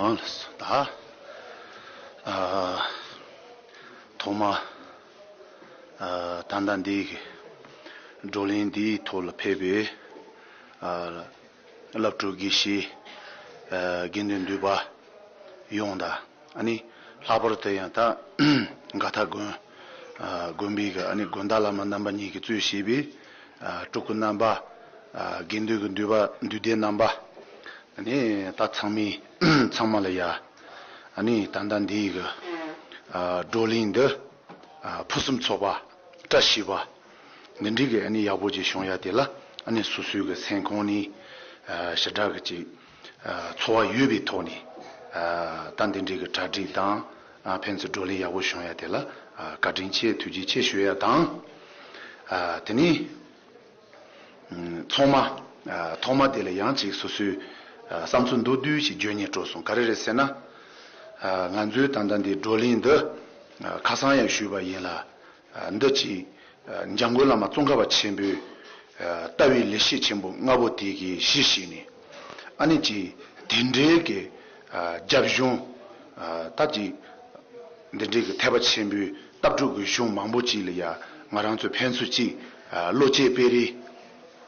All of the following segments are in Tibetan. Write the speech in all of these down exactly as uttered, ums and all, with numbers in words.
ད་ཨ་ཐོག་མ་ཨ་ད་ལྟ་འདི་གི་བགྲོ་གླེང་འདིའི་ཐོག་ལ་ཕེབས་པའི་ཨ་བླ་སྤྲུལ་དགེ་བཤེས་ཨ་དགེ་འདུན་འདུས་པ་ཡོངས་དང་། ཨ་ནི་ལྷག་པར་དུ་ཡང་ད་མགར་ཐང་དགོན་ཨ་དགོན་པའི་གི་ཨ་ནི་དགོན་བདག་བླ་མ་རྣམ་པ་གཉིས་ཀྱིས་གཙོས་བྱས་པའི་ཨ་སྤྲུལ་སྐུ་རྣམ་པ། ཨ་དགེ་འདུན་གྱི་འདུས་པ་འདུས་སྡེ་རྣམ་པ། ཨ་ནི་ད་ཚང་མའི་ཚང་མ་ལ་ཡ། ཨ་ནི་ད་ལྟ་འདིའི་གི་ཨ་བགྲོ་གླེང་འདི་ཨ་ཕུན་སུམ་ཚོགས་པ། བཀྲ་ཤིས་པ། འདི་འདྲའི་གི་ཨ་ནི་ཡག་པོ་ཅིག་བྱུང་ཡ་དེ་ལ་ཨ་ནི་སོ་སོའི་གི་སེམས་ཁོང་ནས་ཨ་ཞེ་དྲག་གི་ཅིག་ཨ་ཚོར་བ་ཡོད་པའི་ཐོག་ནས་ཨ་ད་འདི་འདྲའི་གི་གྲ་སྒྲིག་དང་ཨ་ཕན་ཚུན་བགྲོ་གླེང་ཡག་པོ་བྱུང་ཡ་དེ་ལ་ཨ་བཀའ་དྲིན་ཆེ་ཐུགས་རྗེ་ཆེ་ཞུ་ཡ་དང་། ཨ་དེ་ནས་ཚང་མ་ཨ་ཐོག་མ་དེ་ལ་ཡང་ཅིག་སོ་སོའི་ཨ་བསམ་ཚུལ་མདོར་བསྡུས་ཤིག་བརྗོད་སྙིང་བྲོ་སོང་། ག་རེ་རེད་ཟེར་ན། ཨ་ང་ཚོའི་ད་ལྟ་འདི་བགྲོ་གླེང་འདི་ཨ་ཁ་སང་ཡང་ཞུས་པ་ཡིན་ལ། ཨ་འདི་ཅིག་ཨ་འཇམ་མགོན་བླ་མ་ཙོང་ཁ་པ་ཆེན་པོའི་ཨ་ལྟ་བའི་ལེགས་བཤད་ཆེན་པོ་ལྔ་པོ་དེ་གི་གཞི་བྱས་ནས། ཨ་ནི་ཅིག་དེ་འདྲའི་གི་ཨ་རྒྱབ་གཞུང་ཨ་ད་ཅིག་འདི་འདྲའི་གི་ཐེག་པ་ཆེན་པོའི་ལྟ་གྲུབ་ཀྱི་གཞུང་མང་པོ་ཅིག་ལ་ཡ་ང་རང་ཚོ་ཕན་ཚུན་ཅིག་ཨ་བློ་སྐྱེད་སྤེལ་རེས།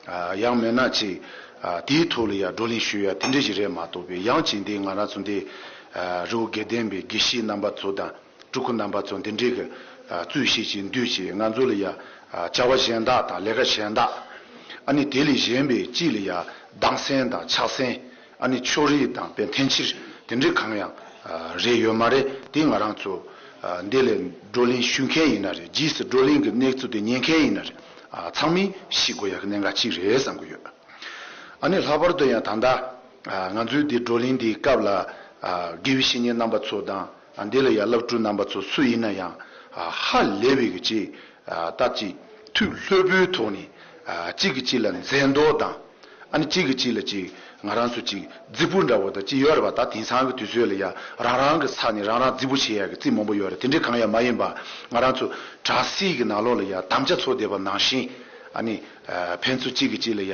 ཨ་ཡང་མིན་ན་ཅིག་ཨ་དེའི་ཐོག་ལ་ཡ་བགྲོ་གླེང་ཞུ་ཡ་དེ་འདྲ་ཞིག་རེད་མ་གཏོགས་པའི། ཡང་ཅིག་འདི་ང་རང་ཚོ་འདི་ཨ་རི་བོ་དགེ་ལྡན་པའི་དགེ་བཤེས་རྣམ་པ་ཚོ་དང་སྤྲུལ་སྐུ་རྣམ་པ་ཚོ་འདི་འདྲའི་གི་ཨ་གཙོས་བྱས་ཅིག་འདུས་ཅིག་ང་ཚོ་ལ་ཡ་ཨ་བྱ་བ་གཞན་དག་དང་ལས་ཀ་གཞན་དག། ཨ་ནི་དེ་ལས་གཞན་པའི་ཅིག་ལ་ཡ་གདམས་སེམས་དང་ཕྱག་སེམས། ཨ་ནི་ཕྱོགས་རིས་དང་པའི་འཐེན་འཁྱེར་དེ་འདྲའི་གང་ཡང་ཨ་རེད་ཡོད་མ་རེད། དེ་ང་རང་ཚོ་ཨ་འདི་ལས་བགྲོ་གླེང་ཞུ་མཁན་ཡིན་ན་རེད། རྗེས་སུ་བགྲོ་གླེང་གི་གནས་ཚུལ་དེ་ཉན་མཁན་ཡིན་ན་རེད། ཨ་ཚང་མས་ཤེས་དགོས་ཡག་གི་གནད་འགག་ཅིག་རེད་བསམ་གི་ཡོད། ཨ་ནི་ལྷག་པར་དུ་ཡང་ད་ལྟ་ཨ་ང་ཚོའི་འདི་བགྲོ་གླེང་འདིའི་སྐབས་ལ་ཨ་དགེ་བའི་བཤེས་གཉེན་རྣམ་པ་ཚོ་དང་། ཨ་འདི་ལ་ཡང་བླ་སྤྲུལ་རྣམ་པ་ཚོ་སུ་ཡིན་ན་ཡང་ཨ་ཧ་ལས་པའི་གི་ཅིག་ཨ་ད་ཅིག་ཐུགས་ལྷོད་པོའི་ཐོག་ནས་ཨ་གཅིག་གིས་གཅིག་ལ་མཛེས་མདོག་དང་། ཨ་ནི་གཅིག་གིས་གཅིག་ལ་ཅིག་ང་རང་ཚོ་ཅིག་རྫིག་པོ་འདྲ་བོ་དང་ཅིག་ཡོད་རེད་པ། ད་དེང་སང་གི་དུས་ཚོད་ལ་ཡ་རང་རང་གི་ས་ནས་རང་རང་རྫིག་པོ་བྱེད་ཡ་གི་རྩིས་མང་པོ་ཡོད་རེད། དེ་འདྲའི་གང་ཡང་མ་ཡིན་པ། ང་རང་ཚོ་གྲྭ་སའི་གི་ནང་ལོགས་ལ་ཡ་དམ་བཅའ་ཚོགས་བསྡད་པ་ནང་བཞིན། ཨ་ནི་ཨ་ཕན་ཚུན་གཅིག་གིས་གཅིག་ལ་ཡ་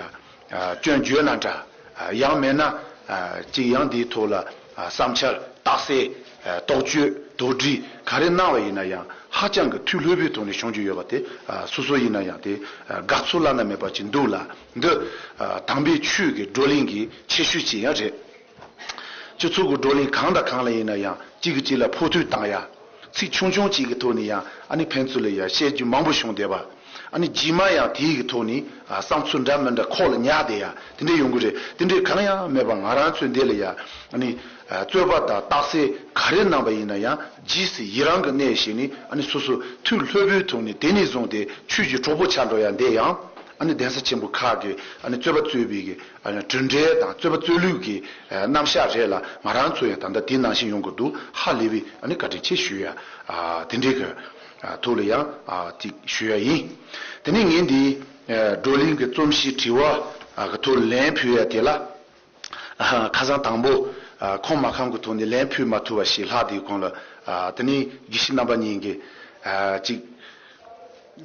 ཨ་སྐྱོན་བརྗོད་ན་འདྲ། ཨ་ཡང་མེད་ན་ཨ་ཅིག་ཡང་འདིའི་ཐོག་ལ་ཨ་བསམ་འཆར་རྟགས་གསལ། ཨ་དོགས་གཅོད་དོགས་འདྲི་ག་རེ་གནང་བ་ཡིན་ན་ཡང་ཧ་ཅང་གི་ཐུགས་ལྷོད་པོའི་ཐོག་ནས་བྱུང་རྒྱུ་ཡོད་པ་དེ། ཨ་སོ་སོ་ཡིན་ན་ཡང་དེ་ཨ་དགའ་ཚོར་བླ་ན་མེད་པ་ཅིག་འདུག་ལ། འདི་ཨ་དམ་པའི་ཆོས་ཀྱི་བགྲོ་གླེང་གི་ཁྱད་ཆོས་ཅིག་ཡང་རེད། སྤྱི་ཚོགས་ཀྱི་བགྲོ་གླེང་གང་དང་གང་ལ་ཡིན་ན་ཡང་གཅིག་གིས་གཅིག་ལ་ཕོག་ཐུག་བཏང་ཡ། ཚིག་ཆུང་ཆུང་གཅིག་གི་ཐོག་ནས་ཡང་ཨ་ནི་ཕན་ཚུན་ལ་ཡ་བཤད་རྒྱུ་མང་པོ་བྱུང་བསྡད་པ། ཨ་ནི་རྗེས་མ་ཡང་དེའི་གི་ཐོག་ནས་ཨ་བསམ་ཚུལ་འདྲ་མི་འདྲ་ཁོག་ལ་ཉར་བསྡད་ཡ་དེ་འདྲ་ཡོང་གི་རེད། དེ་འདྲའི་གང་ཡང་མེད་པ་ང་རང་ཚོའི་འདི་ལ་ཡ་ཨ་ནི་ཨ་རྩོད་པ་དང་རྟགས་གསལ་ག་རེ་གནང་བ་ཡིན་ན་ཡང་རྗེས་སུ་ཡི་རང་གི་གནས་བཞེས་ནས་ཨ་ནི་སོ་སོ་ཐུགས་ལྷོད་པོའི་ཐོག་ནས་དེ་ནས་བཟུང་སྟེ་ཆོས་ཀྱི་གྲོགས་པོ་ཆགས་འགྲོ་ཡ་འདི་ཡང་། ཨ་ནི་གདན་ས་ཆེན་པོ་ཁག་གི་ཨ་ནི་རྩོད་པ་རྩོད་པའི་གི་ཨ་ནི་གྲུབ་འབྲས་དང་རྩོད་པ་རྩོད་ལུགས་ཀྱི་ཨ་རྣམ་གཞག་རེད་ལ། ང་རང་ཚོ་ཡང་ད་ལྟ་དེ་ནང་བཞིན་ཡོང་གི་འདུག་ཧ་ལས་པའི་ཨ་ནི་བཀའ་དྲིན་ཆེ་ཞུ་ཡ། ཨ་དེ་འདྲའི་གི་ཨ་ཐོག་ལ་ཡང་ཨ་ཅིག་ཞུ་ཡ་ཡིན། དེ་ནས་ངས་འདི་ཨ་བགྲོ་གླེང་གི་རྩོམ་གཞི་དྲི་བ་ཨ་གི་ཐོག་ལན་ཕུལ་ཡ་དེ་ལ། ཨ་ཁ་སང་དང་པོ་ཨ་ཁོང་མ་ཁམས་ཀྱི་ཐོག་ནས་ལན་ཕུལ་མ་ཐུབ་པ་ཞིག་ལྷག་དེའི་གོང་ལ། ཨ་དེ་ནས་དགེ་བཤེས་རྣམ་པ་གཉིས་ཀྱིས་ཨ་ཅིག་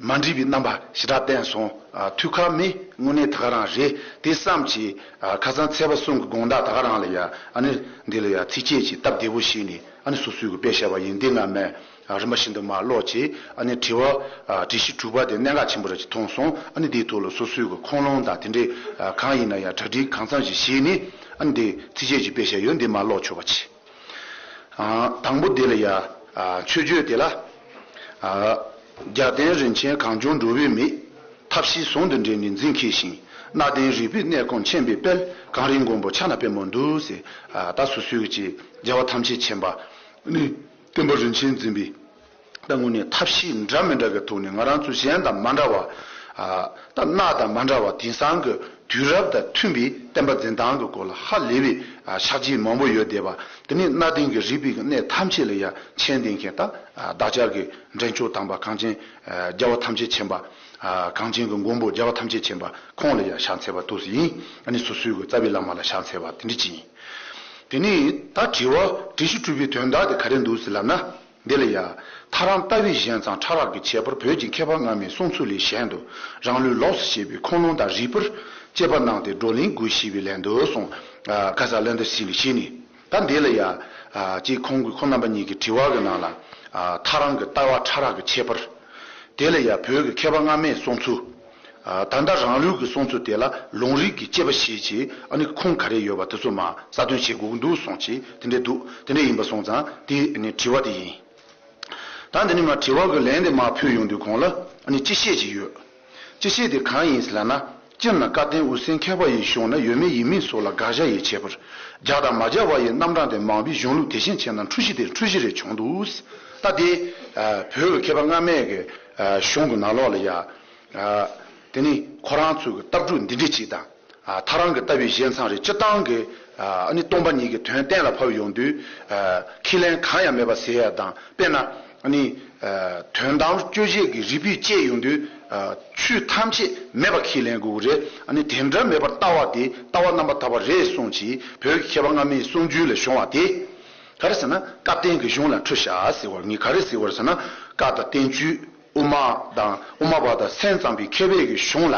མ་འགྲིག་པའི་རྣམ་པ་ཞེ་དྲག་བསྟན་སོང་། ཨ་ཐུགས་ཁག་མེད། དངོས་གནས་ད་ག་རང་རེད་དེ་བསམ་གྱིས། ཨ་ཁ་སང་ཚེས་པ་གསུམ་གྱི་དགོང་དག་ད་ག་རང་ལ་ཡ་ཨ་ནི་འདི་ལ་ཡ་ཚིགས་བཅད་ཅིག་སྟབས་བདེ་པོ་ཞིག་ནས་ཨ་ནི་སོ་སོའི་གི་དཔེ་བཤད་པ་ཡིན། འདི་སྔ་མས་ཨ་རིམ་པ་བཞིན་དུ་མར་ཀློག་བྱས། ཨ་ནི་དྲི་བ་ཨ་དྲི་གཞི་དྲུག་པ་དེ་གནད་འགག་ཆེན་པོ་ར་ཅིག་མཐོང་སོང་། ཨ་ནི་འདིའི་ཐོག་ལ་སོ་སོའི་གི་ཁུངས་ལུང་དང་དེ་འདྲའི་ཨ་གང་ཡིན་ན་ཡང་གྲ་སྒྲིག་གང་འཚམ་ཞིག་བྱས་ནས། ཨ་ནི་འདི་ཚིགས་བཅད་ཅིག་དཔེ་བཤད་ཡོད། འདི་མར་ཀློག་ཆོག་པ་བྱེད། ཨ་དང་པོ་དེ་ལ་ཡ། ཨ་མཆོད་བརྗོད་དེ་ལ། ཨ་རྒྱལ་བསྟན་རིན་ཆེན་གངས་ལྗོངས་འགྲོ་བའི་མིག་ཐབས་ཤེས་ཟུང་དུ་འབྲེལ་ནས་འཛིན་མཁས་ཤིང་། སྣ་ལྡན་རིག་པའི་གནས་སྐོར་མཁྱེན་པའི་དཔལ། གངས་རིའི་མགོན་པོ་ཕྱག་ན་པདྨོ་འདུག་ཟེར། ཨ་ད་སོ་སོའི་གི་ཅིག་རྒྱལ་བ་ཐམས་ཅད་མཁྱེན་པ། ནི་སྟོན་པ་རིན་ཆེན་འཛིན་པའི་ད་དངོས་གནས་ཐབས་ཤེས་འདྲ་མི་འདྲ་གི་ཐོག་ནས་ང་རང་ཚོ་གཞན་དང་མ་འདྲ་བ། ཨ་ད་སྣ་དང་མ་འདྲ་བ་དེང་སང་གི་དུས་རབས་དང་མཐུན་པའི་བསྟན་པ་འཛིན་སྟངས་ཀྱི་སྐོར་ལ་ཧ་ལས་པའི་ཨ་ཕྱག་རྗེས་མང་པོ་ཡོད་བསྡད་པ། དེ་ནས་སྣ་ལྡན་གྱི་རིག་པའི་གི་གནས་ཐམས་ཅད་ལ་ཡང་མཁྱེན་ལྡན་མཁན། ད་ཨ་བདག་ཅག་གི་འདྲེན་མཆོག་དམ་པ་གངས་ཅན་ཨ་རྒྱལ་བ་ཐམས་ཅད་མཁྱེན་པ། ཨ་གངས་ཅན་གྱི་མགོན་པོ་རྒྱལ་བ་ཐམས་ཅད་མཁྱེན་པ་ཁོང་ལ་ཡང་ཕྱག་འཚལ་བ་འདུག་སེ་ཡིན། ཨ་ནི་སོ་སོའི་གི་རྩ་བའི་བླ་མ་ལ་ཕྱག་འཚལ་བ་དེ་འདྲ་ཅིག་ཡིན། དེ་ནས་ད་དྲི་བ་དྲི་གཞི་དྲུག་པའི་དོན་དག་དེ་ག་རེ་འདུག་ཟེར་ལབ་ན། འདི་ལ་ཡ། ཐལ་རང་ལྟ་བའི་ཞན་ཙམ་ཕྲ་རགས་ཀྱི་ཁྱད་པར་བོད་ཀྱི་མཁས་པ་སྔ་མའི་གསུང་ཚུལ་ལས་གཞན་དུ་རང་ལུགས་ལོགས་སུ་བཤད་པའི་ཁུངས་ལུང་དང་རིགས་པར་དཔྱད་པ་གནང་སྟེ་བགྲོ་གླེང་དགོས་ཞེས་པའི་ལན་དུ་གསུངས། ཨ་ག་ས་ལན་དུ་ཞིག་ལ་བྱས་ནས། ད་འདི་ལ་ཡ། ཅིག་ཁོང་གི་ཁོང་རྣམ་པ་གཉིས་ཀྱི་དྲི་བ་གི་ནང་ལ། ཐག་རིང་གི་ལྟ་བ་ཕྲ་རགས་ཀྱི་ཁྱད་པར། དེ་ལ་ཡ་བོད་ཀྱི་མཁས་པ་སྔ་མའི་གསུང་ཚུལ། ད་ལྟ་རང་ལུགས་ཀྱི་གསུང་ཚུལ་དེ་ལ་ལུང་རིགས་ཀྱི་དཔྱད་པ་བྱེད་ཅིག་ཨ་ནི་ཁུངས་ག་རེ་ཡོད་པ་དེ་ཚོ་མ་གསལ་སྟོན་བྱེད་དགོས་ཀྱི་འདུག་གསུངས་ཅིག་དེ་འདྲས་འདུག་དེ་འདྲས་ཡིན་པ་སོང་ཙང་དེ་ནི་དྲི་བ་དེ་ཡིན། ད་འདི་ནི་མ་དྲི་བ་གི་ལན་དེ་མ་ཕུལ་ཡོང་དུས་གོང་ལ་ཨ་ནི་སྤྱི་བཤད་ཅིག་ཡོད། སྤྱི་བཤད་དེ་གང་ཡིན་ཟེར་ལབ་ན། སྤྱིར་ན་བཀའ་བསྟན་དབུ་སེམས་མཁས་པ་ཡི་གཞུང་ན་ཡོད་མེད་ཡིན་མིན་སོགས་ལ་དགག་བྱ་ཡི་ཁྱད་པར། རྒྱག་དང་མ་རྒྱག་པ་ཡི་རྣམ་གྲངས་དེ་མང་པའི་གཞུང་ལུགས་དེ་བཞིན་ཕྱེ་ན་འཁྲུལ་གཞི་དེ་འཁྲུལ་གཞི་རེ་བྱུང་འདུག་ད་དེ་བོད་ཀྱི་མཁས་པ་སྔ་མའི་གི་གཞུང་གི་ནང་ལོགས་ལ་ཡ། དེ་ནི་ཁོ་རང་ཚོའི་གི་ལྟ་གྲུབ་འདི་འདྲ་ཅིག་དང་། ཐག་རིང་གི་ལྟ་བའི་བཞེད་མཚམས་རེད། སྤྱིར་བཏང་གི་ཨ་ནི་སྟོང་པ་ཉིད་ཀྱི་དོན་གཏན་ལ་ཕབ་ཡོང་དུས། ཁས་ལེན་གང་ཡང་མེད་པ་ཟེར་ཡ་དང་། དཔེར་ན་ཨ་ནི་དོན་དམ་དཔྱོད་བྱེད་ཀྱི་རིགས་པས་དཔྱད་ཡོང་དུས། ཆོས་ཐམས་ཅད་མེད་པ་ཁས་ལེན་དགོས་ཀྱི་རེད། ཨ་ནི་དེ་འདྲ་མེད་པར་ལྟ་བ་དེ་ལྟ་བ་རྣམ་པར་དག་པ་རེད་གསུངས་ཀྱིས་བོད་ཀྱི་མཁས་པ་སྔ་མའི་གསུང་རྒྱུན་ལ་བྱུང་བ་དེ། ག་རེ་ཟེར་ན་བཀའ་བསྟན་གྱི་གཞུང་ལ་འཁྲུལ་བཞག་ཟེར་བར་ངས་ག་རེ་ཟེར་བར་ཟེར་ན་བཀའ་དང་བསྟན་བཅོས། དབུ་མ་དང་དབུ་མ་པ་དང་སེམས་ཙམ་པའི་མཁས་པའི་གི་གཞུང་ལ།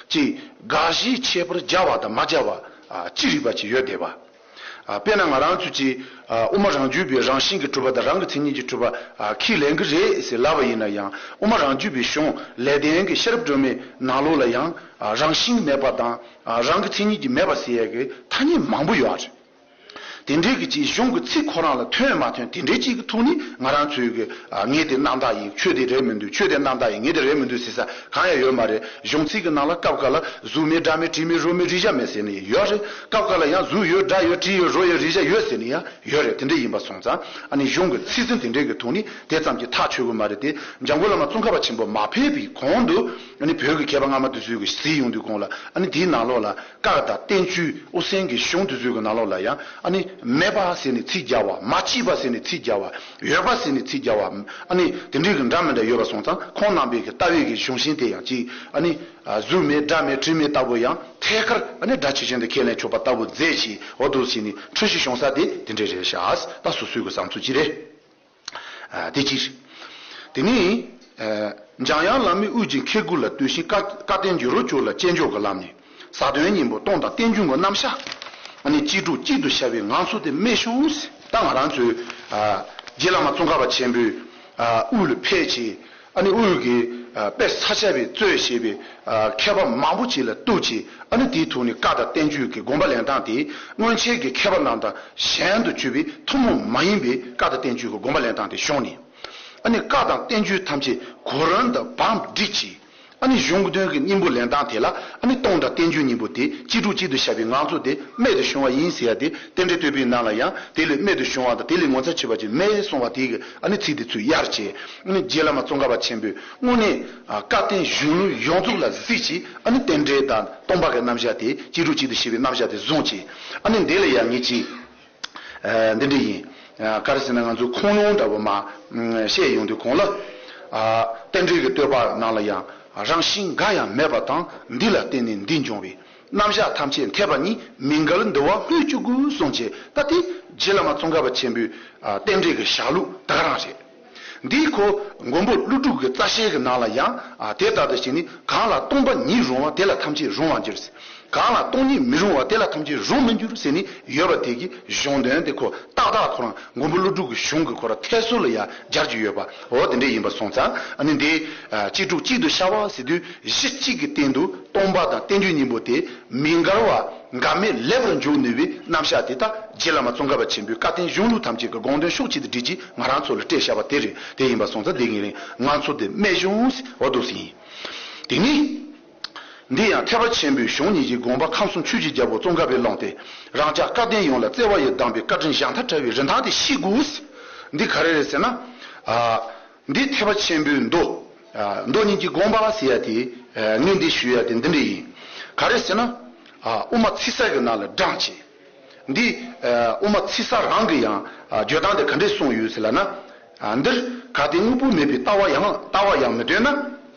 ཅིག་དགག་གཞིའི་ཁྱད་པར་སྦྱར་བ་དང་མ་སྦྱར་བ། ཅི་རིགས་པ་ཅིག་ཡོད་བསྡད་པ། དཔེར་ན་ང་རང་ཚོ་ཅིག་དབུ་མ་རང་རྒྱུད་པའི་རང་བཞིན་གྱིས་གྲུབ་པ་དང་རང་གི་མཚན་ཉིད་ཀྱིས་གྲུབ་པ་ཁས་ལེན་གི་རེད་ཟེར་ལབ་པ་ཡིན་ན་ཡང་དབུ་མ་རང་རྒྱུད་པའི་གཞུང་ལེགས་ལྡན་གྱི་ཤེས་རབ་སྒྲོན་མེའི་ནང་ལོགས་ལ་ཡང་རང་བཞིན་མེད་པ་དང་རང་གི་མཚན་ཉིད་ཀྱིས་མེད་པ་ཟེར་ཡས་ཀྱི་ཐ་སྙད་མང་པོ་ཡོད་རེད། དེ་འདྲའི་གི་ཅིག་གཞུང་གི་ཚིག་ཁོ་རང་ལ་ཐོན་མ་ཐོན་དེ་འདྲའི་ཅིག་གི་ཐོག་ནས་ང་རང་ཚོའི་གི་ཨ་ངས་དེ་རྣམ་དག་ཡིན། ཁྱོད་དེ་རེད་མི་འདུག་ཁྱོད་དེ་རྣམ་དག་ཡིན། ངས་དེ་རེད་མི་འདུག་ཟེར་ས་གང་ཡང་ཡོད་མ་རེད། གཞུང་ཚིག་གི་ནང་ལ་སྐབས་འགའ་ལ་གཟུགས་མེད་སྒྲ་མེད་དྲི་མེད་རོ་མེད་རེག་བྱ་མེད་ཟེར་ནི་ཡོད་རེད། སྐབས་འགའ་ལ་ཡང་གཟུགས་ཡོད་སྒྲ་ཡོད་དྲི་ཡོད་རོ་ཡོད་རེག་བྱ་ཡོད་ཟེར་ནི་ཡང་ཡོད་རེད། དེ་འདྲ་ཡིན་པ་སོང་ཙང་ཨ་ནི་གཞུང་གི་ཚིག་ཟིན་དེ་འདྲའི་གི་ཐོག་ནས་དེ་ཙམ་གྱིས་ཐག་ཆོད་གི་མ་རེད་དེ། འཇམ་མགོན་བླ་མ་ཙོང་ཁ་པ་ཆེན་པོ་མ་ཕེབས་པའི་གོང་དུ་ཨ་ནི་བོད་ཀྱི་མཁས་པ་སྔ་མ་དེ་ཚོས་གི་གཟིགས་ཡོང་དུས་གོང་ལ་ཨ་ནི་དེའི་ནང་ལོགས་ལ། བཀའ་དང་བསྟན་བཅོས་དབུ་སེམས་ཀྱི་གཞུང་དེ་ཚོའི་གི་ནང་ལོགས་ལ་ཡང་ཨ་ནི་མེད་པ་ཟེར་ནས་ཚིག་རྒྱག་པ། མ་མཆིས་པ་ཟེར་ནས་ཚིག་རྒྱག་པ། ཡོད་པ་ཟེར་ནས་ཚིག་རྒྱག་པ། ཨ་ནི་དེ་འདྲའི་གི་འདྲ་མི་འདྲ་ཡོད་པ་སོང་ཙང་ཁོང་རྣམ་པའི་གི་ལྟ་བའི་གི་གཞུང་ཤིང་དེ་ཡང་ཅིག་ཨ་ནི་གཟུགས་མེད་སྒྲ་མེད་དྲི་མེད་ལྟ་བུ་ཡང་ཐད་ཀར་ཨ་ནི་སྒྲ་ཇི་བཞིན་དུ་ཁས་ལེན་ཆོག་པ་ལྟ་བུ་མཛད་ཅིག་འོ་འདུག་ཟེར་ནས་འཁྲུལ་གཞི་བྱུང་ས་དེ་དེ་འདྲ་རེད་ཤག་ད་སོ་སོའི་གི་བསམ་ཚུལ་ཅིག་རེད། ཨ་དེ་གཅིག་དེ་ནས་ཨ་འཇམ་དབྱངས་བླ་མའི་དབུས་ཀྱི་མཁས་དགུ་ལ་ལྟོས་ཤིང་བཀའ་བཀའ་བསྟན་འགྱུར་བ་བཅུ་ལ་དཔྱད་འཇོག་གི་ལམ་ནས་ཟབ་དོན་སྙིང་པོ་སྟོང་དང་རྟེན་འབྱུང་གི་རྣམ་གཞག་ཨ་ནི་གཅིག་དྲུག་གཅིག་ཏུ་བཤད་པའི་ངང་ཚུལ་དེ་རྨད་བྱུང་ཟེར། ད་ང་རང་ཚོའི་ཨ་རྗེ་བླ་མ་ཙོང་ཁ་པ་ཆེན་པོའི་ཨ་དབུས་ལ་ཕེབས་བྱས། ཨ་ནི་དབུས་ཀྱི་ཨ་དཔལ་ས་སྐྱ་པའི་གཙོས་བྱས་པའི་ཨ་མཁས་པ་མང་པོ་ཅིག་ལ་གཏུགས་བྱས། ཨ་ནི་དེའི་ཐོག་ནས་བཀའ་དང་བསྟན་བཅོས་ཀྱི་དགོངས་པ་ལེན་སྟངས་དེ་སྔོན་ཆད་ཀྱི་མཁས་པ་རྣམས་དང་གཞན་དུ་གྱུར་པའི་ཐུན་མོང་མ་ཡིན་པའི་བཀའ་དང་བསྟན་བཅོས་ཀྱི་དགོངས་པ་ལེན་སྟངས་དེ་བྱུང་ནས། ཨ་ནི་བཀའ་དང་བསྟན་བཅོས་ཐམས་ཅད་གོ་རིམ་དང་བམ་བསྒྲིགས་ཀྱིས། ཨ་ནི་གཞུང་གི་དོན་གྱི་སྙིང་པོ་ལེན་སྟངས་དེ་ལ་ཨ་ནི་སྟོང་དང་རྟེན་འབྱུང་སྙིང་པོ་དེ་གཅིག་དྲུག་གཅིག་ཏུ་བཤད་པའི་ངང་ཚུལ་དེ་རྨད་དུ་བྱུང་བ་ཡིན་ཟེར་ཡ་དེ་རྟེན་འབྲེལ་བསྟོད་པའི་ནང་ལ་ཡང་དེ་ལས་རྨད་དུ་བྱུང་བ་དང་དེ་ལས་ངོ་མཚར་ཆེ་བ་ཅིག་མེད་གསུངས་པ་དེ་གི་ཨ་ནི་ཚིག་དེ་ཚུར་གཡར་བྱས། ཨ་ནི་རྗེ་བླ་མ་ཙོང་ཁ་པ་ཆེན་པོས་དངོས་གནས་ཨ་བཀའ་བསྟན་གཞུང་ལུགས་ཡོངས་རྫོགས་ལ་གཟིགས་ཀྱིས་ཨ་ནི་རྟེན་འབྲེལ་དང་སྟོང་པ་གི་རྣམ་གཞག་དེ་གཅིག་དྲུག་གཅིག་ཏུ་བཤད་པའི་རྣམ་གཞག་དེ་བཟུང་བྱས། ཨ་ནི་འདི་ལ་ཡང་ངེད་ཀྱིས་ཨ་འདི་འདྲ་ཡིན། ཨ་ག་རེ་ཟེར་ན་ང་ཚོ་ཁུངས་ལུང་འདྲ་བོ་མ་ཨ་བཤད་ཡོང་དུས་གོང་ལ། ཨ་རྟེན་འབྲེལ་གྱི་བསྟོད་པ་ནང་ལ་ཡང་རང་བཞིན་འགའ་ཡང་མེད་པ་དང་འདི་ལ་བརྟེན་ནས་འདི་འབྱུང་བའི། རྣམ་གཞག་ཐམས་ཅད་འཐད་པ་ཉིད་མི་འགལ་འདུལ་བ་དངོས་བཅུ་དགུ་གསུངས་བྱས། ད་དེ་རྗེ་བླ་མ་ཙོང་ཁ་པ་ཆེན་པོའི་ཨ་རྟེན་འབྲེལ་གྱི་བཞག་ལུགས་ད་ག་རང་རེད། འདིའི་ཁོ་མགོན་པོ་ཀླུ་སྒྲུབ་ཀྱི་རྩ་ཤེ་གི་ནང་ལ་ཡང་ཨ་དེ་ལྟར་དུ་བྱས་ནས་གང་ལ་སྟོང་པ་ཉིད་རུང་བ་དེ་ལ་ཐམས་ཅད་རུང་བར་འགྱུར། གང་ལ་སྟོང་ཉིད་མི་རུང་བ་དེ་ལ་ཐམས་ཅད་རུང་མི་འགྱུར་ཟེར་ནས་ཡོད་པ་དེ་གི་གཞུང་དོན་དེ་ཁོ་ཏག་ཏག་ཁོ་རང་མགོན་པོ་ཀླུ་སྒྲུབ་ཀྱི་གཞུང་གི་ཁོ་ར་ཐད་སོ་ལ་ཡང་སྦྱར་གྱི་ཡོད་པ་འོ་དེ་འདྲ་ཡིན་པ་སོང་ཙང་ཨ་ནི་འདི་ཨ་གཅིག་དྲུག་གཅིག་ཏུ་ཤར་བ་ཟེར་དུས་གཞི་གཅིག་གི་སྟེང་དུ་སྟོང་པ་དང་རྟེན་འབྱུང་སྙིང་པོ་དེ་མི་འགལ་བ། འགལ་མེད་ལེགས་པར་འཇོག་ནུས་པའི་རྣམ་གཞག་དེ་དག་རྗེ་བླ་མ་ཙོང་ཁ་པ་ཆེན་པོའི་བཀའ་བསྟན་གཞུང་ལུགས་ཐམས་ཅད་ཀྱི་དགོངས་དོན་ཕྱོགས་གཅིག་ཏུ་བསྒྲིལ་གྱིས་ང་རང་ཚོ་ལ་སྤྲད་བཞག་པ་དེ་རེད། དེ་ཡིན་པ་སོང་ཙང་འདི་ངེས་རིང་ང་ཚོ་དེ་རྨད་བྱུང་འོ་འདུག་ཟིན། དེ་ནི། འདི་ཡང་ཐེག་པ་ཆེན་པོའི་གཞུང་ཉིད་ཀྱི་དགོངས་པ་ཁམས་གསུམ་ཆོས་ཀྱི་རྒྱལ་པོ་ཙོང་ཁ་པས་བླངས་ཏེ་རང་ཅག་བཀའ་བསྟན་ཡོངས་ལ་བརྩེ་བ་ཡིས་གདམས་པའི་བཀའ་དྲིན་ཞལ་མཐར་བཀྲ་བའི་རིན་ཐང་དེ་ཤེས་དགོས། འདི་ག་རེ་རེད་ཟེར་ན། ཨ། འདི་ཐེག་པ་ཆེན་པོའི་མདོ། ཨ། མདོ་ཉིད་ཀྱི་དགོངས་པ་ཟེར་ཡ་དེ། ཨ། ངས་འདི་ཞུ་ཡ་དེ་འདི་འདྲ་ཡིན། ག་རེ་ཟེར་ན། ཨ། དབུ་མ་ཚིག་གསལ་གྱི་ནང་ལ་བགྲངས་བྱས། འདི། ཨ། དབུ་མ་ཚིག་གསལ་རང་གི་ཡང་། ཨ། བརྗོད་སྟངས་དེ་ག་འདྲས་གསུངས་ཡོད་ཟེར་ལབ་ན། ཨ། འདིར་གལ་ཏེ་དངོས་པོ་མེད་པའི་ལྟ་བ་ཡང་ལྟ་བ་ཡང་མི་འདོད་ན།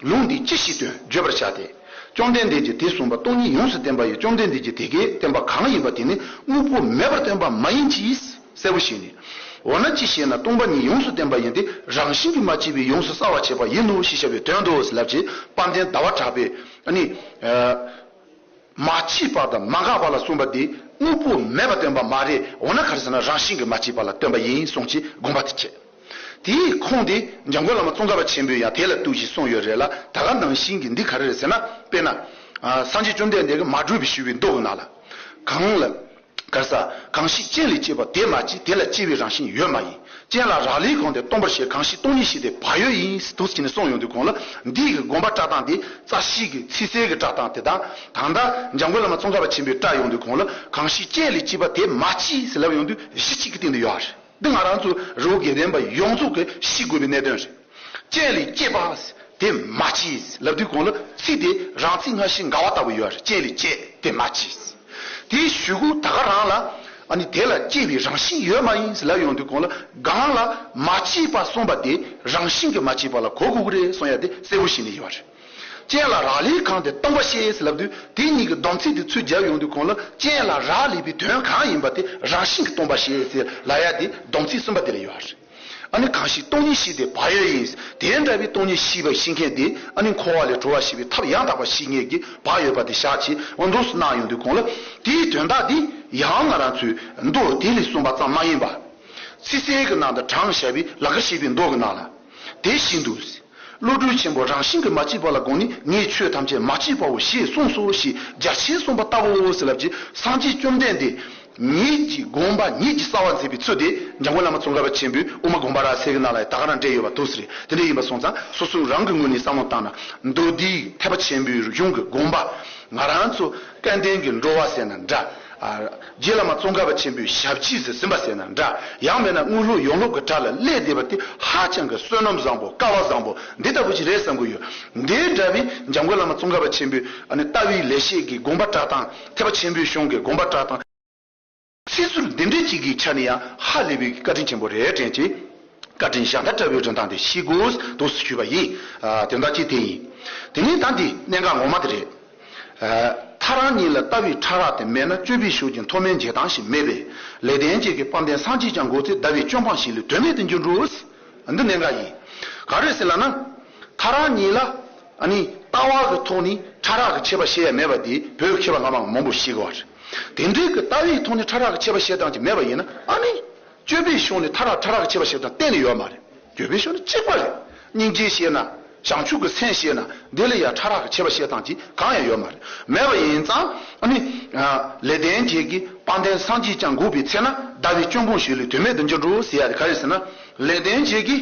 ལུང་འདིས་ཅི་ཞིག་སྟོན་བརྗོད་པར་བྱ་སྟེ། བཅོམ་ལྡན་འདས་ཀྱིས་དེ་གསུངས་པ་སྟོང་ཉིད་ཡོངས་སུ་བསྟན་པ་ཡིན། བཅོམ་ལྡན་འདས་ཀྱིས་དེ་སྐད་བསྟན་པ་གང་ཡིན་པ་དེ་ནི་དངོས་པོ་མེད་པར་སྟོན་པ་མ་ཡིན་གྱི། གསལ་པོ་ཞིག་ནི། འོ་ན་ཅི་ཞེ་ན་སྟོང་པ་ཉིད་ཡོངས་སུ་བསྟན་པ་ཡིན་ཏེ་རང་བཞིན་གྱིས་མ་སྐྱེས་པའི་ཡོངས་སུ་གསལ་བར་བྱེད་པ་ཡིན་ནོ་ཞེས་བྱ་བའི་དོན་ཏོ་ཟེར་ལབ་ཅིང་དཔལ་ལྡན་ཟླ་བ་གྲགས་པས་ནི། མ་མཆིས་པ་དང་མ་འགགས་པ་ལ་གསུངས་པ་འདི་ དངོས་པོ་མེད་པ་སྟོན་པ་མ་རེད། འོ་ན་ག་རེ་ཟེར་ན་རང་བཞིན་གྱིས་མ་སྐྱེས་པ་ལ་སྟོན་པ་ཡིན་གསུངས་ཀྱི་དགོངས་པ་དེ་བྱས། དེའི་ཁུངས་དེ་འཇམ་མགོན་བླ་མ་ཙོང་ཁ་པ་ཆེན་པོས་ཡང་དེ་ལ་གཏུགས་ཤིང་གསུངས་ཡོད་རེད་ལ། ད་ག་ནང་བཞིན་གྱི་འདི་ག་རེ་རེད་ཟེར་ན། དཔེར་ན། ཨ། སངས་རྒྱས་བཅོམ་ལྡན་འདས་ཀྱིས་མ་གྲུབ་པའི་ཞུས་པའི་མདོ་གི་ནང་ལ། གང་ལ། ག་རེ་ཟེར། གང་ཞིག་རྐྱེན་ལས་སྐྱེས་པ་དེ་མ་སྐྱེས། དེ་ལ་སྐྱེ་བའི་རང་བཞིན་ཡོད་མ་ཡིན། རྐྱེན་ལ་རག་ལས་གང་དེ་སྟོང་པར་བཤད། གང་ཞིག་སྟོང་ཉིད་བཞི་དེ་བག་ཡོད་ཡིན། འདུག་སེ་བྱས་ནས་གསུངས་ཡོང་དུས་གོང་ལ། འདི་ཡི་དགོངས་པ་བཀྲལ་སྟངས་དེ་རྩ་ཤེས་ཀྱི་ཚིག་གསལ་གྱི་བཀྲལ་སྟངས་དེ་དང་། ད་ལྟ་འཇམ་མགོན་བླ་མ་ཙོང་ཁ་པ་ཆེན་པོས་བཀྲལ་ཡོང་དུས་གོང་ལ། གང་ཞིག་རྐྱེན་ལས་སྐྱེས་པ་དེ་མ་སྐྱེས་ཟེར་ལབ་ཡོང་དུས་གཞི་གཅིག་གི་སྟེང་དུ་ཡོད་རེད། འདི་ང་རང་ཚོ་རི་བོ་དགེ་ལྡན་པ་ཡོངས་རྫོགས་ཀྱིས་ཤེས་དགོས་པའི་གནད་དོན་རེད། རྐྱེན་ལས་སྐྱེས་པ་དེ་མ་སྐྱེས་ལབ་དུས་གོང་ལ། ཚིག་དེ་རང་ཚིག་སྔ་ཕྱི་འགལ་བ་ལྟ་བུ་ཡོད་རེད། རྐྱེན་ལས་སྐྱེས་དེ་མ་སྐྱེས། དེའི་གཞུག་གུ་ད་ག་རང་ལ། ཨ་ནི་དེ་ལ་སྐྱེ་བའི་རང་བཞིན་ཡོད་མ་ཡིན་ཟེར་ལབ་ཡོང་དུས་གོང་ལ། གང་ལ་མ་སྐྱེས་པ་གསུངས་པ་དེ་རང་བཞིན་གྱིས་མ་སྐྱེས་པ་ལ་གོ་དགོས་ཀྱི་རེད་གསུང་ཡ་དེ་གསལ་པོ་ཞིག་ནས་ཡོད་རེད། རྐྱེན་ལ་རག་ལས་གང་དེ་སྟོང་པར་བཤད་ཟེར་ལབ་དུས། དེ་གཉིས་ཀྱི་སྡོམ་ཚིག་དེ་ཚུར་རྒྱབ་ཡོང་དུས་གོང་ལ། རྐྱེན་ལ་རག་ལས་པའི་དོན་གང་ཡིན་པ་དེ་རང་བཞིན་གྱིས་སྟོང་པར་བཤད་ཟེར་ལབ་ཡ་དེ་སྡོམ་ཚིག་གསུམ་པ་དེ་ལ་ཡོད་རེད། ཨ་ནི་གང་ཞིག་སྟོང་ཉིད་བཞི་དེ་བག་ཡོད་ཡིན། དེ་འདྲ་བའི་སྟོང་ཉིད་བཞི་པ་ཤེས་མཁན་དེ། ཨ་ནི་འཁོར་བ་ལས་གྲོལ་བར་བྱེད་པའི་ཐབས་ཡང་དག་པ་ཤེས་མཁན་གྱི་བག་ཡོད་པ་དེ་བཞག་བྱས། འོ་འདུག་སེ་གནང་ཡོང་དུས་གོང་ལ། དེའི་དོན་དག་འདི་ཡང་ང་རང་ཚོའི་མདོ་དེ་ལས་གསུངས་པ་ཙམ་མ་ཡིན་པ། ཚིག་གསལ་གྱི་ནང་དུ་དྲངས་བཞག་པའི་ལ་ཁ་བཤད་པའི་མདོ་གི་ནང་ལ། དེ་བཞིན་དུ། བློ་གྲོས་ཆེན་པོ་རང་བཞིན་གྱིས་མ་སྐྱེས་པ་ལ་དགོངས་ནས། ངས་ཆོས་ཐམས་ཅད་མ་སྐྱེས་པའོ་ཞེས་གསུངས་སོ་ཞེས་རྒྱ་ཆེར་གསུངས་པ་ལྟ་བུའོ་ཟེར་ལབ་ཀྱི། སངས་རྒྱས་བཅོམ་ལྡན་འདས་ཉིད་ཀྱི་དགོངས་པ་ཉིད་ཀྱི་གསལ་བར་མཛད་པའི་ཚུལ་དེ་འཇམ་མགོན་བླ་མ་ཙོང་ཁ་པ་ཆེན་པོས་དབུ་མ་དགོངས་པ་རབ་གསལ་གྱི་ནང་ལ་ད་ག་རང་འགྲེལ་ཡོད་པ་འདུག་སེ་རེད། དེ་འདྲ་ཡིན་པ་སོང་ཙང་སོ་སོ་རང་གི་ངོས་ནས་བསམ་བློ་བཏང་ན། མདོ་སྡེའི་ཐེག་པ་ཆེན་པོའི་གཞུང་གི་དགོངས་པ། ང་རང་ཚོ་སྐལ་ལྡན་གྱི་འགྲོ་བ་ཟེར་ན་འདྲ། ཨ། རྗེ་བླ་མ་ཙོང་ཁ་པ་ཆེན་པོའི་ཞབས་ཕྱི་ཟེར་ཟིན་པ་ཟེར་ན་འདྲ། ཡང་མིན་ན་དངོས་སློབ་ཡོངས་སློབ་ཀྱི་གྲལ་ལ་སླེབས་བསྡད་པ་དེ་ཧ་ཅང་གི་བསོད་ནམས་བཟང་པོ། སྐལ་བ་བཟང་པོ་འདི་ལྟ་བུ་ཞིག་རེད་བསམ་གྱི་ཡོད། འདི་འདྲ་བའི་འཇམ་མགོན་བླ་མ་ཙོང་ཁ་པ་ཆེན་པོའི། ཨ་ནི་ལྟ་བའི་ལེགས་བཤད་ཀྱི་དགོངས་པ་བཀྲལ་སྟངས། ཐེག་པ་ཆེན་པོའི་གཞུང་གི་དགོངས་པ་བཀྲལ་སྟངས། ཚིག་ཟུར་འདི་འདྲའི་གཅིག་གི་ཆ་ནས་ཡང་ཧ་ལས་པའི་བཀའ་དྲིན་ཆེན་པོ་རེད་དྲན་གྱི། བཀའ་དྲིན་གཞལ་མཐའ་བྲལ་བའི་རིན་ཐང་དེ་ཤེས་དགོས་འདུག་ཞུས་པ་ཡིན། ཨ། དོན་དག་གཅིག་དེ་ཡིན། དེ་ནས་ད་འདི་གནད་འགག་ངོ་མ་དེ་རེད། ཨ། ཐག་རང་ཉིད་ལ་ལྟ་བའི་ཕྲ་རགས་དེ་མེད་ན། སྤྱོད་པའི་ཕྱོགས་ཀྱི་མཐོ་དམན་འཇལ་སྟངས་ཤིག་མེད་པས། ལེགས་ལྡན་འབྱེད་ཀྱི་དཔལ་ལྡན་སངས་རྒྱས་ཀྱང་མགོ་ཚོས། ཟླ་བའི་སྐྱོན་སྤངས་ཞིང་ལས་དོན་མེད་དུ་འགྱུར་འགྲོ། འདི་གནད་འགག་ཡིན། ག་རེ་ཟེར་ལབ་ན། ཐག་རང་ཉིད་ལ། ཨ་ནི་ལྟ་བ་གི་ཐོག་ནས་ཕྲ་རགས་ཀྱི་ཁྱད་པར་བཤད་ཡ་མེད་པ་དེ་བོད་མཁས་པ་སྔ་མ་མང་པོ་ཤེས་དགོས་པ་རེད། དེ་འདྲའི་གི་ལྟ་བའི་ཐོག་ནས་ཕྲ་རགས་ཀྱི་ཁྱད་པར་བཤད་སྟངས་ཅིག་མེད་པ་ཡིན་ན། ཨ་ནི་སྤྱོད་པའི་ཕྱོགས་ནས་ཕྲ་རགས་ཕྲ་རགས་ཀྱི་ཁྱད་པར་བཤད་སྟངས་གཏན་ནས་ཡོད་མ་རེད། སྤྱོད་པའི་ཕྱོགས་ནས་གཅིག་པ་རེད། སྙིང་རྗེ་བཤད་ན། བྱང་ཆུབ་ཀྱི་སེམས་བཤད་ན། འདི་ལ་ཡང་ཕྲ་རགས་ཀྱི་ཁྱད་པར་བཤད་སྟངས་ཅིག་གང་ཡང་ཡོད་མ་རེད། མེད་པ་ཡིན་ཙང་། ཨ་ནི། ཨ། ལེགས་ལྡན་འབྱེད་ཀྱི་དཔལ་ལྡན་སངས་རྒྱས་ཀྱང་མགོ་བོས་འཚལ་ན། ཟླ་བའི་སྐྱོན་སྤངས་ཞིང་ལས་དོན་མེད་དུ་འགྱུར་འགྲོ་ཟེར་ཡ་དེ་ག་རེ་ཟེར་ན། ལེགས་ལྡན་འབྱེད་ཀྱི།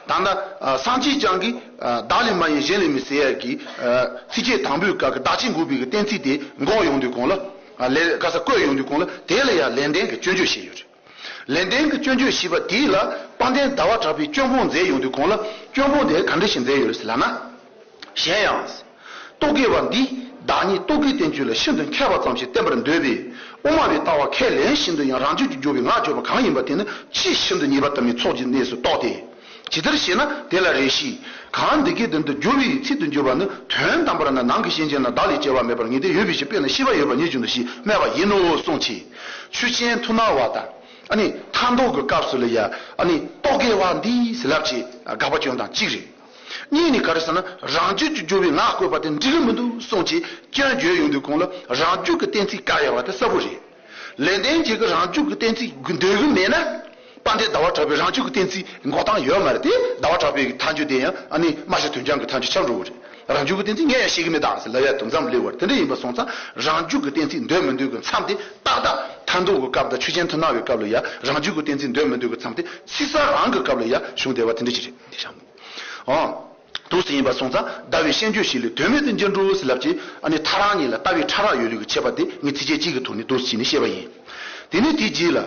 ད་ལྟ། ཨ། སངས་རྒྱས་བསྐྱངས་ཀྱིས། ཨ། བདག་ལས་མ་ཡིན་གཞན་ལས་མིན་ཟེར་ཡ་གི། ཨ། ཚིགས་བཅད་དང་པོའི་སྐབས་ཀྱི་བདག་ཅེས་འགོག་པའི་གི་གཏན་ཚིགས་དེ་འགོག་ཡོང་དུས་གོང་ལ། ཨ། ལས་ག་ས་བཀོད་ཡོང་དུས་གོང་ལ། དེ་ལ་ཡང་ལེགས་ལྡན་གྱི་སྐྱོན་བརྗོད་བྱས་ཡོད་རེད། ལེགས་ལྡན་གྱི་སྐྱོན་བརྗོད་བྱས་པ་དེ་ལ་དཔལ་ལྡན་ཟླ་བ་གྲགས་པས་སྐྱོན་སྤོང་མཛད་ཡོང་དུས་གོང་ལ། སྐྱོན་སྤོང་དེ་ག་འདྲ་ཞིག་མཛད་ཡོད་རེད་ཟེར་ལབ་ན། གཞན་ཡང་། རྟོག་གེ་བ་འདིས་བདག་ཉིད་རྟོག་གེའི་བསྟན་བཅོས་ལ་ཤིན་ཏུ་མཁས་པ་ཙམ་ཞིག་བསྟན་པར་འདོད་པས། དབུ་མ་པའི་ལྟ་བ་ཁས་ལེན་བཞིན་དུ་ཡང་རང་རྒྱུད་ཀྱི་སྦྱོར་བའི་ངག་བརྗོད་པ་གང་ཡིན་པ་དེ་ནི་ཆེས་ཤིན་ཏུ་ཉེས་པ་དམ་པའི་ཚོགས་ཀྱི་གནས་སུ་གཏོགས་ཏེ། ཇི་ལྟར་ཞེ་ན། དེ་ལ་རེ་ཞིག་གང་འདི་སྐད་དུ་འདི་སྦྱོར་བའི་ཚིག་ཏུ་འགྱུར་བ་ནི། དོན་དམ་པར་ན་ནང་གི་གཞན་གཅེས་ན་བདག་ལས་སྐྱེ་བ་མེད་པར་ངེས་ཏེ་ཡོད་པའི་ཕྱིར། དཔེར་ན་ཤེས་པ་ཡོད་པ་ཉིད་ཀྱང་འདུ་ཞིང་སྨྲས་པ་ཡིན་ནོ་གསུངས་ཀྱི། ཆོས་ཅན་མཐུ་སྣང་བ་དང་། ཨ་ནི་མཐའ་འདོགས་ཀྱི་སྐབས་སུ་ལ་ཡ། ཨ་ནི་རྟོག་གེ་བ་འདིས་ལབ་ཅེས་དགག་པ་སྐྱོན་སྟངས་གཅིག་རེད། གཉིས་ནི་ག་རེ་ཟེར་ན། རང་རྒྱུད་ཀྱི་སྦྱོར་བའི་ངག་བཀོད་པ་དེ་འགྲིག་གི་མི་འདུག་གསུངས་ཀྱི་སྐྱོན་བརྗོད་ཡོང་དུས་གོང་ལ། རང་རྒྱུད་ཀྱི་གཏན་ཚིགས་བཀག་ཡ་བ་དེ་གསལ་པོ་རེད། ལེགས་ལྡན་འབྱེད་ཀྱི་རང་རྒྱུད་ཀྱི་གཏན་ཚིགས་འདོད་གི་མེད་ན། དཔལ་ལྡན་ཟླ་བ་གྲགས་པའི་རང་རྒྱུད་ཀྱི་གཏན་ཚིགས་འགོག་སྟངས་ཡོད་མ་རེད་དེ། ཟླ་བ་གྲགས་པའི་མཐའ་འཇུག་དེ་ཡང་། ཨ་ནི་སྨྲ་བྱ་དོན་རྐྱང་གི་མཐའ་འཇུག་ཆགས་འགྲོ་གི་རེད། རང་རྒྱུད་ཀྱི་གཏན་ཚིགས་ངས་ཡང་ཤེས་ཀྱི་མེད་ད་ཟེར་ལབ་ཡ་དེ་ཙམ་སླེབས་པ་རེད། དེ་འདྲ་ཡིན་པ་སོང་ཙང་། རང་རྒྱུད་ཀྱི་གཏན་ཚིགས་འདོད་མི་འདོད་ཀྱི་མཚམས་དེ་ཏག་ཏག་མཐའ་འདོགས་ཀྱི་སྐབས་དང་ཆོས་ཅན་མཐུ་སྣང་བའི་སྐབས་ལ་ཡ། རང་རྒྱུད་ཀྱི་གཏན་ཚིགས་འདོད་མི་འདོད་ཀྱི་མཚམས་དེ་ཚིག་གསལ་རང་གི་སྐབས་ལ་ཡ་བྱུང་བསྡད་པ་དེ་འདྲ་ཞིག་རེད། འདི་བྱ་མོ། ཨང་། འདུག་སེ་ཡིན་པ་སོང་ཙང་། ཟླ་བའི་སྐྱོན་བརྗོད་ཞིག་ལས་དོན་མེད་དུ་འགྱུར་འགྲོ་ཟེར་ལབ་ཀྱི། ཨ་ནི་ཐག་རང་ཉིད་ལ་ལྟ་བའི་ཕྲ་རགས་ཡོད་ལུགས་ཀྱི་ཁྱད་པར་དེ་ངས་ཚིགས་བཅད་གཅིག་གི་ཐོག་ནས་འདུག་སེ་བྱས་ནས་བཤད་པ་ཡིན། དེ་ནས་དེའི་རྗེས་ལ།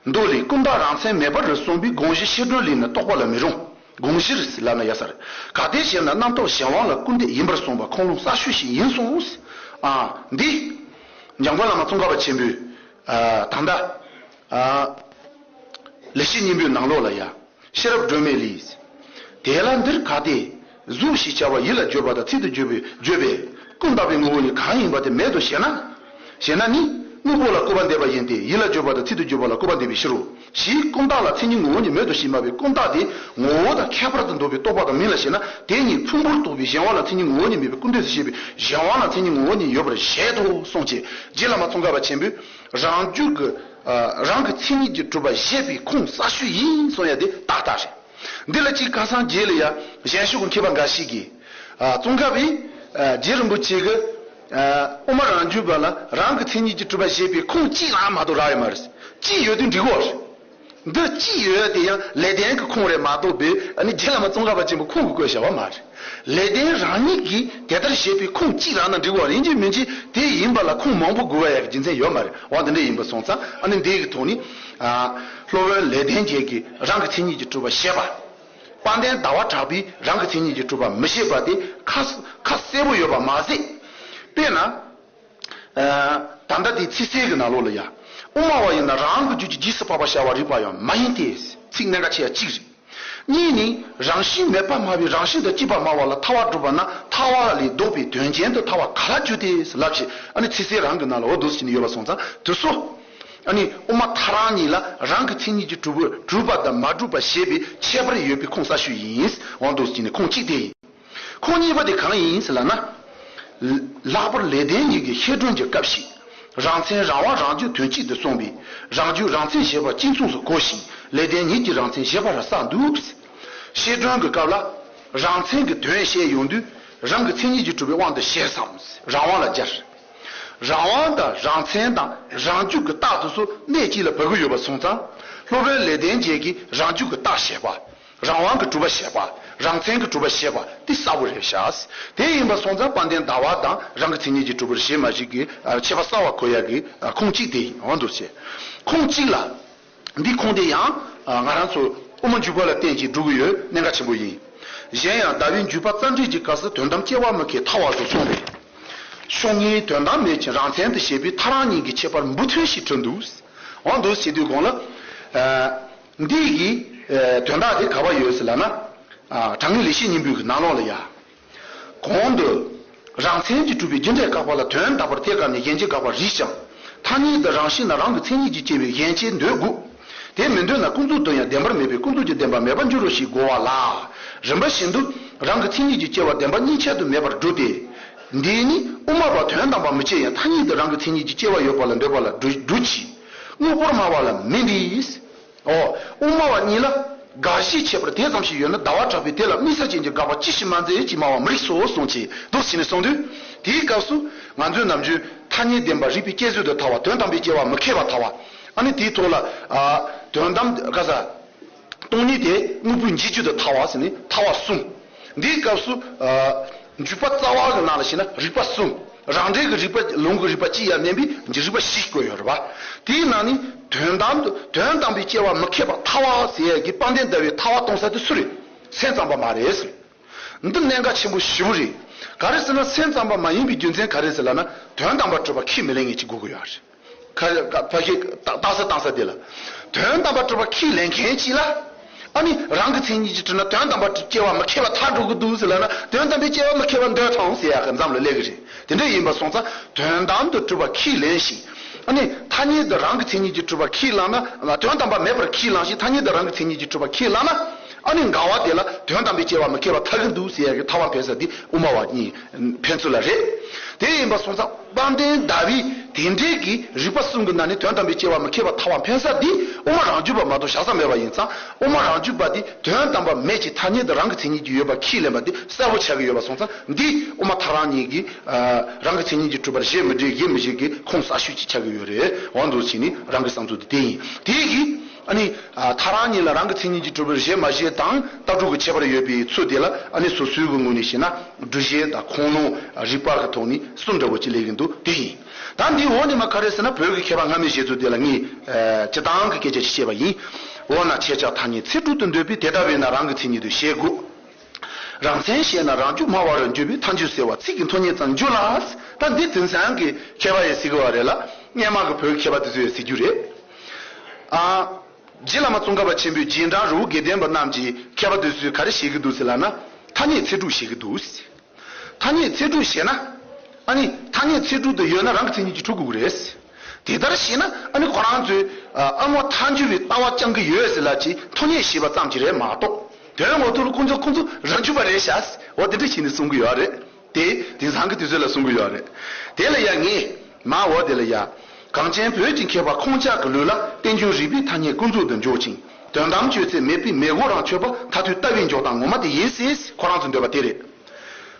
མདོ་ལས། ཀུན་བརྟགས་རང་མཚན་མེད་པར་གསུངས་པའི་དགོངས་གཞི་ཕྱི་དོན་ལས་ནི་རྟོགས་པ་ལ་མི་རུང་། དགོངས་གཞིར་ལབ་ན་ཡ་ས་རེད། ག་དེ་ཞེ་ན། རྣམ་རྟོག་གཞན་དབང་ལ་སྐུར་འདེབས་ཡིན་པར་གསུངས་པ་ཁུངས་ལུང་གསར་ཤོས་ཤིག་ཡིན་གསུངས། ཨ། འདི། འཇམ་མགོན་བླ་མ་ཙོང་ཁ་པ་ཆེན་པོས། ཨ། ད་ལྟ། ཨ། ལེགས་བཤད་སྙིང་པོའི་ནང་ལོགས་ལ་ཡ། ཤེས་རབ་སྒྲོན་མེ་ལས། དེ་ལ་འདིར་ག་དེ། གཟུགས་ཞེས་བྱ་བ་ཡིད་ལ་བརྗོད་པ་དང་ཚིག་ཏུ་བརྗོད་པའི་བརྗོད་པས་ཀུན་བརྟགས་པའི་ངོ་བོ་ཉིད་གང་ཡིན་པ་དེ་མེད་དོ་ཞེ་ན། ཞེ་ན་ནི། དངོས་པོ་ལ་སྐུར་པ་འདེབས་པ་ཡིན་ཏེ། ཡིད་ལ་བརྗོད་པ་དང་ཚིག་ཏུ་བརྗོད་པ་ལ་སྐུར་པ་འདེབས་པའི་ཕྱིར་རོ། ཞེས་ཀུན་བརྟགས་ལ་མཚན་ཉིད་ངོ་བོ་ཉིད་མེད་དོ་ཞེས་སྨྲ་བའི་ཀུན་བརྟགས་དེ་ངོ་བོ་དང་ཁྱད་པར་དུ་འདོད་པའི་རྟོག་པ་དང་མིང་ལ་བྱེད་ན། དེ་གཉིས་ཕུང་པོར་རྟོགས་པའི་གཞན་དབང་ལ་མཚན་ཉིད་ངོ་བོ་ཉིད་མེད་པའི་སྐུར་འདེབས་སུ་བཤད་པའི་གཞན་དབང་ལ་མཚན་ཉིད་ངོ་བོ་ཉིད་ཡོད་པར་བཞེད་དོ་གསུངས་ཀྱི། རྗེ་བླ་མ་ཙོང་ཁ་པ་ཆེན་པོས་རང་རྒྱུད་ཀྱི་རང་གི་མཚན་ཉིད་ཀྱིས་གྲུབ་པ་བཞེད་པའི་ཁུངས་གསར་ཤོས་ཡིན་གསུང་ཡ་དེ་ཏག་ཏག་རེད། འདི་ལ་ཅིག་ཁ་སང་རྗེས་ལ་ཡ་གཞན་ཕྱོགས་ཀྱི་མཁས་པ་འགའ་ཞིག་གིས། ཨ། ཙོང་ཁ་པས། ཨ། རྗེ་རིན་པོ་ཆེ་གི། ཨ། དབུ་མ་རང་རྒྱུད་པ་ལ་རང་གི་མཚན་ཉིད་ཀྱིས་གྲུབ་པ་བཞེད་པའི་ཁུངས་གཅིག་རང་མ་གཏོགས་རག་ཡོད་མ་རེད། གཅིག་ཡོད་དུས་འགྲིག་གོ་རེད། འདི་གཅིག་ཡོད་དེ་ཡང་ལེགས་ལྡན་གྱི་ཁུངས་རེད་མ་གཏོགས་པའི། ཨ་ནི་རྗེ་བླ་མ་ཙོང་ཁ་པ་ཆེན་པོའི་ཁུངས་ཀྱིས་བཀོད་བཞག་པ་མ་རེད། ལེགས་ལྡན་རང་ཉིད་ཀྱིས་དེ་ལྟར་བཞེད་པའི་ཁུངས་གཅིག་རང་ན་འགྲིག་གོ་རེད། ཡིན་གཅིག་མིན་གཅིག་དེ་ཡིན་པ་ལ་ཁུངས་མང་པོ་དགོས་པ་ཡག་གི་རྒྱུ་མཚན་ཡོད་མ་རེད། འོ་དེ་འདྲ་ཡིན་པ་སོང་ཙང་། ཨ་ནི་འདི་གི་ཐོག་ནས། ཨ། སློབ་དཔོན་ལེགས་ལྡན་འབྱེད་ཀྱིས་རང་གི་མཚན་ཉིད་ཀྱིས་གྲུབ་པ་བཞེད་པ། དཔལ་ལྡན་ཟླ་བ་གྲགས་པས་རང་གི་མཚན་ཉིད་ཀྱིས་གྲུབ་པ་མི་བཞེད་པ་དེ་ཁ་ཁ་གསལ་པོ་ཡོད་པ་མ་ཟད། དཔེར་ན། ཨ། ད་ལྟ་དེའི་ཚིག་གསལ་གྱི་ནང་ལོགས་ལ་ཡ། དབུ་མ་བ་ཡིན་ན་རང་གི་རྒྱུད་ཀྱི་རྗེས་སུ་དཔག་པ་བྱ་བ་རིགས་པ་ཡང་མ་ཡིན་ཏེ། ཚིག་གནད་འགག་ཆེ་ཡ་གཅིག་རེད། གཉིས་ནི། རང་བཞིན་མེད་པར་སྨྲ་བའི་རང་བཞིན་དང་བཅས་པར་སྨྲ་བ་ལ་ཐལ་བ་སྒྲུབ་པ་ན་ཐལ་བ་ལས་ལྡོག་པའི་དོན་ཅན་དུ་ཐལ་བ་ག་ལ་འགྱུར་ཏེ་ལབ་ཞེས། ཨ་ནི་ཚིག་གསལ་རང་གི་ནང་ལ་འོ་འདུག་ཟེར་ནས་ཡོད་པ་སོང་ཙང་དེ་ཚོ། ཨ་ནི་དབུ་མ་ཐལ་རང་གཉིས་ལ་རང་གི་མཚན་ཉིད་ཀྱིས་གྲུབ་པ་གྲུབ་པ་དང་མ་གྲུབ་པ་བཞེད་པའི་ཁྱད་པར་ཡོད་པའི་ཁུངས་གསར་ཤོས་ཡིན། འོ་འདུག་ཟེར་ནས་ཁུངས་གཅིག་དེ་ཡིན། ཁུངས་གཉིས་པ་དེ་གང་ཡིན་ཟེར་ལབ་ན། ལྷག་པར་ལེགས་ལྡན་འབྱེད་ཀྱི་བཤད་སྒྲུབ་ཀྱི་སྐབས་ཤིག་རང་མཚན་རང་དབང་རང་རྒྱུད་དོན་གཅིག་ཏུ་གསུངས་པས། རང་རྒྱུད་རང་མཚན་བཞེད་པ་གཅིག་མཚུངས་སུ་གོ་ཞིང་། ལེགས་ལྡན་ཉིད་ཀྱི་རང་མཚན་བཞེད་པ་ར་བསགས་འདུག། བཤད་སྒྲུབ་ཀྱི་སྐབས་ལ་རང་མཚན་གྱི་དོན་བཤད་ཡོང་དུས་རང་གི་མཚན་ཉིད་ཀྱིས་གྲུབ་པའི་དབང་དུ་བྱས་སམ། རང་དབང་ལ་སྦྱར། རང་དབང་དང་རང་མཚན་དང་རང་རྒྱུད་ཀྱི་རྟགས་དེ་ཚོ་གནད་གཅིག་ལ་བབས་ཀྱི་ཡོད་པ་སོང་ཙང་། སློབ་དཔོན་ལེགས་ལྡན་འབྱེད་ཀྱིས་རང་རྒྱུད་ཀྱི་རྟགས་བཤད་པ། རང་དབང་གི་གྲུབ་པ་བཤད་པ། རང་མཚན་གྱི་གྲུབ་པ་བཤད་པ་དེ་གསལ་པོ་རེད་ཤག། དེ་ཡིན་པ་སོང་ཙང་དཔལ་ལྡན་ཟླ་བ་དང་རང་གི་མཚན་ཉིད་ཀྱིས་གྲུབ་པར་བཞེད་མ་བཞེད་ཀྱི་ཁྱད་པར་གསལ་བར་གོ་ཡ་གི་ཁུངས་གཅིག་དེ་ཡིན། འོ་འདུག་ཟེར། ཁུངས་གཅིག་ལ། འདིའི་ཁུངས་དེ་ཡང་ང་རང་ཚོ་དབུ་མ་འཇུག་པ་ལ་བརྟེན་ཅིང་སྒྲུབ་ཀྱི་ཡོད། གནད་འགག་ཆེན་པོ་ཡིན། གཞན་ཡང་ཟླ་བའི་འཇུག་པ་རྩ་འགྲེལ་གྱི་སྐབས་སུ་དོན་དམ་སྐྱེ་བ་མི་སྐྱེ་ཐལ་བ་དུ་གསུངས་པས། ཕྱོགས་སྔའི་དོན་དམ་མེད་ཅིང་རང་མཚན་དུ་བཤད་པའི་ཐལ་རང་གཉིས་ཀྱི་ཁྱད་པར་འབུར་ཐོན་ཞིག་གྲུབ་འདུག། འོ་འདུག་ཟེར་དུས་གོང་ལ། ཨ། འདི་གི་ཨ་དོན་དག་དེ་ག་པར་ཡོད་ཟེར་ལབ་ན། ཨ། དྲང་ངེས་ལེགས་བཤད་སྙིང་པོའི་གི་ནང་ལོགས་ལ་ཡ། གོང་དུ། རང་མཚན་གྱིས་གྲུབ་པའི་རྒྱུ་འབྲས་བཀག་པ་ལ་དོན་དམ་པར་ཐད་ཀར་ནས་གཞན་གྱིས་དགག་པར་རིགས་ཀྱང་། ཐ་སྙད་དུ་རང་བཞིན་ན་རང་གི་མཚན་ཉིད་ཀྱིས་སྐྱེ་བའི་གཞན་ཅེས་འདོད་དགོས། དེ་མི་འདོད་ན་ཀུན་རྫོབ་ཏུ་ཡང་བདེན་པར་མེད་པས་ཀུན་རྫོབ་ཀྱི་བདེན་པ་མེད་པར་འགྱུར་རོ་ཞེས་གོ་བ་ལ། རིམ་པ་བཞིན་དུ་རང་གི་མཚན་ཉིད་ཀྱིས་སྐྱེ་བ་བདེན་པ་གཉིས་ཆར་དུ་མེད་པར་སྒྲུབ་སྟེ། འདིས་ནི་དབུ་མ་པ་དོན་དམ་པར་མི་སྐྱེ་ཡང་ཐ་སྙད་དུ་རང་གི་མཚན་ཉིད་ཀྱིས་སྐྱེ་བ་ཡོད་པ་ལ་འདོད་པ་ལ་སྒྲུབ་སྒྲུབ་ཀྱི། དངོས་པོར་སྨྲ་བ་ལ་མིན་ཏེ། ཨོ། དབུ་མ་པ་གཉིས་ལ་དགག་གཞིའི་ཁྱད་པར་དེ་ཙམ་ཞིག་ཡོད་ན་ཟླ་བ་གྲགས་པས་དེ་ལ་དམིགས་བསལ་ཅན་གྱི་དགག་པ་ཅི་ཞིག་མ་མཛད་ཅེས་སྨྲ་བ་མི་རིགས་སོ་གསུངས་ཀྱི་འདུག་ཟེར་ནས་གསུངས་དུས། དེའི་སྐབས་སུ་ང་ཚོས་ནམ་རྒྱུན་ཐ་སྙད་བདེན་པ་རིགས་པས་དཔྱད་བཟོད་དུ་ཐལ་བ། དོན་དམ་པའི་སྐྱེ་བ་མི་ཁེགས་པར་ཐལ་བ། ཨ་ནི་དེའི་ཐོག་ལ། ཨ། དོན་དམ་ག་ས། སྟོང་ཉིད་དེ་དངོས་པོའི་འཇིག་རྒྱུ་དུ་ཐལ་བ་ཟེར་ནས་ཐལ་བ་གསུམ། འདིའི་སྐབས་སུ། ཨ། འཇུག་པ་རྩ་བ་གི་ནང་ལ་བྱས་ན་རིགས་པ་གསུམ། རང་འགྲེལ་གྱི་རིགས་པ། ལུང་གི་རིགས་པ་གཅིག་ཡང་མིན་པའི་རིགས་པ་བཞི་བཀོད་ཡོད་རེད་པ། དེའི་ནང་ནས་དོན་དམ་དུ་དོན་དམ་པའི་སྐྱེ་བ་མི་ཁེགས་པར་ཐལ་བ་ཟེར་ཡ་གི་དཔལ་ལྡན་ཟླ་བའི་ཐལ་བ་གཏོང་ས་དེ་སུ་རེད། སེམས་ཙམ་པ་མ་རེད་ཟེར། འདི་གནད་འགག་ཆེན་པོ་ཞེ་པོ་རེད། ག་རེ་ཟེར་ན་སེམས་ཙམ་པ་མ་ཡིན་པའི་རྒྱུ་མཚན་ག་རེ་ཟེར་ལབ་ན། དོན་དམ་པར་གྲུབ་པ་ཁས་མི་ལེན་མཁན་གཅིག་དགོས་ཀྱི་ཡོད་རེད། ཁ་ཁ་ཕ་གི་ཏག་ས་ཏག་ས་དེ་ལ། དོན་དམ་པར་གྲུབ་པ་ཁས་ལེན་མཁན་གཅིག་ལ། ཨ་ནི་རང་གི་མཚན་ཉིད་ཀྱིས་གྲུབ་ན་དོན་དམ་པར་སྐྱེ་བ་མི་ཁེགས་པ་ཐལ་འགྲོ་གི་འདུག་ཟེར་ལབ་ན། དོན་དམ་པའི་སྐྱེ་བ་མི་ཁེགས་པ་འདོད་དང་ཟེར་ཡག་གི་མཚམས་ལ་སླེབས་ཀྱི་རེད། དེ་འདྲ་ཡིན་པ་སོང་ཙང་དོན་དམ་དུ་གྲུབ་པ་ཁས་ལེན་ཞིང་། ཨ་ནི་ཐ་སྙད་དུ་རང་གི་མཚན་ཉིད་ཀྱིས་གྲུབ་པ་ཁས་བླངས་ན། དོན་དམ་པ་མེད་པར་ཁས་བླངས་ཤིང་ཐ་སྙད་དུ་རང་གི་མཚན་ཉིད་ཀྱིས་གྲུབ་པ་ཁས་བླངས་ན། ཨ་ནི་འགལ་བ་དེ་ལ་དོན་དམ་པའི་སྐྱེ་བ་མི་ཁེགས་པ་ཐལ་གྱི་འདུག་ཟེར་ཡག་གི་ཐལ་བ་འཕེན་ས་དེ་དབུ་མ་པ་གཉིས་ཕན་ཚུན་ལ་རེད། དེ་ཡིན་པ་སོང་ཙང་དཔལ་ལྡན་ཟླ་བས་དེ་འདྲའི་གི་རིགས་པ་གསུམ་གྱི་ནང་ནས་དོན་དམ་པའི་སྐྱེ་བ་མི་ཁེགས་པ་ཐལ་བ་འཕེན་ས་དེ་དབུ་མ་རང་རྒྱུད་པ་མ་གཏོགས་བཞག་ས་མེད་པ་ཡིན་ཙང་། དབུ་མ་རང་རྒྱུད་པ་དེ་དོན་དམ་པ་མེད་ཅིང་ཐ་སྙད་དུ་རང་གི་མཚན་ཉིད་ཀྱིས་ཡོད་པ་ཁས་ལེན་པ་དེ་གསལ་པོ་ཆགས་ཀྱི་ཡོད་པ་སོང་ཙང་། འདི་དབུ་མ་ཐལ་རང་གཉིས་ཀྱིས་རང་གི་མཚན་ཉིད་ཀྱིས་གྲུབ་པར་བཞེད་མི་འགྲིག། བཞེད་མི་འགྲིག་གི་ཁུངས་གསལ་ཤོས་ཅིག་ཆགས་ཀྱི་ཡོད་རེད། འོ་འདུག་བྱས་ནས་རང་གི་བསམ་ཚུལ་དེ་དེ་ཡིན། དེ་གིས། ཨ་ནི། ཨ། ཐལ་རང་གཉིས་ལ་རང་གི་མཚན་ཉིད་ཀྱིས་གྲུབ་པར་བཞེད་མ་བཞེད་དང་ལྟ་གྲུབ་ཀྱི་ཁྱད་པར་ཡོད་པའི་ཚུལ་དེ་ལ། ཨ་ནི་སོ་སོའི་གི་ངོས་ནས་བཤད་ན་སྒྲུབ་བྱེད་དང་ཁུངས་ལུང་རིགས་པ་གི་ཐོག་ནས་གསུམ་འདྲ་བོ་ཅིག་སླེབས་ཀྱི་འདུག། དེ་ཡིན། ད་འདིའི་འོག་ནས་མ་ག་རེ་ཟེར་ན། བོད་ཀྱི་མཁས་པ་སྔ་མའི་བཞེད་ཚུལ་དེ་ལ་ངས། ཨ། སྤྱིར་བཏང་གི་སྐད་ཆ་ཅིག་བཤད་པ་ཡིན། འོ་ན་ཁྱེད་ཅག་ཐ་སྙད་ཚིག་གྲོགས་དུ་འདོད་པས་དེ་ལྟ་བས་ན་རང་གི་མཚན་ཉིད་དུ་བཞེད་དགོས། རང་མཚན་བཞེད་ན་རང་རྒྱུད་སྨྲ་བ་རུ་འགྱུར་བས་ཐལ་འགྱུར་ཟེར་བ་ཚིག་གི་མཐུན་རྐྱེན་ཙམ་འགྱུར་ལ། ད་འདི་དེང་སང་གི་མཁས་པ་ཡིས་ཟེར་གི་བ་རེད་ལ། སྔོན་མ་གི་བོད་ཀྱི་མཁས་པ་དེ་ཚོ་ཡིས་ཟེར་རྒྱུ་རེད། ཨ། རྗེ་བླ་མ་ཙོང་ཁ་པ་ཆེན་པོས་རྗེས་འབྲང་རི་བོ་དགེ་ལྡན་པ་རྣམས་ཀྱིས་མཁས་པ་དེ་ཚོས་ག་རེ་བཤད་ཀྱི་འདུག་ཟེར་ལབ་ན། ཐ་སྙད་ཚིག་གྲོགས་བཤད་ཀྱི་འདུག། ཐ་སྙད་ཚིག་གྲོགས་བཤད་ན། ཨ་ནི་ཐ་སྙད་ཚིག་གྲོགས་དུ་ཡོད་ན་རང་གི་མཚན་ཉིད་ཀྱིས་གྲུབ་དགོས་ཀྱི་རེད། དེ་ལྟར་བྱས་ན་ཨ་ནི་ཁོ་རང་ཚོས་ཨ་སྔོ་ཐལ་འགྱུར་བའི་ལྟ་བ་བསྐྱང་གི་ཡོད་ཟེར་ལབ་ཀྱི་ཐ་སྙད་བྱས་པ་ཙམ་གྱིས་རེད་མ་གཏོགས། དོན་ངོ་ཐོག་ལ་ཁོང་ཚོ་ཁོང་ཚོ་རང་རྒྱུད་པ་རེད་ཤག་འོ་དེ་འདྲ་བྱས་ནས་གསུང་གི་ཡོད་རེད། དེ་དེང་སང་གི་དུས་ཚོད་ལ་གསུང་གི་ཡོད་རེད། དེ་ལ་ཡང་ངས་མ་འོ་དེ་ལ་ཡ། གངས་ཅན་བོད་ཀྱི་མཁས་པ་ཁོང་ཅག་གི་ལུགས་ལ་རྟེན་འབྱུང་རིགས་པའི་ཐ་སྙད་ཀུན་རྫོབ་ཏུ་འཇོག་ཅིང་དོན་དམ་དཔྱོད་ཚད་མེད་པའི་མེ་འགོག་རང་ཆོད་པ་མཐར་ཐུག་ལྟ་བའི་འཇོག་སྟངས་ངོ་མ་དེ་ཡིན་སྲིད། ཁོ་རང་ཚོ་འདོད་པ་དེ་རེད།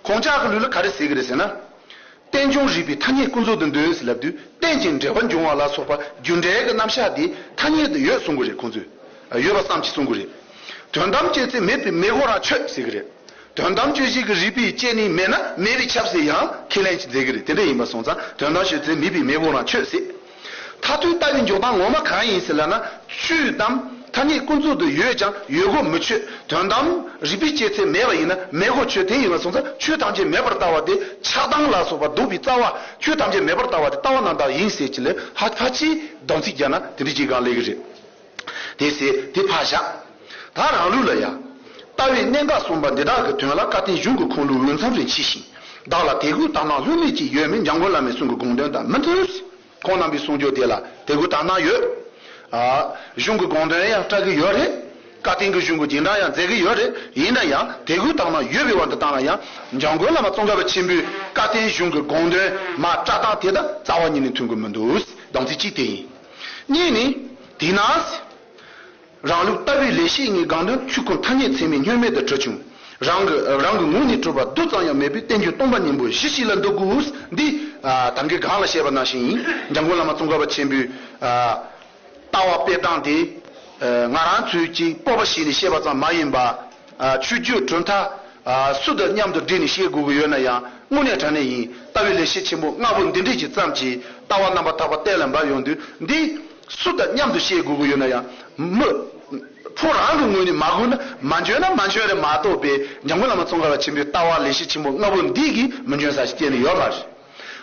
ཁོང་ཅག་གི་ལུགས་ལ་ག་རེ་ཟེར་གི་རེད་ཟེར་ན། རྟེན་འབྱུང་རིགས་པའི་ཐ་སྙད་ཀུན་རྫོབ་ཏུ་འདོད་ཟེར་ལབ་དུས་རྟེན་ཅིང་འབྲེལ་བར་འབྱུང་བ་ལ་སོགས་པ་རྒྱུ་འབྲས་ཀྱི་རྣམ་གཞག་དེ་ཐ་སྙད་དུ་ཡོད་གསུང་གི་རེད་ཁོང་ཚོས། ཡོད་པ་ཙམ་གྱིས་གསུང་གི་རེད། དོན་དམ་དཔྱོད་ཚད་མེད་པའི་མེ་འགོག་རང་ཆོད་ཟེར་གི་རེད། དོན་དམ་དཔྱོད་བྱེད་ཀྱི་རིགས་པས་དཔྱད་ནས་མེད་ན་མེད་པས་ཁྱབ་ཟེར་ཡང་ཁས་ལེན་མཛད་ཀྱི་རེད། དེ་འདྲ་ཡིན་པ་སོང་ཙང་དོན་དམ་དཔྱོད་ཚད་མེད་པའི་མེ་འགོག་རང་ཆོད་ཟེར། མཐར་ཐུག་ལྟ་བའི་འཇོག་སྟངས་ངོ་མ་གང་ཡིན་ཟེར་ལབ་ན། དཔྱོད་དམ་ཐ་སྙད་ཀུན་རྫོབ་ཏུ་ཡོད་ཀྱང་ཡོད་དགོས་མི་ཆོད། དོན་དམ་རིགས་པས་དཔྱད་ཚད་མེད་པ་ཡིན་ན་མེད་དགོས་ཆོད། དེ་ཡིན་པ་སོང་ཙང་ཆོས་ཐམས་ཅད་མེད་པར་ལྟ་བ་དེ་ཆགས་སྡང་ལ་སོགས་པ་ལྡོག་པའི་རྩ་བ། ཆོས་ཐམས་ཅད་མེད་པར་ལྟ་བ་དེ་ལྟ་བ་རྣམ་དག་ཡིན་ཟེར་གྱི་ལས་ཧ་ཕ་ཅིའི་སྡོམ་ཚིག་རྒྱག་ན་དེ་འདྲ་ཅིག་གང་ལས་ཀྱི་རེད། དེ་ཟེར་དེ་ཕར་བཞག་ད་རང་ལུགས་ལ་ཡ། ལྟ་བའི་གནད་འགག་གསུམ་པ་འདི་དག་གི་དོན་ལ་བཀའ་བསྟན་གཞུང་གི་ཁུངས་ལུགས་འོས་འཚམ་རེ་མཆིས་ཤིང་། བདག་ལ་དད་གུས་དག་སྣང་ལྷོད་མེད་ཅིག་ཡོད་མིན་འཇམ་མགོན་བླ་མའི་གསུང་གི་དགོངས་དོན་དང་མི་མཐུན། ཁོང་རྣམ་པའི་གསུང་སྒྱུར་དེ་ལ་དད་གུས་དག་སྣང་ཡོད། ཨ། གཞུང་གི་དགོངས་དོན་ཡང་སྐྲག་གི་ཡོད་རེད། བཀའ་བསྟན་གྱི་གཞུང་གི་རྗེས་འབྲང་ཡང་མཛད་ཀྱི་ཡོད་རེད། ཡིན་ན་ཡང་དད་གུས་དག་སྣང་ཡོད་པའི་དབང་དུ་བཏང་ན་ཡང་འཇམ་མགོན་བླ་མ་ཙོང་ཁ་པ་ཆེན་པོའི་བཀའ་བསྟན་གཞུང་གི་དགོངས་དོན་མ་སྐྲག་སྟངས་དེ་དང་རྩ་བ་ཉིད་ནས་མཐུན་གྱི་མི་འདུག་སྡོམ་ཚིག་གཅིག་དེ་ཡིན། གཉིས་ནི། དེས་ན། རང་ལུགས་ལྟ་བའི་ལེགས་བཤད་ལྔའི་དགོངས་དོན་ཆོས་ཀུན་ཐ་སྙད་ཚད་མས་བསྙོན་མེད་དུ་གྲུབ་ཀྱང་། རང་གི་རང་གི་ངོས་ནས་གྲུབ་པ་རྡུལ་ཙམ་ཡང་མེད་པའི་རྟེན་འབྱུང་སྟོང་པ་ཉིད་པོ་གཞི་གཅིག་ལ་འདོད་དགོས། འདི་ད་གིན་གོང་ལ་བཤད་པ་ནང་བཞིན་ཡིན། འཇམ་མགོན་བླ་མ་ཙོང་ཁ་པ་ཆེན་པོའི་ལྟ་བ་སྤེལ་སྟངས་དེ། ང་རང་ཚོས་ཀྱིས་སྤོབས་པ་བྱས་ནས་བཤད་པ་ཙམ་མ་ཡིན་པ། ཆོས་བརྒྱུད་གྲུབ་མཐའ། སུ་དང་མཉམ་དུ་སྦྲེལ་ནས་བཤད་དགོས་ཀྱི་ཡོད་ན་ཡང་དངོས་གནས་དྲང་གནས་ཡིན། ལྟ་བའི་ལེགས་བཤད་ཆེན་པོ་ལྔ་པོ་འདི་འདྲས་ཀྱི་ཙམ་གྱིས་ལྟ་བ་རྣམ་པར་དག་པ་གཏན་ལ་འབེབས་ཡོང་དུས་འདི་སུ་དང་མཉམ་དུ་བཤད་དགོས་ཀྱི་ཡོད་ན་ཡང་མི་ཕོ་རང་གི་ངོས་ནས་མ་གོ་ན་མ་འཇོན་ན་མ་འཇོན་རེད་མ་གཏོགས་པའི་འཇམ་མགོན་བླ་མ་ཙོང་ཁ་པ་ཆེན་པོའི་ལྟ་བ་ལེགས་བཤད་ཆེན་པོ་ལྔ་པོ་འདི་གིས་མི་འཇོན་ས་ཞིག་གཏན་ནས་ཡོད་མ་རེད།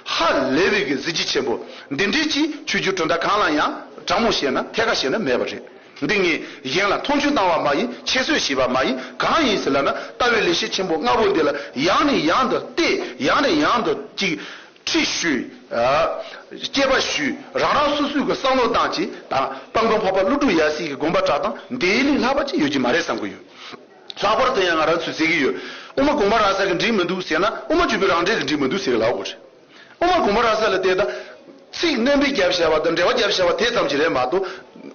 ཧ་ལས་པའི་གི་གཟི་བརྗིད་ཆེན་པོ་འདི་འདྲས་ཀྱི་ཆོས་བརྒྱུད་གྲུབ་མཐའ་གང་ལ་ཡང་དྲང་མོ་བཤད་ན་ཐད་ཀར་བཤད་ན་མེད་པ་རེད། འདི་ངས་གཞན་ལ་མཐོང་ཆུང་བཏང་བ་མ་ཡིན། ཁྱད་གསོད་བྱས་པ་མ་ཡིན། གང་ཡིན་ཟེར་ལབ་ན་ལྟ་བའི་ལེགས་བཤད་ཆེན་པོ་ལྔ་པོ་འདི་ལ་ཡང་ནས་ཡང་དུ་བལྟས། ཡང་ནས་ཡང་དུ་ཅིག་ཁྲིད་ཞུས། དཔྱད་པ་ཞུས། རང་རང་སོ་སོའི་གི་བསམ་བློ་བཏང་ཅིག་དང་དཔལ་མགོན་འཕགས་པ་ཀླུ་སྒྲུབ་ཡབ་སྲས་ཀྱི་དགོངས་པ་བཀྲལ་སྟངས་འདི་ལས་ལྷག་པ་ཅིག་ཡོད་ཀྱི་མ་རེད་བསམ་གི་ཡོད། ལྷག་པར་དུ་ཡང་ང་རང་ཚོས་ཟེར་གི་ཡོད། དབུ་མ་དགོངས་པ་རབ་གསལ་གི་འགྲིག་མི་འདུག་ཟེར་ན་དབུ་མ་འཇུག་པའི་རང་འགྲེལ་གི་འགྲིག་མི་འདུག་ཟེར་གི་ལབ་དགོས་རེད། དབུ་མ་དགོངས་པ་རབ་གསལ་ལ་བལྟས་ད། ཚིག་སྣོན་པའི་རྒྱབ་བྱ་བ་དང་འགྲེལ་པ་རྒྱབ་བྱ་བ་དེ་ཙམ་གྱིས་རེད་མ་གཏོགས།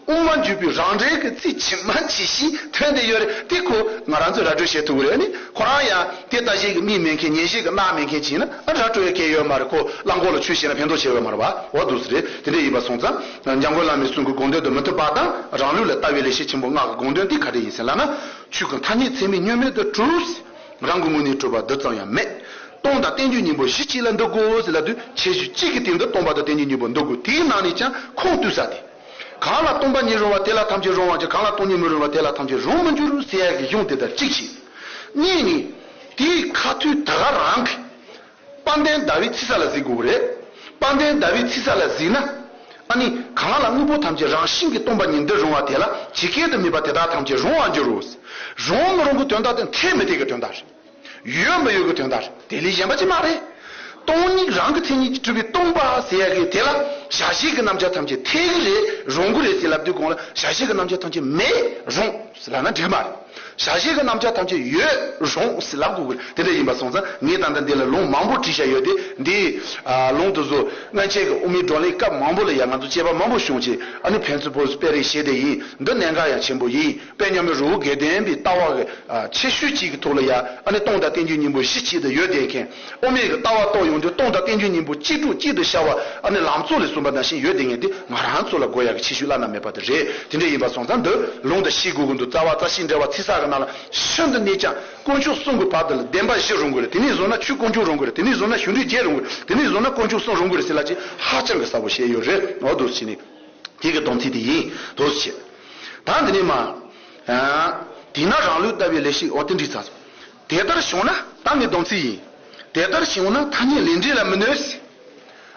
དབུ་མ་འཇུག་པའི་རང་འགྲེལ་གྱི་ཚིག་ཇི་མ་ཇི་བཞིན་ཐོན་བསྡད་ཡོད་རེད། དེ་ཁོ་ང་རང་ཚོས་ར་སྤྲོད་བྱེད་ཐུབ་ཀྱི་རེད། ཨ་ནི་ཁོ་རང་ཡང་དེ་ལྟ་བྱེད་ཀྱི་མིག་མེད་མཁན་ཉན་བྱེད་ཀྱི་རྣ་མེད་མཁན་བྱས་ན་ཨ་ར་སྤྲོད་ཡ་གལ་ཡོད་མ་རེད། ཁོ་རླངས་འཁོར་ལ་ཆུ་བཞེས་ན་ཕན་ཐོགས་ཆེ་བ་མ་རེད་པ། འོ་འདུག་སེ་རེད། དེ་འདྲ་ཡིན་པ་སོང་ཙང་འཇམ་མགོན་བླ་མའི་གསུང་གི་དགོངས་དོན་དུ་མི་མཐུན་པ་དང་རང་ལུགས་ལ་ལྟ་བའི་ལེགས་བཤད་ཆེན་པོ་ལྔ་གི་དགོངས་དོན་དེ་ག་རེ་ཡིན་ཟེར་ལབ་ན། ཆོས་ཀུན་ཐ་སྙད་ཚད་མས་བསྙོན་མེད་དུ་གྲུབ། རང་གི་ངོས་ནས་གྲུབ་པ་རྡུལ་ཙམ་ཡང་མེད། སྟོང་དང་རྟེན་འབྱུང་གཉིས་པོ་གཞི་གཅིག་ལ་འདོད་དགོས་ཟེར་ལབ་དུས་ཁྱད་གཞི་གཅིག་གི་སྟེང་དུ་སྟོང་པ་དང་རྟེན་འབྱུང་གཉིས་པོ་འདོད་དགོས། དེའི་ནང་ནས་ཀྱང་ཁུངས་གཏུགས་ས་དེ། གང་ལ་སྟོང་པ་ཉིད་རུང་བ་དེ་ལ་ཐམས་ཅད་རུང་བ་ཅིག་གང་ལ་སྟོང་ཉིད་མི་རུང་བ་དེ་ལ་ཐམས་ཅད་རུང་མི་འགྱུར་ཟེར་ཡག་གི་གཞུང་དེ་ལྟར་གཅིག་བྱས། གཉིས་ནི། དེའི་ཁ་ཐུག་ད་ག་རང་གི་དཔལ་ལྡན་ཟླ་བའི་ཚིག་གསལ་ལ་གཟིགས་དགོས་ཀྱི་རེད། དཔལ་ལྡན་ཟླ་བའི་ཚིག་གསལ་ལ་གཟིགས་ན། ཨ་ནི་གང་ལ་དངོས་པོ་ཐམས་ཅད་རང་བཞིན་གྱིས་སྟོང་པ་ཉིད་འདི་རུང་བ་དེ་ལ་ཇི་སྐད་དུ་སྨྲས་པ་དེ་དག་ཐམས་ཅད་རུང་བར་འགྱུར་རོ། རུང་མི་རུང་གི་དོན་དག་དེ་འཐད་མི་འཐད་ཀྱི་དོན་དག་རེད། ཡོད་མི་ཡོད་ཀྱི་དོན་དག་རེད། དེ་ལས་གཞན་པ་ཅིག་མ་རེད། སྟོང་ཉིད་རང་གི་མཚན་ཉིད་ཀྱིས་གྲུབ་པའི་སྟོང་པ་ཟེར་ཡ་གི་དེ་ལ་བྱ་བྱེད་ཀྱི་རྣམ་གཞག་ཐམས་ཅད་འཐད་ཀྱི་རེད། རུང་གི་རེད་ཟེར་ལབ་དུས་གོང་ལ་བྱ་བྱེད་ཀྱི་རྣམ་གཞག་ཐམས་ཅད་མེད་རུང་ཟེར་ལབ་ན་འགྲིག་གི་མ་རེད། བྱ་བྱེད་ཀྱི་རྣམ་གཞག་ཐམས་ཅད་ཡོད་རུང་ཟེར་ལབ་དགོས་ཀྱི་རེད། དེ་འདྲ་ཡིན་པ་སོང་ཙང་ངས་ད་ལྟ་འདི་ལ་ལུང་མང་པོ་བྲིས་བཞག་ཡོད་དེ། འདི་ལུང་དེ་ཚོ་སྔོན་ཆད་ཀྱི་དབུ་མའི་བགྲོ་གླེང་སྐབས་མང་པོ་ལ་ཡང་ང་ཚོ་དཔྱད་པ་མང་པོ་བྱུང་བྱས། ཨ་ནི་ཕན་ཚུན་ཕོ་སྤེལ་རེས་བྱས་ཏེ་ཡིན། འདི་གནད་འགག་ཡང་ཆེན་པོ་ཡིན། དཔལ་མཉམ་མེད་རི་བོ་དགེ་ལྡན་པའི་ལྟ་བ་གི་ཆེ་ཤོས་གཅིག་གི་ཐོག་ལ་ཡ་ཨ་ནི་སྟོང་དང་རྟེན་འབྱུང་གཉིས་པོ་གཞི་གཅིག་ཏུ་ཡོད་བསྡད་མཁན། དབུ་མའི་གི་ལྟ་བ་རྟོགས་ཡོང་དུས་སྟོང་དང་རྟེན་འབྱུང་གཉིས་པོ་གཅིག་གྲུབ་གཅིག་ཏུ་ཤར་བ་ཨ་ནི་ལམ་གཙོ་ལས་གསུངས་པ་ནང་བཞིན་ཡོད་བསྡད་མཁན་དེ་ང་རང་ཚོ་ལ་དགོས་ཡག་གི་ཆེ་ཤོས་བླ་ན་མེད་པ་དེ་རེད། དེ་འདྲ་ཡིན་པ་སོང་ཙང་འདི་ལུང་དང་ཤེས་དགོས་ཀྱི་འདུག་རྩ་བ་རྩ་ཤེས་འགྲེལ་བ་ཚིག་གསལ་གི་ནང་ལ་ཤིན་ཏུ་གནད་ཀྱང་དཀོན་མཆོག་གསུམ་གྱི་བར་དུ་ལ་བདེན་པ་བཞི་རུང་གི་རེད། དེ་ནས་བཟུང་ན་ཆོས་དཀོན་མཆོག་རུང་གི་རེད། དེ་ནས་བཟུང་ན་སྒྱུ་འཕྲུལ་བརྒྱད་རུང་གི་རེད། དེ་ནས་བཟུང་ན་དཀོན་མཆོག་གསུམ་རུང་གི་རེད་ཟེར་ལབ་ཅིག་ཧ་ཅང་གི་གསལ་པོ་བཤད་ཡོད་རེད། འོ་འདུག་བྱས་ནས། དེ་གི་སྡོམ་ཚིག་དེ་ཡིན་དོ་ཞེས། ད་འདི་ནས་མ། དེས་ན་རང་ལུགས་ལྟ་བའི་ལེགས་བཤད་འོ་དེ་འགྲིག་ཚར་སོང་། དེ་ལྟར་བྱུང་ན་ད་ངའི་སྡོམ་ཚིག་ཡིན། དེ་ལྟར་བྱུང་ན་ཐ་སྙད་ལས་འབྲས་ལ་མི་གནོད།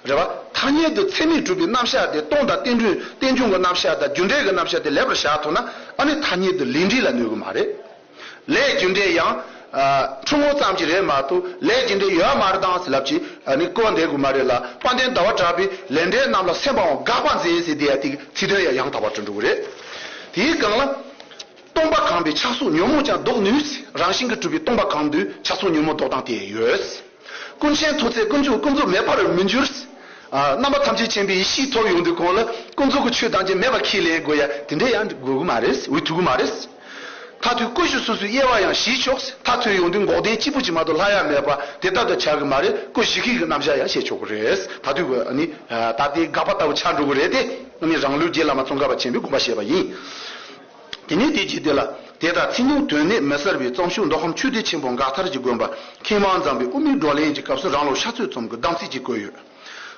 རེད་བ། ཐ་སྙད་དུ་ཚད་མས་གྲུབ་པའི་རྣམ་གཞག་དེ་སྟོང་དང་རྟེན་འབྱུང་རྟེན་འབྱུང་གི་རྣམ་གཞག་དང་རྒྱུ་འབྲས་ཀྱི་རྣམ་གཞག་དེ་ལེགས་པར་བཞག་ཐུབ་ན་ཨ་ནི་ཐ་སྙད་དུ་ལས་འབྲས་ལ་གནོད་གི་མ་རེད། ལས་རྒྱུ་འབྲས་ཡང་ ཨ། ཁྲུང་ངོ་ཙམ་ཅིག་རེད་མ་གཏོགས་ལས་ཀྱི་འབྲས་ཡོད་མ་རེད་དང་ཟེར་ལབ་ཀྱི་ཨ་ནི་བཀོད་འདེད་དགོས་མ་རེད་ལ། དཔལ་ལྡན་ཟླ་བ་གྲགས་པས་ལས་འབྲས་རྣམས་ལ་སེམས་པའང་དགག་པ་མཛད་ཟེར་དེ་ཡ་དེ་གི་ཚིག་དོན་ཡ་ཡང་དག་པ་བསྐྲུན་འགྲོ་གི་རེད། དེའི་སྒང་ལ། སྟོང་པ་གང་བས་ཆགས་སོགས་ཉོན་མོངས་ཀྱང་ལྡོག་ནུས། རང་བཞིན་གྱིས་གྲུབ་པའི་སྟོང་པ་གང་དུ་ཆགས་སོགས་ཉོན་མོངས་ལྡོག་སྟངས་དེ་ཡོད། ཀུན་མཁྱེན་ཐུགས་བརྩེ་ཀུན་འབྱུང་ཀུན་རྫོབ་མེད་པར་མི་འགྱུར། ཨ། རྣམ་པ་ཐམས་ཅད་མཁྱེན་པའི་ཡེ་ཤེས་ཐོབ་ཡོང་དུས་གོང་ལ་ཀུན་རྫོབ་ཀྱི་ཆོས་ཐམས་ཅད་མེད་པ་ཁས་ལེན་དགོས་ཡ་དེ་འདྲ་ཡང་དགོས་ཀྱི་མ་རེད། འོས་ཐུབ་ཀྱི་མ་རེད། མཐར་ཐུག་ཀུན་གཞི་སོ་སོའི་དབྱེ་བ་ཡང་ཞིག་ཆོག་མཐར་ཐུག་ཡོང་དུས་འགོག་བདེན་གཅིག་པུ་གཅིག་མ་གཏོགས་ལྷག་ཡ་མེད་པ་དེ་ལྟར་དུ་ཆགས་ཀྱི་མ་རེད། ཀུན་གཞི་ཤེས་ཀྱི་རྣམ་གཞག་ཡང་བཤད་ཆོག་གི་རེད། མཐར་ཐུག་གི་ནི་ད་ལྟའི་དགག་པ་ལྟ་བུ་ཆགས་འགྲོ་གི་རེད་དེ། ནི་རང་ལུགས་རྗེ་བླ་མ་ཙོང་ཁ་པ་ཆེན་པོའི་དགོངས་པ་བཞེས་པ་ཡིན། དེ་ནས་དེ་རྗེས་དེ་ལ་དེ་ལྟར་ཚིག་ཉུང་དོན་གནད་མི་གསལ་བའི་རྩོམ་ཤོག་མདོ་ཁམས་ཆོས་སྡེ་ཆེན་པོ་མགར་ཐར་གྱི་དགོན་པ་མཁས་དབང་ཛམ་བྷའི་དབུ་མའི་བགྲོ་གླེང་གི་སྐབས་སུ་རང་ལུགས་ཤ་ཚོད་ཙམ་གྱི་གདམས་ཚིག་ཅིག་བཀོད་ཡོད།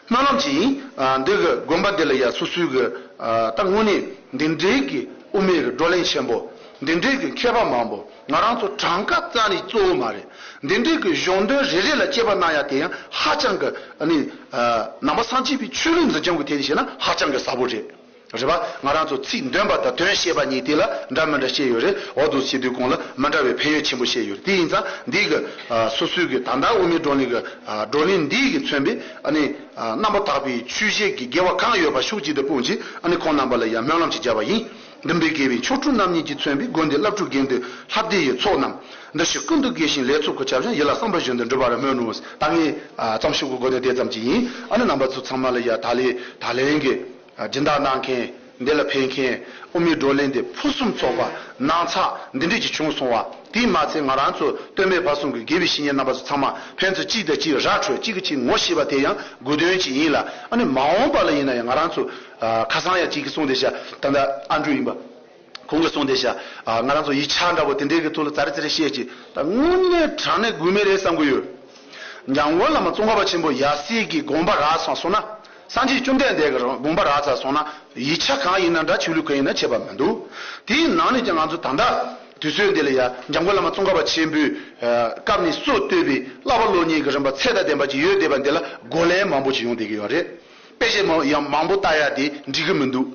སྨོན་ལམ་ཅིག་ཡིན། ཨ། འདི་གི་དགོན་པ་འདི་ལ་ཡ་སོ་སོའི་གི། ཨ། ད་དངོས་གནས་འདི་འདྲའི་གི་དབུ་མའི་གི་བགྲོ་གླེང་ཆེན་པོ། འདི་འདྲའི་གི་མཁས་པ་མང་པོ་ང་རང་ཚོ་གྲངས་ཀ་རྩ་ནས་གཙོ་བོ་མ་རེད། འདི་འདྲའི་གི་གཞུང་དོན་རེ་རེ་ལ་དཔྱད་པ་གནང་ཡ་དེ་ཡང་ཧ་ཅང་གི་ཨ་ནི། ཨ། ནང་པ་སངས་རྒྱས་པའི་ཆོས་ལུགས་འཛིན་སྐྱོང་གི་ཐད་ནས་བཤད་ན་ཧ་ཅང་གི་ཟབ་པོ་རེད། རེད་པ། ང་རང་ཚོ་ཚིག་འདོན་པ་དང་དོན་བཤད་པ་གཉིས་དེ་ལ་འདྲ་མི་འདྲ་བཤད་ཡོད་རེད། འོ་འདུག་བྱེད་དུས་གོང་ལ་མི་འདྲ་བའི་ཕན་ཡོན་ཆེན་པོ་བཤད་ཡོད་རེད། དེ་ཡིན་ཙང་འདི་གི་ཨ་སོ་སོའི་གི་ད་ལྟ་དབུ་མའི་བགྲོ་གླེང་གི་ཨ་བགྲོ་གླེང་འདི་གི་མཚོན་པའི་ཨ་ནི་ཨ་རྣམ་པར་དག་པའི་ཆོས་བཤད་ཀྱི་དགེ་བ་གང་ཡོད་པ་ཤུགས་ཀྱིས་དེ་སྤུངས་ཀྱིས་ཨ་ནི་ཁོང་རྣམ་པ་ལ་ཡང་སྨོན་ལམ་ཅིག་བརྒྱབ་པ་ཡིན། འདུན་པའི་དགེ་བའི་མཆོག་སྤྲུལ་རྣམ་གཉིས་ཀྱིས་མཚོན་པའི་དགོན་སྡེ་བླ་སྤྲུལ་དགེ་འདུན་ལྷ་སྡེ་ཡི་ཚོགས་རྣམས་འདི་ཕྱི་ཀུན་ཏུ་དགེ་ཞིང་ལས་ཚོགས་ཀྱི་བྱ་བཞིན་ཡིད་ལ་བསམ་པ་བཞིན་དུ་འགྲུབ་པར་སྨོན་ནོ། ད་ངས་ཨ་རྩོམ་ཤོག་གི་མགོ་དོན་དེ་ཙམ་ཅིག་ཡིན། ཨ་ནི་རྣམ་པ་ཚོ་ཚང་མ་ལ་ཡ་ད་ལན་ད་ལན་གྱི་སྦྱིན་བདག་གནང་མཁན། འདི་ལ་ཕེབས་མཁན་དབུ་མའི་བགྲོ་གླེང་འདི་ཕུན་སུམ་ཚོགས་པ་ནང་ཚགས་འདི་འདྲས་ཀྱི་བྱུང་སོང་བ། དེས་མ་ཚད་ང་རང་ཚོ་སྟོད་སྨད་བར་གསུམ་གྱི་དགེ་བའི་བཤེས་གཉེན་རྣམ་པ་ཚོ་ཚང་མ་ཕན་ཚུན་གཅིག་དང་གཅིག་ར་འཕྲོད་གཅིག་གིས་གཅིག་ངོ་ཤེས་པ་དེ་ཡང་དགོས་དོན་ཅིག་ཡིན་ལ། ཨ་ནི་མ་འོངས་པ་ལ་ཡིན་ན་ཡང་ང་རང་ཚོ་ཨ་ཁ་སང་ཡང་གཅིག་གིས་གསུངས་བསྡད་ཤག་ད་ལྟ་ཨ་འབྲུག་ཡིན་པ། ཁོང་གིས་གསུངས་བསྡད་ཤག་ཨ་ང་རང་ཚོ་ཡིག་ཆ་འདྲ་པོ་དེ་འདྲས་ཀྱི་ཐོག་ལ་ཙ་རེ་ཙ་རེ་བཤད་ཅིག་ད་དངོས་གནས་དྲང་གནས་དགོས་མེད་རེད་བསམ་གྱི་ཡོད། འཇམ་མགོན་བླ་མ་ཙོང་ཁ་པ་ཆེན་པོ་ཡབ་སྲས་ཀྱི་དགོངས་པ་རག་ཚར་སོང་ན། སངས་རྒྱས་བཅོམ་ལྡན་འདས་ཀྱི་དགོངས་པ་རག་ཚར་སོང་ན་ཡིག་ཆ་གང་ཡིན་ན་འདྲ་ཆོས་ལུགས་གང་ཡིན་ན་ཁྱད་པར་མི་འདུག་དེའི་ནང་ནས་ཀྱང་ང་ཚོ་ད་ལྟ་དུས་ཚོད་འདི་ལ་ཡ་འཇམ་མགོན་བླ་མ་ཙོང་ཁ་པ་ཆེན་པོའི་སྐབས་ནས་སྲོལ་བཏོད་པའི་བསླབ་པ་སློབ་གཉེར་གྱི་རིམ་པ་ཚད་དང་ལྡན་པ་ཅིག་ཡོད་བསྡད་པ་འདི་ལ་གོ་ལན་མང་པོ་ཅིག་ཡོང་བསྡད་ཀྱི་ཡོད་རེད། དཔེ་ཆ་མང་ཡང་མང་པོ་ལྟ་ཡ་དེ་འགྲིག་གི་མི་འདུག་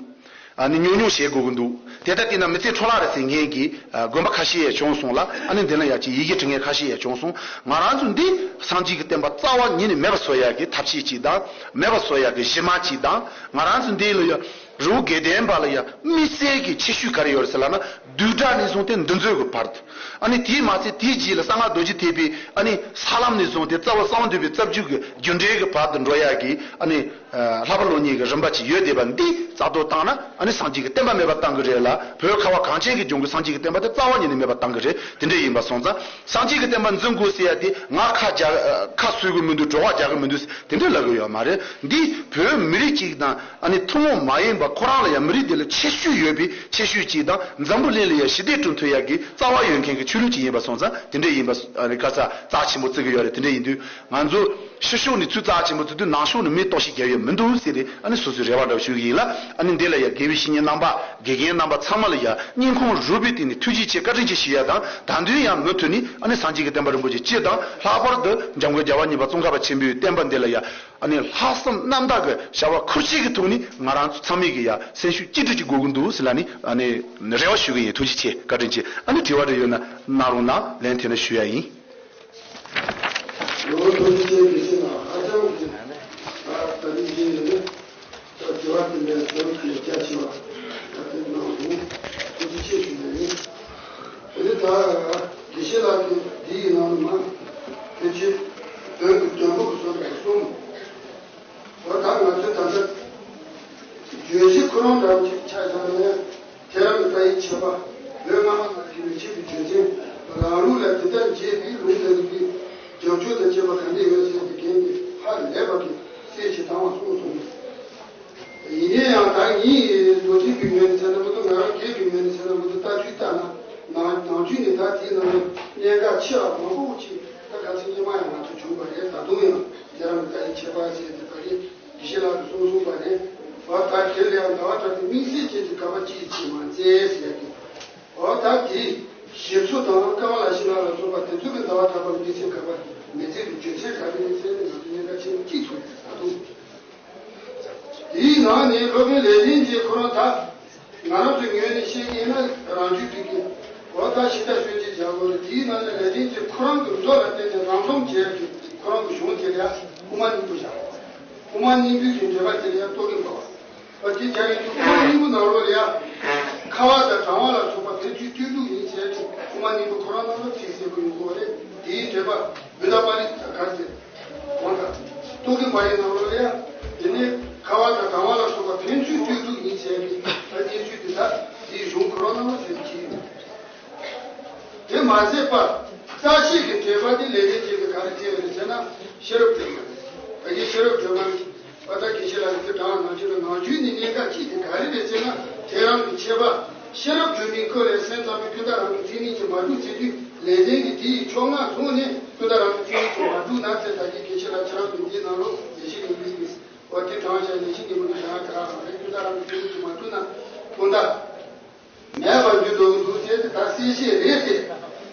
ཨ་ནི་ཉུང་ཉུང་བྱེད་དགོས་ཀྱི་འདུག་དེ་ལྟར་བལྟས་ན་མི་ཚེ་འཕྲོ་བརླག་རེད་ཟེར་མཁན་གྱི་ཨ་དགོན་པ་ཁ་ཤས་ཡང་བྱུང་སོང་ལ། ཨ་ནི་འདི་ལ་ཡང་ཅིག་ཡི་གེ་འབྲི་མཁན་ཁ་ཤས་ཡང་བྱུང་སོང་། ང་རང་ཚོ་འདི་སངས་རྒྱས་ཀྱི་བསྟན་པ་རྩ་བ་ཉིད་ནས་མེད་པ་བཟོ་ཡག་གི་ཐབས་ཤེས་ཅིག་དང་། མེད་པ་བཟོ་ཡག་གི་གཞི་མ་ཅིག་དང་། ང་རང་ཚོ་འདི་ལ་ཡང་རི་བོ་དགེ་ལྡན་པ་ལ་ཡང་དམིགས་བསལ་གྱི་ཁྱད་ཆོས་ག་རེ་ཡོད་རེད་ཟེར་ལབ་ན། བསྡུས་གྲྭ་ནས་བཟུང་སྟེ་འདུ་འཛོམས་ཀྱི་བར་དུ། ཨ་ནི་དེས་མ་ཚད་དེའི་རྗེས་ལ་གསང་སྔགས་རྡོ་རྗེ་ཐེག་པའི་ཨ་ནི་ས་ལམ་ནས་བཟུང་སྟེ་རྩ་བ་གསང་བ་འདུས་པའི་རྩ་བརྒྱུད་ཀྱི་རྒྱུ་འབྲས་ཀྱི་བར་དུ་འགྲོ་ཡག་གི་ཨ་ནི། ཨ་བསླབ་པ་སློབ་གཉེར་གྱི་རིམ་པ་ཅིག་ཡོད་བསྡད་པ་འདི་རྩ་གཏོར་བཏང་ན་ཨ་ནི་སངས་རྒྱས་ཀྱི་བསྟན་པ་མེད་པ་བཏང་གི་རེད་ལ། བོད་ཁ་བ་གངས་ཅན་གྱི་ལྗོངས་ཀྱི་སངས་རྒྱས་ཀྱི་བསྟན་པ་དེ་རྩ་བ་ཉིད་ནས་མེད་པ་བཏང་གི་རེད། དེ་འདྲ་ཡིན་པ་སོང་ཙང་སངས་རྒྱས་ཀྱི་བསྟན་པ་འཛིན་དགོས་ཟེར་ཡ་དེ་ང་ཁ་རྒྱག་ཁ་གསོ་གི་མི་འདུག་གྲོད་ཁོག་རྒྱག་གི་མི་འདུག་དེ་འདྲ་ལབ་གི་ཡོད་མ་རེད། འདི་བོད་མི་རིགས་གཅིག་དང་ཨ་ནི་ཐུན་མོང་མ་ཡིན་པ་ཁོ་རང་ལ་ཡང་མི་རིགས་དེ་ལ་ཁྱད་ཆོས་ཡོད་པའི་ཁྱད་ཆོས་གཅིག་དང་། འཛམ་བུ་གླིང་ལ་ཡང་ཞི་བདེ་བསྐྲུན་ཐུབ་ཡག་གི་རྩ་བ་ཡོད་མཁན་གྱི་ཆོས་ལུགས་གཅིག་ཡིན་པ་སོང་ཙང་དེ་འདྲ་ཡིན་པ་ཨ་ནི་དཀར་ཆག་རྩ་ཆེན་པོ་བརྩི་གི་ཡོད་རེད། དེ་འདྲ་ཡིན་དུས་ང་ཚོ། ཕྱི་ཕྱོགས་ནས་ཚུར་རྩ་ཆེན་པོ་བརྩི་དུས་ནང་ཕྱོགས་ནས་མི་གཏོར་བཤིག་རྒྱག་ཡོད་མི་འདུག་ཟེར་ཏེ་ཨ་ནི་སོ་སོའི་རེ་བ་འདྲ་བོ་ཞུ་གི་ཡིན་ལ། ཨ་ནི་འདི་ལ་ཡང་དགེ་བའི་བཤེས་གཉེན་རྣམ་པ་དགེ་རྒན་རྣམ་པ་ཚང་མ་ལ་ཡང་སྙིང་ཁོང་རུས་པའི་གཏིང་ནས་ཐུགས་རྗེ་ཆེ་བཀའ་དྲིན་ཆེ་ཞུ་ཡ་དང་། ད་དུང་ཡང་མུ་མཐུད་ནས་ཨ་ནི་སངས་རྒྱས་ཀྱི་བསྟན་པ་རིན་པོ་ཆེ་སྤྱི་དང་ལྷག་པར་དུ་འཇམ་མགོན་རྒྱལ་བ་གཉིས་པ་ཙོང་ཁ་པ་ཆེན་པོའི་བསྟན་པ་འདི་ལ་ཡང་ཨ་ནི་ལྷག་བསམ་རྣམ་དག་གི་བྱ་བ་ཁུར་ཆེ་གི་ཐོག་ནས་ང་རང་ཚོ་ཚང་མས་ཀྱི་ཡང་སེམས་ཤུགས་གཅིག་སྒྲིལ་གྱི་དགོས་ཀྱི་འདུག་ཟེར་ལ་ནི་ཨ་ནི་རེ་བ་ཞུ་གི་ཡིན། ཐུགས་རྗེ་ཆེ། བཀའ་དྲིན་ཆེ། ཨ་ནི་དྲི་བ་འདྲ་ཡོད་ན་གནང་རོགས་གནང་། ལན་དེ་ནས་ཞུ་ཡ་ཡིན། ལོ་ཐོ་ཅན་དགེ་བཤེས་ལགས་ཧ་ཅང་གི་ད་ད་རིང་རྗེས་ནས་ད་དྲི་བ་དེ་འདྲ་ཟུར་དུ་རྒྱ་ཆེ་བ་ད་དེ་གནང་འདུག་ཐུགས་རྗེ་ཆེ་ཞུ་ཡ་ཡིན། དེ་ནས་ད་དགེ་བཤེས་ལགས་ཀྱིས་འདིའི་ནང་ནས་མ་དེ་ཆེ་དོན་གྱི་དོན་པོ་གི་བཟོ་འདྲ་གསུམ། འོ་ད་ང་ཚོས་ད་ལྟ་བརྗོད་གཞི་ཁོ་རང་འདྲ་བོ་ཅིག་ཆ་བཞག་ན། ཐེ་རང་གི་ལྟ་བའི་ཁྱད་པར། བོད་སྔ་མ་ལ་གི་མི་ཕྱེད་པའི་རྒྱུ་མཚན། རང་ལུགས་ལ་དེ་ལྟར་འབྱེད་པའི་ལུང་དང་རིགས་པའི་རྒྱབ་ལྗོངས་དང་བཅས་པ་ག་འདྲ་ཡོད་ཟེར་བའི་འགན་དེ་ཧ་ལས་པ་གི་གསལ་ཞིང་དྭངས་པ་གསུངས་སོང་། ཡིན་ན་ཡང་ད་ངའི་བཟོ་སྐྲུན་གྱི་ངོས་ནས་བྱས་ན་མི་འདུག་ང་རང་སྒེར་གྱི་ངོས་ནས་བྱས་ན་མི་འདུག་ལྟ་ཚུལ་ལྟར་ན་ནང་ནང་ཆོས་ནི་ད་དེའི་ནང་ལ་གནད་འགག་ཆེ་བ་མང་པོ་ཅིག་ད་ག་ཚོད་སྙན་མ་ཡང་ང་ཚོ་བྱུང་བ་རེད། ད་དུང་ཡང་དེ་རང་གི་ལྟ་བའི་ཁྱད་པར་ཟེར་དེ་ག་རེད། དགེ་བཤེས་ལགས་ཀྱིས་གསུངས་སོང་བ་རེད། འོ་ད་དེ་ལ་ཡང་ཟླ་བ་གྲགས་པས་དམིགས་བསལ་ཅན་གྱི་དགག་པ་ཅིས་ཅིས་མ་མཛད་ཟེར་ཏེ། འོ་ད་དེ་ཞིབ་འཚོལ་དང་ཀ་མ་ལ་ཤི་ལ་ལ་སོགས་པ་དེ་ཚོ་གི་ཟླ་བ་གྲགས་པ་ལ་དམིགས་བསལ་དགག་པ་མི་མཛད་པའི་རྒྱུ་མཚན་ག་རེ་རེད་ཟེར་ན་ང་ཚོ་གཉིས་ཀ་ཕྱིན་གཅིག་ཐུག་རེད་ད་དུང་། དེའི་ནང་ནས་སློབ་དཔོན་ལེགས་ལྡན་འབྱེད་ཁོ་རང་ད་ང་རང་ཚོའི་ངོས་ནས་བཤད་ཀྱི་ཡིན་ན་རང་རྒྱུད་ཀྱི་ འོ་ད་ཞིབ་ཆ་ཤོད་ཅིག་བྱ་དགོས་རེད། དེའི་ནང་ནས་ལས་དོན་དེ་ཁོ་རང་གི་མདོ་ལ་བརྟེན་ནས་རང་རྩོམ་བྱས་ཀྱི་ཁོ་རང་གི་གཞུང་དེ་ལ་དབུ་མ་སྙིང་པོ་བཞག་དབུ་མ་སྙིང་པོའི་གི་འགྲེལ་པ་དེ་ལ་རྟོག་གེ་འབར་བ། དེ་བྱ་ཡིན་དུས་དབུ་མ་སྙིང་པོ་ནང་ལོགས་ལ་ཡ། ཁ་བ་དང་གྲང་བ་ལ་སོགས་པ་ཕན་ཚུན་ལྟོས་གྲུབ་ཡིན་ཟེར་ཏེ་དབུ་མ་སྙིང་པོ་ཁོ་རང་ནང་ལ་ཚིག་གསལ་པོ་ཡོང་གི་རེད། དེའི་འགྲེལ་པ་བུདྡྷ་པཱ་ལི་དང་ག་རེ་ཟེར། གང་ལྟར། རྟོག་གེ་འབར་བའི་ནང་ལོགས་ལ་ཡ། དེ་ནས་ཁ་བ་དང་གྲང་བ་ལ་སོགས་པ་ཕན་ཚུན་ལྟོས་གྲུབ་ཡིན་ཟེར་ཏེ་ད་གནས་ཚུལ་དེ་དག་དེའི་གཞུང་ཁོ་རང་ནང་ལ་ཟེར་གྱི་ཡོད། དེ་མ་ཟད་པར་རྩ་ཤེས་ཀྱི་འགྲེལ་པ་དེ་ལས་དོན་ཅན་གྱིས་ག་རེ་བྱས་ཡོད་རེད་ཟེར་ན་ཤེས་རབ་སྒྲོན་མ་རེད། ད་གིན་ཤེས་རབ་སྒྲོན་མ་ནི་པ་ད་དགེ་བཤེས་ལགས་ཀྱིས་དེ་དྲངས་ནང་ཆོས་ལ་ནང་ཆོས་ནི་གནད་འགག་གཅིག་དེ་ག་རེ་རེད་ཟེར་ན་དེ་རང་གི་ཆད་པ་ཤེས་རབ་སྒྲོན་མའི་སྐོར་ལས་སེམས་ཙམ་པའི་ཀུན་བརྟགས་རང་གི་མཚན་ཉིད་ཀྱིས་མ་གྲུབ་ཟེར་དུས་ལས་དོན་གྱི་དེ་ཡི་ཕྱོགས་སྔ་བཟུང་ནས་ཀུན་བརྟགས་རང་གི་མཚན་ཉིད་ཀྱིས་མ་གྲུབ་ན་ཟེར། ད་གིན་དགེ་བཤེས་ལགས་ཁྱེད་རང་གི་འདིའི་ནང་ལོགས་ལས་བྱེད་ཀྱི་མི་ཡིན་པས། འོ་དེ་དྲངས་བྱས་ལས་བྱེད་ཀྱི་མི་གི་དྲངས་ག་རང་རེད། ཀུན་བརྟགས་རང་གི་མཚན་ཉིད་ཀྱིས་མ་གྲུབ་ན་ཀུན་བརྟགས། མེད་པར་འགྱུར་འགྲོ་གི་འདུག་ཟེར་ཏེ་ད་གསལ་བཤད་རེད་དེ།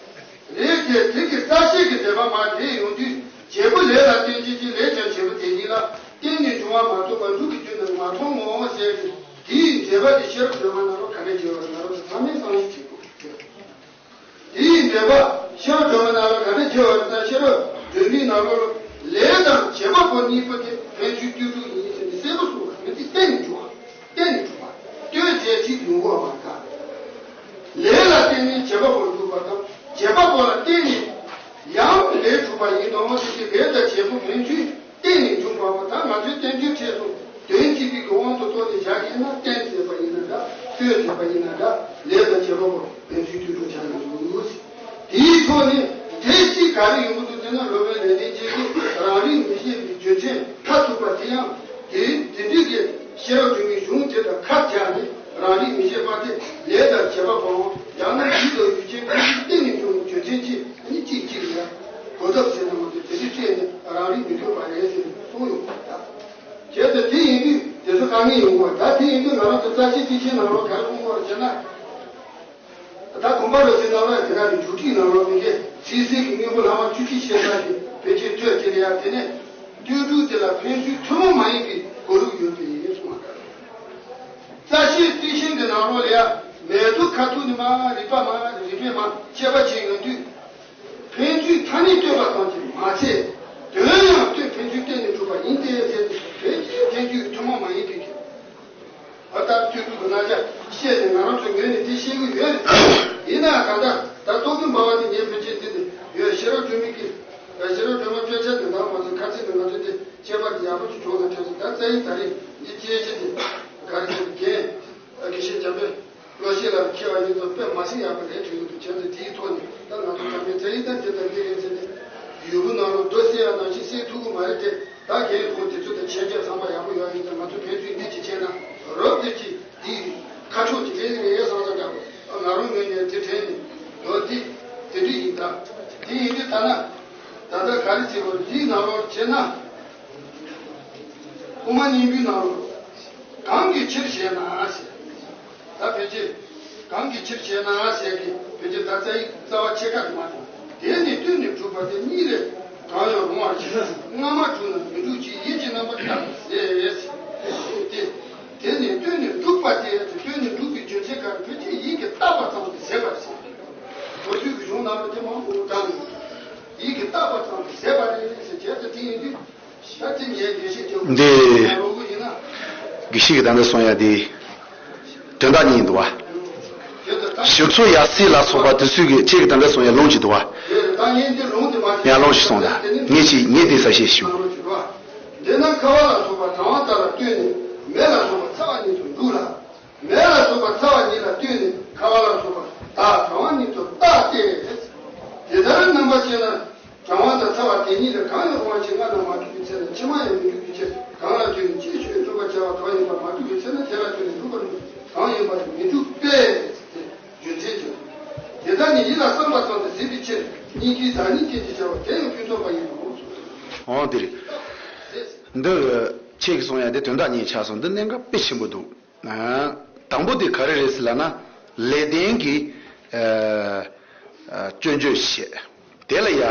རེད་དེ་དེ་གི་རྩ་ཤེས་ཀྱི་འགྲེལ་པ་མར་འགྲེལ་ཡོང་དུས་བྱེད་པོ་ལས་ལ་བརྟེན་བྱེད་ཀྱི་ལས་ཀྱང་བྱེད་པོ་དེ་ཉིད་ལ་བརྟེན་ནས་འབྱུང་བ་མ་གཏོགས་པ་འབྲུག་གི་རྒྱུད་ན་མ་མཐོང་ངོ་ཟེར་ཏེ་དེའི་འགྲེལ་པ་དེ་ཤེས་རབ་སྒྲོན་མ་ནང་ལ་ག་འདྲ་བྱེད་པ་རེད། ང་རང་ཚོ་ཚང་མས་གསང་ཡིག་བྱེད་དགོས། དེ་ཡི་འགྲེལ་པ་ཤེས་རབ་སྒྲོན་མ་ནང་ལ་ག་འདྲ་བྱེད་པ་རེད་ན། ཤེས་རབ་སྒྲོན་མའི་ནང་ལོགས་ལ་ལས་དང་བྱེད་པ་པོ་གཉིས་པོ་དེ་ཕན་ཚུན་ལྟོས་གྲུབ་ཡིན་ཟེར་ནས་གསལ་པོ་གསུངས་པ་མི་དེ་གཏན་ནས་འགྲོ་བ། གཏན་ནས་གྲུབ་པ། ལྟོས་བྱས་ཚིག་ཡོང་གོ་བ་མ་དགའ། ལས་ལ་བརྟེན་ནས་བྱེད་པ་པོ་འགྲུབ་པ་དང་བྱེད་པ་པོ་ལ་བརྟེན་ནས་ཡང་ལས་གྲུབ་པ་ཡིན་ནོ། དེ་ལས་དང་བྱེད་པོ་ཕན་ཚུན་གཏན་ནས་འབྱུང་བ་པོ། ད་ང་ཚོའི་བསྟན་བཅོས་ཁྲོད་དུ་དོན་གཅིག་པའི་གི་དབང་དུ་གཏོང་ནས་བཞག་གི་ཡིན་ན་བརྟེན་ཟེར་བ་ཡིན་ན་འདྲ། ལྟོས་ཟེར་བ་ཡིན་ན་འདྲ། ལས་དང་བྱེད་པ་པོ་ཕན་ཚུན་ལྟོས་གྲུབ་བྱ་ཡིན་འདུག་དེའི་ཐོག་ནས་འགྲེལ་གཅིག་ག་རེ་ཡོང་གི་འདུག་ཟེར་ན། སློབ་དཔོན་ལེགས་ལྡན་འབྱེད་ཀྱིས་རང་རིག་མི་ཤེས་པའི་རྒྱུ་མཚན་མཐར་ཐུག་པ་དེ་ཡང་དེ་དེ་འདྲའི་གི་ཤེས་རབ་སྒྲོན་མའི་གཞུང་དེ་དང་ཁ་བྱ་ནས་རང་རིག་མི་ཤེས་པ་དེ་ལས་དང་བྱེད་པ་པོའམ་ཡང་ན་ཡུལ་དང་ཡུལ་ཅན་ཀུན་གྱི་སྟེང་ནས་འབྱུང་བའི་རྒྱུ་མཚན་གྱིས་ནི་གཅིག་གཅིག་ལ་གོ་ཐབས་ཟེར་ན་མ་གཏོགས་དེ་འདྲའི་སྤྲད་ནས་རང་རིག་མི་ཐུབ་པ་རེད་ཟེར་ནས་གསུངས་ཡོང་བ་དང་། བྱས་ཙང་དེ་ཡིན་དུས་དེ་ཚོ་དཀའ་ངལ་ཡོང་གི་རེད། ད་དེ་ཡིན་དུས་ང་རང་ཚོ་རྩ་ཤེ་ཏིག་ཤེ་ནང་ལོགས་ག་རེ་གསུངས་པ་རེད་ཟེར་ན། ད་དགོན་པ་རོ་སེ་ནང་ལ་དེ་ག་རེ་འཇུག་ཁྲིད་ནང་ལོགས་མི་དེ་ཚིག་གསལ་གྱི་དངོས་པོ་ལྷག་མ་བཅུ་གཅིག་བཤད་ས་ཞིག་བེད་སྤྱོད་ཐོས་དེ་ལ་ཡ། དེ་ནས་ལྟོས་གྲུབ་དེ་ལ་ཕན་ཚུན་ཐུན་མོང་མ་ཡིན་པའི་གོ་ལུགས་ཡོད་པས་གསུངས་པ་ལྟར། རྩ་ཤེ་ཏིག་ཤེ་གི་ནང་ལོགས་ལ་ཡ་མེ་ཏོག་ཁ་ཐུག་ནི་མ་རིག་པ་མ་རིག་པས་མ་དཔྱད་པ་བྱས་ཡོང་དུས། ཕན་ཚུན་ཐ་སྙད་ལྟོས་པ་ཙམ་གྱིས་མ་ཚད། དོན་ཡང་ལྟོས་ཕན་ཚུན་བརྟེན་ནས་གྲུབ་པ་ཡིན་ཏེ་ཟེར་ཏེ་ཕན་ཚུན་ཐུན་མོང་མ་ཡིན་པའི་གི། ཨ་ད་ལྟོས་གྲུབ་ཀྱི་རྣམ་གཞག་བཤད་ནས་ང་རང་ཚོའི་ངོས་ནས་དེ་ཤེས་ཀྱི་ཡོད་རེད། ཡིན་ནའང་ད་ལྟ་ད་རྟོག་གེ་འབར་བ་དེ་ངས་ཕལ་ཆེར་འདི་ནས་ཡོད། ཤེས་རབ་སྒྲོན་མའི་གི་ཤེས་རབ་སྒྲོན་མ་དཔེ་ཆ་དེ་དག་མ་ཟད་ཁ་ཚིག་ནས་ང་ཚོས་དེ་ཁྱད་པར་དེ་ཡག་པོ་ཞིག་བྱུང་ན་དྲན་སོང་། ད་རྩ་ཡིག་ད་རེས་འདི་དཔྱད་གཞི་དེ་ག་རེ་ཟེར་རྒན་དགེ་བཤེས་འཇམ་དཔལ་བློ་ཤེས་ལགས་མཁས་པ་ཡིན་ཙང་དཔེ་མ་སྲིད་ཡག་པོ་རེད་དྲན་གྱི་འདུག་བྱས་ཙང་དེའི་ཐོག་ནས་ད་ང་ཚོ་ཚང་མས་རྩ་ཡིག་ད་འདི་དང་འདི་རེད་ཟེར་ནས་ཡུལ་བུ་ནང་ལ་རྡོ་བསྲེགས་ཡག་ནང་བཞིན་བསྲེག་ཐུབ་ཀྱི་མ་རེད་དེ། ད་རྒན་ཁོང་དེ་ཚོ་དང་མཆན་རྒྱག་ཚང་མ་ཡག་པོ་ཡོད་ཡིན་ཙང་ང་ཚོ་ཕན་ཚུན་འདི་ཅིག་བྱས་ན་རོབ་དེ་ཅིག་འདི་ཁ་ཕྱོགས་ཅིག་ལེན་རེད་བསམ་ས་འདྲ་པོ། ང་རང་ངོས་ནས་དེ་དྲན་ནས་ལོ་འདི་དེ་འདྲ་ཡིན། ད་དེ་ཡིན་དུས་ད་ན་ད་ལྟ་ག་རེ་བྱེད་དགོས་འདི་ནང་ལོགས་བྱས་ན། དབུ་མ་སྙིང་པོའི་ནང་ལོགས་གང་གི་ཕྱིར་ཞེ་ན་ཟེར། ད་ཕལ་ཆེར་གང་གི་ཕྱིར་ཞེ་ན་ཟེར་གི་ཕལ་ཆེར་ད་རྩ་ཡིག་རྩ་བ་ཕྱེད་ཀ་དུ་མ་བཏང་། དེ་ནི་ལྟོས་ནས་གྲུབ་པ་དེ་གཉིས་ལས་གང་ཡང་རུང་བར་བྱེད། སྔ་མ་གྲུབ་ན་མི་འགྲུབ་ཅིང་ཡིད་ཀྱི་རྣམ་པར་བརྟགས་པས་ཟེར། དེ་དེ་ནི་ལྟོས་ནས་གྲུབ་པ་དེ་ལྟོས་ནས་གྲུབ་པའི་རྒྱུ་མཚན་ག་རེ། ཕལ་ཆེར་ཡིད་ཀྱིས་བརྟགས་པ་ཙམ་དུ་ཟད་པ་རེད་ཟེར། སོ་སོའི་གི་གཞུང་རྣམ་པ་དེ་མང་པོ་དྲངས་ནས་ཡིད་ཀྱིས་བརྟགས་པ་ཙམ་དུ་ཟད་པ་རེད་ཟེར། བྱས་ཙང་དེ་ཡིན་དུས། འདི་དགེ་བཤེས་ཀྱིས་ད་ལྟ་གསུང་ཡ་དེ་དོན་དག་གཉིས་འདུག་བ། ཞིག་ཚོ་ཡ་སྲིད་ལ་སོགས་པ་དེ་ཚོས་ཀྱི་ཁྱེད་ཀྱིས་ད་ལྟ་གསུང་ཡ་ལུང་ཅིག་འདུག་བ། ཡང་ལུང་ཞིག་གསུངས་དང་ངས་ཅིག་ངས་དེ་གསལ་བཤད་ཞུ། འདི་ན་ཁ་བ་ལ་སོགས་པ་གྲང་བ་དག་ལ་ལྟོས་ནས་མེ་ལ་སོགས་པ་ཚ་བ་ཉིད་དུ་འདུག་ལ། མེ་ལ་སོགས་པ་ཚ་བ་ཉིད་ལ་ལྟོས་ནས་ཁ་བ་ལ་སོགས་པ་དག་གྲང་བ་ཉིད་དུ་བརྟགས་ཏེ། དེ་ལྟར་རྣམ་པ་ཕྱེ་ན། གྲང་བ་དང་ཚ་བ་དེ་གཉིས་ལས་གང་ཡང་རུང་བ་ཞིག་སྔ་ན་མ་གྲུབ་པའི་ཚེ་ན་ཕྱི་མ་ཡང་མི་འགྲུབ་པའི་ཕྱིར། གང་ལ་ལྟོས་ནས་ཅིག་ཤོས་འགྲུབ་པར་བྱ་བ་གང་ཡིན་པ་མ་གྲུབ་པའི་ཚེ་ན་དེ་ལ་ལྟོས་ནས་འགྲུབ་པར་གང་ཡིན་པ་དེ་མི་འགྲུབ་པས། རྒྱུ་མཚན་གྱིས། དེ་དག་ནི་ཡིད་ལ་བསམ་པ་ཙམ་དུ་ཟད་པའི་ཕྱིར། སྙིང་གའི་བདག་ཉིད་ཅན་གྱི་བྱ་བ་དེ་ཡང་ཀུན་རྫོབ་པ་ཡིན་ནོ། འོང་འདིར། འདི་ཁྱེད་ཀྱིས་གསུང་ཡ་འདི་དོན་དག་གཉིས་ཆགས་སོང་། འདི་གནད་འགག་དཔེ་ཆེན་པོ་འདུག་དང་པོ་དེ་ག་རེ་རེད་ཟེར་ལབ་ན། ལེགས་ལྡན་གྱི་ཨ་ཨ་སྐྱོན་བརྗོད་བཤད། དེ་ལ་ཡ་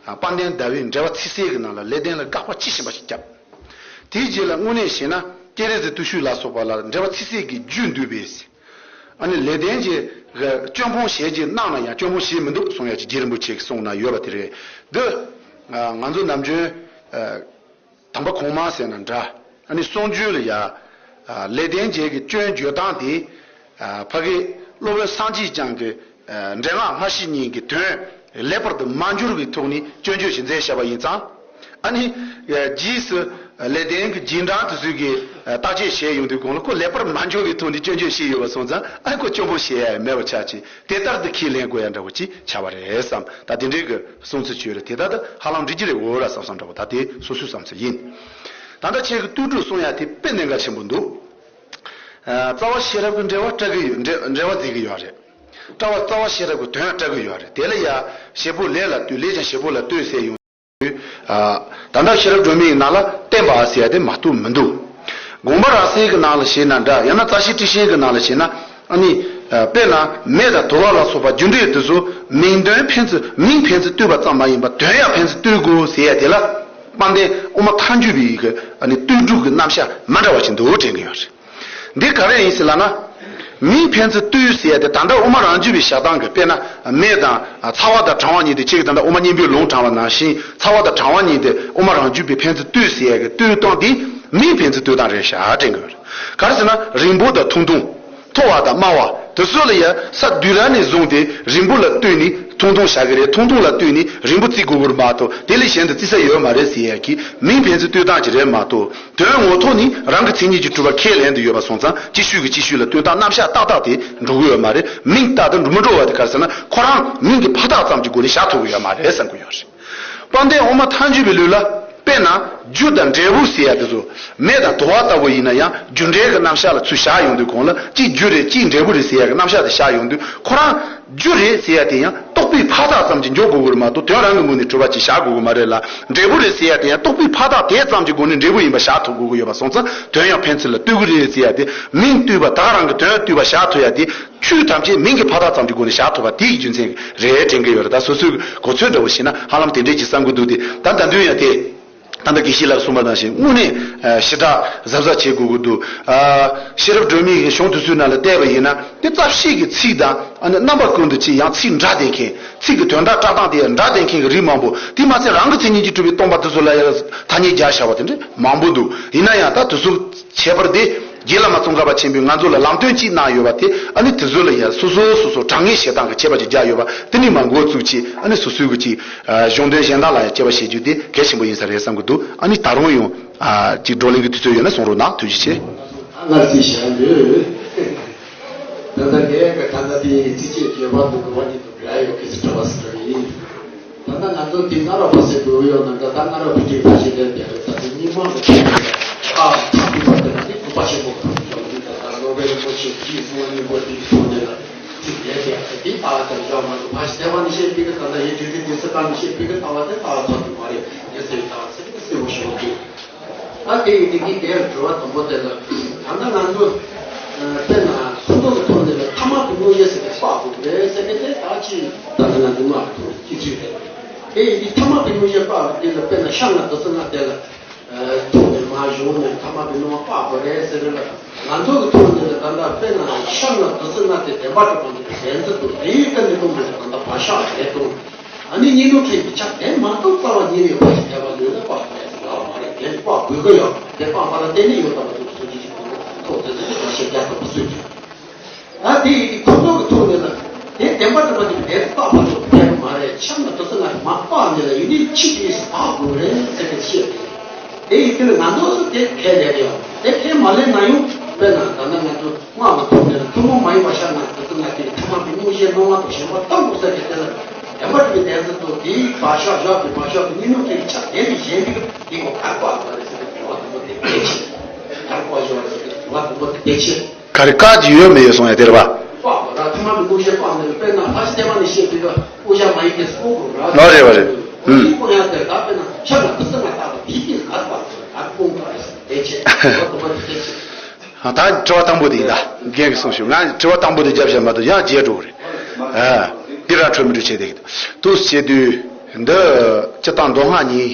དཔལ་ལྡན་ཟླ་བའི་འགྲེལ་པ་ཚིག་གསལ་གྱི་ནང་ལ་ལེགས་ལྡན་ལ་དགག་པ་ཆེས་ཆེན་པ་ཞིག་བརྒྱབ། དེའི་རྗེས་ལ་དངོས་གནས་བཤད་ན་སྤྱན་རས་གཟིགས་བརྟུལ་ཞུགས་ལ་སོགས་པ་ལ་འགྲེལ་པ་ཚིག་གསལ་གྱི་རྒྱུད་འདུས་པས། ཨ་ནི་ལེགས་ལྡན་གྱི་ གི་སྐྱོན་སྤོང་བྱེད་རྒྱུ་གནང་ན་ཡང་སྐྱོན་སྤོང་བྱེད་མི་འདུག་གསུང་ཡ་ཅིག་རྗེ་རིན་པོ་ཆེ་གིས་གསུངས་ན་ཡོད་པ་དེ་རེད། འདི་ང་ཚོ་ནམ་རྒྱུན་དམ་པ་གོང་མ་ཟེར་ན་འདྲ། ཨ་ནི་གསུང་རྒྱུན་ལ་ཡ། ལེགས་ལྡན་འབྱེད་ཀྱི་སྐྱོན་བརྗོད་སྟངས་དེ། ཕ་གི་སློབ་དཔོན་སངས་རྒྱས་བསྐྱངས་ཀྱི་འགྲེལ་ངག་སྔ་ཕྱི་གཉིས་ཀྱི་དོན་ལེགས་པར་དུ་མ་འགྱུར་བའི་ཐོག་ནས་སྐྱོན་བརྗོད་ཞིག་མཛད་བཞག་པ་ཡིན་ཙང་། ཨ་ནི་རྗེས་སུ་ལེགས་ལྡན་གྱི་རྗེས་འབྲང་དེ་ཚོས་ཀྱི་བརྟག་དཔྱད་བྱས་ཡོང་དུས་གོང་ལ་ཁོ་ལེགས་པར་མ་འགྱུར་བའི་ཐོག་ནས་སྐྱོན་བརྗོད་བྱས་ཡོད་པ་སོང་ཙང་། ཨ་ཁོ་སྐྱོན་སྤོང་བྱེད་ཡ་མེད་པ་ཆགས་ཀྱི། དེ་ལྟར་དུ་ཁས་ལེན་དགོས་ཡ་འདྲ་བོ་ཅིག་ཆགས་པ་རེད་བསམ། ད་དེ་འདྲའི་གི་གསུང་ཚུལ་བྱོས་རེད། དེ་ལྟར་དུ་ཧ་ལམ་འགྲིག་གི་རེད་འོ་ར་བསམ་བསམ་འདྲ་བོ། ད་དེ་སོ་སོའི་བསམ་ཚུལ་ཡིན། ད་ལྟ་ཁྱེད་ཀྱི་ལྟོས་གྲུབ་གསུང་ཡ་དེ་དཔེ་གནད་འགག་ཆེན་པོ་འདུག། ཨ། རྩ་བ་ཤེས་རབ་ཀྱི་འགྲེལ་བ་བཀྲལ་གི་ཡོད། འགྲེལ་འགྲེལ་བ་མཛད་གི་ཡོད་རེད། རྩ་བ་རྩ་བ་ཤེས་རབ་ཀྱི་དོན་བཀྲལ་གི་ཡོད་རེད། དེ་ལ་ཡ་བྱེད་པོ་ལས་ལ་ལྟོས། ལས་ཀྱང་བྱེད་པོ་ལ་ལྟོས་ཟེར་ཡོང་དུས། ཨ། ད་ལྟ་ཤེས་རབ་སྒྲོན་མེའི་ནང་ལ་བསྟན་པ་ཟེར་ཡ་དེ་མ་གཏོགས་མི་འདུག། དགོངས་པ་རབ་གསལ་གྱི་ནང་ལ་བྱས་ན་འདྲ། ཡང་ན་རྩ་ཤེ་ཊཱིཀ་ཤན་གྱི་ནང་ལ་བྱས་ན། ཨ་ནི། ཨ། དཔེར་ན་མེ་དང་དུ་བ་ལ་སོགས་པ་རྒྱུ་འབྲས་དེ་ཚོ་མིང་དོན་ཕན་ཚུན་མིང་ཕན་ཚུན་ལྟོས་པ་ཙམ་མ་ཡིན་པར་དོན་ཡང་ཕན་ཚུན་ལྟོས་དགོས་ཟེར་ཡ་དེ་ལ། དཔལ་ལྡན་དབུ་མ་ཐལ་འགྱུར་བའི་གི་ཨ་ནི་ལྟོས་གྲུབ་ཀྱི་རྣམ་གཞག་མ་འདྲ་བ་ཞིག་འདུག་དྲན་གྱི་ཡོད་རེད། འདི་ག་རེ་ཡིན་ཟེར་ལབ་ན། མིང་ཕན་ཚུན་ལྟོས་ཟེར་ཡ་དེ་ད་ལྟ་དབུ་མ་རང་རྒྱུད་པའི་བཞག་སྟངས་ཀྱི། དཔེར་ན་མེ་དང་ཚ་བ་དང་གྲང་བ་གཉིས་དེ། ཁྱེད་ཀྱིས་ད་ལྟ་དབུ་མ་སྙིང་པོའི་ལུང་དྲངས་པ་ནང་བཞིན་ཚ་བ་དང་གྲང་བ་གཉིས་དེ་དབུ་མ་རང་རྒྱུད་པའི་ཕན་ཚུན་ལྟོས་ཟེར་ཡ་གི་ལྟོས་སྟངས་དེ་མིང་ཕན་ཚུན་ལྟོས་སྟངས་རེད་ཤག་དྲན་གྱི་ཡོད་རེད། ག་རེ་ཟེར་ན་རིང་པོ་དང་ཐུང་ཐུང་། མཐོ་བ་དང་དམའ་བ་དེ་ཚོ་ལ་ཡ་ས་རྡུལ་ར་ནས་བཟུང་སྟེ་རིང་པོ་ལ་ལྟོས་ནས་ཐུང་ཐུང་བཞག་གི་རེད། ཐུང་ཐུང་ལ་ལྟོས་ནས་རིང་པོ་བརྩི་དགོས་ཀྱི་རེད་མ་གཏོགས། དེ་ལས་གཞན་དུ་བརྩི་ས་ཡོད་མ་རེད་ཟེར་ཡ་གི་མིང་ཕན་ཚུན་ལྟོས་སྟངས་ཅིག་རེད་མ་གཏོགས། དོན་ངོ་ཐོག་ནས་རང་གི་མཚན་ཉིད་ཀྱིས་གྲུབ་པ་ཁས་ལེན་དུ་ཡོད་པ་སོང་ཙང་། ཅིག་ཤོས་ཀྱིས་ཅིག་ཤོས་ལ་ལྟོས་སྟངས་རྣམ་གཞག་ཏག་ཏག་དེ་འགྲོ་གི་ཡོད་མ་རེད། མིང་ཏག་ཏག་འགྲོ་མི་འགྲོ་བ་དེ་ག་རེ་ཟེར་ན། ཁོ་རང་མིང་གི་ཕ་རྟགས་ཙམ་གྱི་སྒོ་ནས་བཞག་ཐུབ་ཀྱི་ཡོད་མ་རེད་བསམ་གྱི་ཡོད་རེད། དཔལ་ལྡན་དབུ་མ་ཐལ་འགྱུར་བའི་ལུགས་ལ། དཔེར་ན་རྒྱུ་དང་འབྲས་བུ་ཟེར་ཡ་དེ་ཚོ་མེ་དང་དུ་བ་ལྟ་བུ་ཡིན་ན་ཡང་། རྒྱུ་འབྲས་ཀྱི་རྣམ་གཞག་ལ་ཚུར་བཞག་ཡོང་དུས་གོང་ལ། གཅིག་རྒྱུ་རེད་གཅིག་འབྲས་བུ་རེད་ཟེར་ཡ་གི་རྣམ་གཞག་དེ་བཞག་ཡོང་དུས། ཁོ་རང་རྒྱུ་རེད་ཟེར་ཡ་དེ་ཡང་རྟོག་པའི་ཕ་རྟགས་ཙམ་གྱིས་འཇོག་དགོས་ཀྱི་རེད་མ་གཏོགས། དོན་རང་གི་ངོས་ནས་གྲུབ་པ་ཅིག་བཞག་དགོས་ཀྱི་མ་རེད་ལ། འབྲས་བུ་རེད་ཟེར་ཡ་དེ་ཡང་རྟོག་པའི་ཕ་རྟགས་དེ་ཙམ་གྱི་སྒོ་ནས་འབྲས་བུ་ཡིན་པ་བཞག་ཐུབ་དགོས་ཀྱི་ཡོད་པ་སོང་ཙང་། དོན་ཡང་ཕན་ཚུན་ལ་ལྟོས་ཀྱི་རེད་ཟེར་ཡ་དེ། མིང་ལྟོས་པ་དག་རང་གི་དོན་ལྟོས་པ་བཞག་ཐུབ་ཡ་དེ། ཆོས་ཐམས་ཅད་མིང་གི་ཕ་རྟགས་ཙམ་གྱི་སྒོ་ནས་བཞག་ཐུབ་པ་དེ་ཡི་རྒྱུ་མཚན་རེད་དྲན་གྱི་ཡོད་རེད། ད་སོ་སོའི་གོ་ཚོད་འདྲ་བོ་བྱས་ན་ཧ་ལམ་དེ་འདྲས་ཀྱི་བསམ་གྱི་འདུག་སྟེ། ད་ད་དུང་ཡང་དེ། ད་ལྟ་དགེ་བཤེས་ལགས་གསུངས་པ་ནང་བཞིན་དངོས་གནས་ཞེ་དྲག་གཟབ་གཟབ་བྱེད་དགོས་ཀྱི་འདུག། ཤེས་རབ་སྒྲོན་མེའི་གཞུང་དེ་ཚོའི་ནང་ལ་བལྟས་པ་ཡིན་ན། དེ་རྩ་བཤད་ཀྱི་ཚིག་དང་། ཨ་ནི་རྣམ་པ་ཀུན་ཏུ་གཅིག། ཡང་ཚིག་འདྲ་བསྟན་མཁན། ཚིག་གི་དོན་དག་བཀྲལ་སྟངས་དེ་ཡང་འདྲ་བསྟན་མཁན་གྱི་རིགས་མང་པོ། དེ་མ་ཚད་རང་གི་མཚན་ཉིད་ཀྱིས་གྲུབ་པའི་སྟོང་པ་དེ་ཚོ་ལ་ཡང་ཐ་སྙད་སྦྱར་བཞག་པ་དེ་འདྲས་མང་པོ་འདུག། ཡིན་ན་ཡང་ད་དེ་ཚོ་ཁྱད་པར་དེ་རྗེ་བླ་མ་ཙོང་ཁ་པ་ཆེན་པོས་ང་ཚོ་ལ་ལམ་སྟོན་ཅིག་གནང་ཡོད་པ་དེ། ཨ་ནི་དེ་ཚོ་ལ་ཡང་སོ་སོ་སོ་སོ་དྲང་ངེས་བྱེད་སྟངས་ཀྱི་ཁྱད་པར་ཅིག་སྦྱར་ཡོད་པ་དེ་ནས་མར་འགོ་བཙུགས་བྱས། ཨ་ནི་སོ་སོའི་གི་ཅིག་གཞུང་དོན་གཞན་དག་ལ་ཡང་དཔྱད་པ་བྱེད་རྒྱུ་དེ་གལ་ཆེན་པོ་ཡིན་ས་རེད་བསམ་གྱི་འདུག། ཨ་ནི་ད་རུང་ཡང་ཅིག་བགྲོ་གླེང་གི་དུས་ཚོད་ཡོད་ན་གསུང་རོགས་གནང་། ཐུགས་རྗེ་ཆེ། ང་ཚོས་བྱ་འདོད། ད་ལྟ་ངས་ད་ལྟ་དེའི་ཚིགས་བཅད་བརྗོད་པ་འདུག་གི་བ་ཉིད་དུ་འགྲེལ་ཡོད་ཀི་ཚིག་གྲྭ་པ་ཟེར་བ་ཡིན། ད་ལྟ་ང་ཚོ་འདི་སྔ་རབས་པ་ཟེར་དགོས་ཡོད་ན། ད་ལྟ་སྔ་རབས་པའི་དེ་ཕ་ཤེས་ལས་དེ་རེད། ད་དེ་རྙིང་མ་གི་ཁྲིད་ཨ་ཐག་པའི་བར་དེ་ལ་དེ་གོ་པ་ཆེན་པོ་གང་ཡོང་གི། ད་ལྟ་སློབ་དཔོན་རིན་པོ་ཆེ་རྗེ་བཙུན་མ་སྙིང་པོ་དེའི་ཐོག་ནས་ལ་ཚིག་ལས་དེ་ཨ་དེ་ལྟ་བ་དེ་འཇོག་མ་ཐུབ། ཕ་ཤེས་ལས་པ་ནི་བཤད་པའི་གི་ད་ལྟ་ཡེ་དུས་དུས་དུས་སུ་གང་ནི་བཤད་པའི་གི་ལྟ་བ་དེ་ལྟ་བ་ཐོག་ཏུ་མ་རེད། དེ་ཟེར་ལྟ་བ་ཟེར་གི་གསལ་པོ་ཞིག་འདུག། ད་དེ་ཡི་དེ་གི་དེར་དྲི་བ་དང་པོ་དེ་ལ། ད་ལྟ་ང་ཚོ་དཔེར་ན་ཁོང་ཚོ་གི་ཐོག་ནས་ལ་ཐ་མལ་པའི་དངོས་གཞི་ཟེར་ཏེ་དཔག་དགོས་རེད་ཟེར་གི་དེ་ད་ཅི་ད་ལྟ་ང་ཚོ་སྔགས་ཀྱི་ཐོག་ནས་ཅི་ཚུལ་རེད། དེ་ཡི་དེ་ཐ་མལ་པའི་དངོས་གཞི་དཔག་དེ་ལ་དཔེར་ན་ཤ་ལྔ་བདུད་རྩི་ལྔ་དེ་ལ་ཐོག་ནས་མ་བྱུང་ནས་ཐ་མལ་པའི་སྣང་བ་དཔག་དགོས་རེད་ཟེར་གི་ལ། ང་ཚོ་གི་ཐོག་ནས་ལ་ད་ལྟ་དཔེར་ན་ཤ་ལྔ་བདུད་རྩི་ལྔ་དེ་བདེན་པར་གྲུབ་པ་འདི་གི་བདེན་རྫུན་དུ་དེ་ཡི་ཀ་ནས་སྟོང་དུ་ད་ལྟ་བག་ཆགས་རེད་དང་། ཨ་ནི་གཉིས་སྣང་མཁན་གྱི་ཆ་དེ་མ་གཏོགས་རྩ་བ་ཉིད་ནས་ཕར་ཞིག་བསྡད་པ་ལོས་ན་དཔག་པ་ཡང་ལག་མ་རེད། དེ་དཔག་དགོས་ཀྱི་ཡོད། དེ་དཔག་པ་ལ་བརྟེན་ནས་ཡོད་དམ་པ་དེ་ཚོ་ཅི་ཞིག་དང་ཐོག་དེ་ཚོ་དེ་ཚོ་ཞིག་རྒྱ་ཐོབ་པ་སུས་ཀྱང་། ད་དེ་ཡི་ཁོ་ཚོ་གི་ཐོག་ནས་ལ་དེ་བདེན་པར་གྲུབ་པ་དེ་དེ་དཔག་པ་ཚོ་བསྡད་པ་མ་རེད། ཆ་ན་དེ་ཚོ་ང་མ་དཔག་ནས་ལ་ཡིན་དུས་ཕྱི་དེ་ཡིས་དཔག་དགོས་རེད་ཟེར་གི་བཤད་དེ། དེ་ཡི་དེ་ལ་ང་ཚོ་ཚོ་དེ་ཁས་ལེན་ཡོད། དེ་ཁས་མ་ལེན་ན་ཡང་དཔེར་ན་ད་ལྟ་ང་ཚོ་སྔགས་ཀྱི་ཐོག་ནས་ཐུན་མོང་མ་ཡིན་པ་ཤ་ལྔ་བདུད་རྩི་ལྔ་དེ་ཐ་མལ་པའི་དངོས་གཞིའི་སྣང་བ་དང་ཞེན་པ་ལྟ་དགོས་ས་དེ་དེ་ལ་བདེན་པར་གྲུབ་པའི་བདེན་རྫུན་དུ་དེའི་བག་ཆགས་བཞག་པའི་བག་ཆགས་ཀྱི་གཉིས་སྣང་དེ་ཆ་དེ་ནས་གཞན་པའི་དེ་གོ་གར་བཀག་དགོས་རེད་ཟེར་བའི་དྲི་བ་དང་པོ་དེ་གལ་ཆེ། གར་བཀག་དགོས་རེད་ཟེར་བའི་དྲི་བ་དང་པོ་དེ་གལ་ཆེ། ག་རེ་བཀག་རྒྱུ་ཡོད་མེད་ཡོད་གསུང་ཡ་དེ་རེད་པ། བཀག་དགོས་ར། ཐ་མལ་པའི་དངོས་གཞིའི་བཀག་ནས་དཔེར་ན་ལྷ་ཞི་བདེ་བ་ནས་བཤད་པའི་དབུ་ཞྭ་མ་ཡིན་པའི་སྐོར་དགོས་ར། ཨོ་རེད་པ་རེད། ཨུམ། དེའི་སྐོར་ཡང་དེ་ད་དཔེར་ན་ཆ་ལ་དེ་ཚོ་ང་བཏགས་པ་དེའི་སྟེང་གར་བཀག་དགོས་ར། གར་སྤོང་དགོས་ར་ཟེར་དེ་ཆེ། དྲི་བ་དང་པོ་དེ་གལ་ཆེ། ད་དྲི་བ་དང་པོ་དེ་ཡིན་ད། རྒན་གྱིས་གསུངས་ཤོག། ང་དྲི་བ་དང་པོ་དེ་རྒྱབ་བཞག་མ་གཏོགས་ཡང་བརྗེད་འགྲོ་གི་རེད། ཨ། འདི་ར་འཕྲོད་མི་འཕྲོད་བྱས་བསྡད་ཀྱི་འདུག། དུས་བྱེད་དུས་འདི་སྤྱིར་བཏང་མདོ་སྔགས་གཉིས་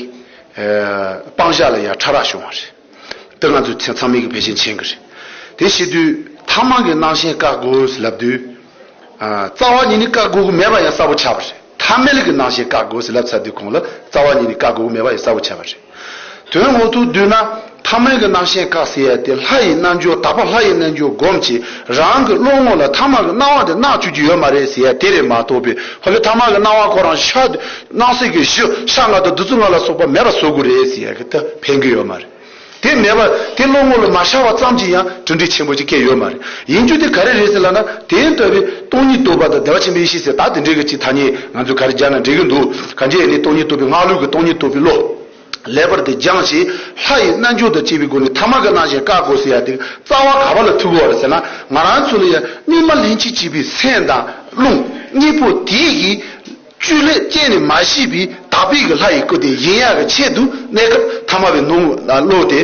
སྤང་བྱ་ལ་ཡང་ཕྲ་རགས་བྱུང་བ་རེད། འདི་ང་ཚོས་ཚང་མས་ཀྱི་ཕལ་ཆེར་མཁྱེན་གྱི་རེད། དེ་བྱེད་དུས་ཐ་མལ་གྱི་སྣང་ཞེན་བཀག་དགོས་ལབ་དུས། རྩ་བ་ཉིད་ནས་བཀག་དགོས་ཀྱི་མེད་པ་ཡང་གསལ་པོ་ཆགས་པ་རེད། ཐ་མལ་གྱི་རྣམ་ཤེས་བཀག་དགོས་ཟེར་ལབ་ཚར་དུས་གོང་ལ་རྩ་བ་ཉིད་ནས་བཀག་དགོས་ཀྱི་མེད་པ་ཡང་གསལ་པོ་ཆགས་པ་རེད། དོན་ངོ་ཐོག་བསྡུས་ན། ཐ་མལ་གྱི་རྣམ་ཤེས་བཀག་ཟེར་ཡ་དེ་ལྷ་ཡི་རྣལ་འབྱོར། དག་པ་ལྷ་ཡི་རྣལ་འབྱོར་སྒོམ་བྱས། རང་གི་བློ་ངོ་ལ་ཐ་མལ་གྱི་སྣང་བ་དེ་སྣང་བཅུག་རྒྱུ་ཡོད་མ་རེད་ཟེར་ཡ་དེ་རེད་མ་གཏོགས་པའི། ཕ་གི་ཐ་མལ་གྱི་སྣང་བ་ཁོ་རང་ཤ། སྣང་སྲིད་ཀྱི་གཞི་ཤ་ལྔ་དང་བདུད་རྩི་ལྔ་ལ་སོགས་པ་མེད་པ་བཟོ་དགོས་རེད་ཟེར་ཡ་གི་དེ་ཕན་གི་ཡོད་མ་རེད། དེ་མེད་པ་དེ་བློ་ངོ་ལ་མ་ཤར་བ་ཙམ་གྱིས་ཡང་གྲུབ་འབྲས་ཆེན་པོ་ཅིག་སྐྱེ་ཡོད་མ་རེད། ཡིན་རྒྱུ་དེ་ག་རེ་རེད་ཟེར་ལབ་ན། དེ་ལྟ་བུའི་སྟོང་ཉིད་རྟོགས་པ་དང་བདེ་བ་ཆེན་པོའི་ཡེ་ཤེས་ཟེར་ད་དེ་འདྲའི་གི་ཅིག་ཐ་སྙད་ང་ཚོས་ག་རེ་སྦྱར་ན་འགྲིག་གི་འདུག་གང་ཅི་ཡིན་ནའི་སྟོང་ཉིད་རྟོགས་པའི་སྔགས་ལུགས་ཀྱི་སྟོང་ཉིད་རྟོགས་པའི་བློ། ལེགས་པར་དེ་སྦྱངས་ཤིང་ལྷ་ཡི་རྣལ་འབྱོར་དང་བཅས་པའི་སྒོ་ནས་ཐ་མལ་གྱི་རྣམ་ཤེས་བཀག་དགོས་ཟེར་ཡ་དེ་རྩ་བ་ག་པ་ལ་ཐུག་གི་ཡོད་རེད་ཟེར་ན། ང་རང་ཚོ་ལ་ཡ་གཉུག་མ་ལྷན་ཅིག་སྐྱེས་པའི་སེམས་དང་རླུང་གཉིས་པོ་དེ་ཡི་བཅུད་ལས་སྐྱེས་ནས་མ་སྐྱེས་པའི་དག་པའི་གི་ལྷ་ཡི་སྐུ་དེ་ཡིན་ཡག་གི་ཆེད་དུ་གནས་སྐབས་ཐ་མལ་པའི་ནང་བློ་དེ་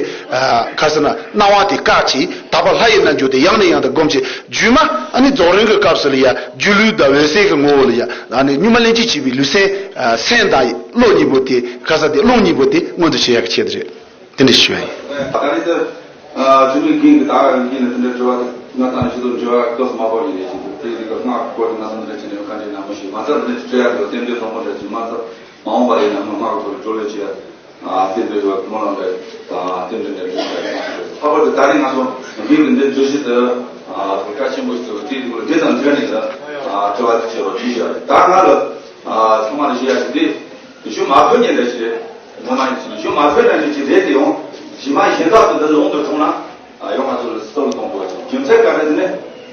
ག་ཟེར་ན་སྣང་བ་དེ་བཀག་ཅིང་དག་པ་ལྷ་ཡི་རྣལ་འབྱོར་དེ་ཡང་ནས་ཡང་དུ་སྒོམ་ཅིང་། རྗེས་མ་ཨ་ནི་རྫོགས་རིམ་གྱི་སྐབས་སུ་ལ་ཡ་སྒྱུ་ལུས་དང་འོད་གསལ་གྱི་ངོ་བོ་ལ་ཡ་ཨ་ནི་གཉུག་མ་ལྷན་ཅིག་སྐྱེས་པའི་ལུས་སེམས་སེམས་དང་བློ་གཉིས་པོ་དེ་ག་ཟེར་དེ་རླུང་གཉིས་པོ་དེ་མངོན་དུ་བྱེད་ཡག་གི་ཆེད་དུ་རེད། དེ་འདྲ་ཞུ་ཡ་ཡིན། ད་རེས་དེ་ཨ་ཚུལ་མིན་རྒན་གྱིས་ད་རྒན་ལ་དེ་འདྲའི་དྲི་བ་དེ་ང་ད་ནི་ཞུ་དོན་དྲི་བ་སྐབས་སུ་མ་བབས་ཡིན་ནའི་ཞིག་འདུག་དེ་རིགས་ཀྱི་སྔགས་སྐོར་དེ་ང་ཚོ་འདི་འདྲ་བྱས་ནས་བཀའ་འདྲི་ནན་མོ་ཞུས། མ་རྩ་འདི་འདྲ་ཞིག་སྤྲད་ཡག་འདུག་རྟེན་འབྲེལ་བཟང་པོ་འདྲ་ཞིག་མ་རྩ་མ་འོངས་པ་ཡིན་ན་མི་སྔགས་སྐོར་སྦྱོར་ལས་བྱས་ཨ་རྟེན་འབྲེལ་བ་སྨོན་ལམ་རེད། ཨ་རྟེན་འབྲེལ་འདྲ་ཞིག་ལྷག་པར་དུ་ད་རིང་ང་ཚོ་རྒན་གྱི་འདི་བརྗོད་གཞི་དེ་ཨ་བཀའ་ཆེན་པོ་ཞིག་ཏུ་དེའི་སྐོར་འདི་དང་འབྲེལ་ནས་ཨ་དྲི་བ་དེ་བྱས་པ་ཞུས་ཡོད་རེད། ད་ང་ལ་ཨ་ཚང་མ་ལ་ཞུ་ཡག་ཞིག་འདི། གཞུང་མ་ཕུལ་ཉིན་འདྲ་ཞིག་རེད། ངོ་མ་ཡིན་ཚུལ་གཞུང་མ་ཕུལ་ན་ནི་ཅི་རེད་དེ་ཡང་། གཞི་མ་གཞན་དག་ཏུ་འདི་ལུང་དུ་འཁྲུངས་ན། ཡང་ང་ཚོ་ལ་གསལ་པོ་གཏོང་དགོས་པ་ཅིག་རྒྱུ་མཚན་ག་རེ་ཟེར་ན།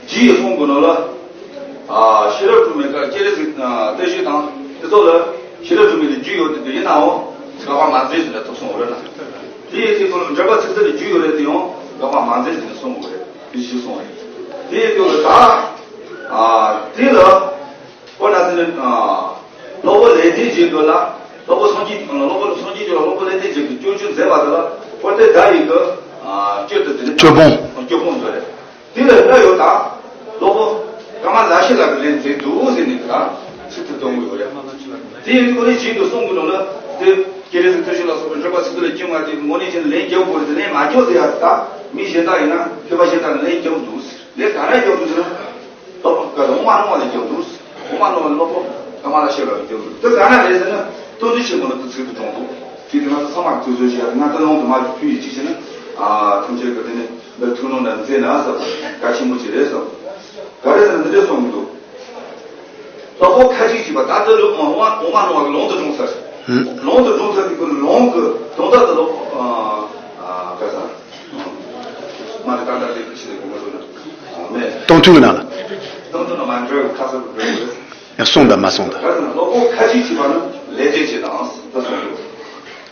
རྗེ་ཡི་གསུང་གི་ནང་ལ། ཤེས་རབ་སྒྲོན་མེ་ཀ་སྤྱན་རས་གཟིགས་བསྟན་བཅོས་དང་དེ་ཚོ་ལ་ཤེས་རབ་སྒྲོན་མེ་ལ་རྒྱུས་ཡོད་དེ་དེ་ཡིན་ནའང་དགག་པ་མ་མཛད་ཟེར་ནས་ཐུག་སོང་བ་རེད་ན། དེ་ཡི་ཚེ་ཁོ་ལ་འགྲེལ་པ་ཚིག་གསལ་ལ་རྒྱུས་ཡོད་རེད་དེ་ཡང་དགག་པ་མ་མཛད་ཟེར་ནས་གསུང་དགོས་རེད་དེ་ཞིག་གསུང་བ་རེད། དེ་ཡི་དུས་ལ་ད། དེ་ལ། ཁོ་ན་ཚོ་ནི། སློབ་དཔོན་ལེགས་ལྡན་འབྱེད་ཀྱི་ལ། སློབ་དཔོན་སངས་རྒྱས། སློབ་དཔོན་སངས་རྒྱས་ཀྱི་ལ་སློབ་དཔོན་ལེགས་ལྡན་འབྱེད་ཀྱི་སྐྱོན་བརྗོད་མཛད་པ་དེ་ལ། ཁོ་དེ་ཟླ་བའི་གི། སྤྱོད་དུ་དེ་ནི། སྤྱོད་སྤོང་། སྤྱོད་སྤོང་མཛད་རེད། དེ་ལ་སླར་ཡང་ད། སློབ་དཔོན། ཀ་མ་ལ་ཤཱི་ལ་གི་ལན་མཛད་འདུག་ཟེར་ནས་ད། ཚིག་ཏུ་གཏོང་གི་ཡོད་རེད། དེ་ཡིན་དུས་ཁོ་ནི་རྗེས་ཀྱི་གསུང་གི་ནང་ལ། དེ། སྤྱན་རས་གཟིགས་བསྟན་བཅོས་ལ་སོགས་པའི་འགྲེལ་པ་ཚིག་གསལ་ལ་རྒྱུས་མངའ་དེ་ངོ་ནས་བྱས་ནས་ལན་རྒྱག་དགོས་རེད་དེ་ལན་མ་རྒྱག་ཟེར་ཡ་ད། མི་གཞན་དག་ཡིན་ན་མཁས་པ་གཞན་དག་ནས་ལན་རྒྱག་འདུག་ཟེར། ལན་ག་རེ་རྒྱག་འདུག་ཟེར་ན། སློབ་དཔོན་ག་རེ་དབུ་མ་སློབ་པ་ལ་རྒྱག་འདུག་དབུ་མ་སློབ་པ་ནི་སློབ་དཔོན་ཀ་མ་ལ་ཤཱི་ལ་རྒྱག་འདུག་དེ་ག་ན་རེད་ཟེར་ན་སྟོན་ཚུལ་ཆེན་མོ་ལ་དེ་ཚིག་ཏུ་གྲོངས་འདུག་དེ་དེ་ང་ཚོ་ཚང་མ་གི་དུས་ཚོད་བཞག་ང་ད་ལུང་དུ་མ་ཕུལ་ཡིན་གཅིག་བྱས་ན། ཨ་ཐམས་ཅད་ཀྱི་དེ་ནི་འདི་ཐུགས་སྣང་ནས་མཛད་ན་བསམ་གལ་ཆེན་པོ་ཅིག་རེད་བསམ། ག་རེ་ཟེར་ན་འདི་འདྲས་གསུངས་འདུག་སློབ་དཔོན་ཁ་ཅིག་གིས་པ་ད་ལྟ་ལུང་དབུ་མ་དབུ་མ་སློབ་པ་གི་ལུང་དུ་གྲོངས་ཚར། ལུང་དུ་གྲོངས་ཚར་དུས་ཀྱི་ལུང་གི་དོན་དག་དེ་ལོ། ཨ་ཨ་ག་ས། མ་རེད་ད་ལྟ་ལས་ཀྱི་ཕྱི་ལས་ཀྱི་མ་ཐུབ་ན། མེད། གཏོང་ཐུབ་ཀྱི་ན་ལ། གཏོང་ཐུབ་ན་མ་འགྲོ་ཁ་ཚ་གི་འགྲོ་གི་རེད། ཡང་གསུངས་དང་མ་གསུངས་དང་། ག་ཟེར་ན་སློབ་དཔོན་ཁ་ཅིག་བྱས་པ་ནི་ལེགས་ལྡན་འབྱེད་དང་ད་གསུངས་ཡོད།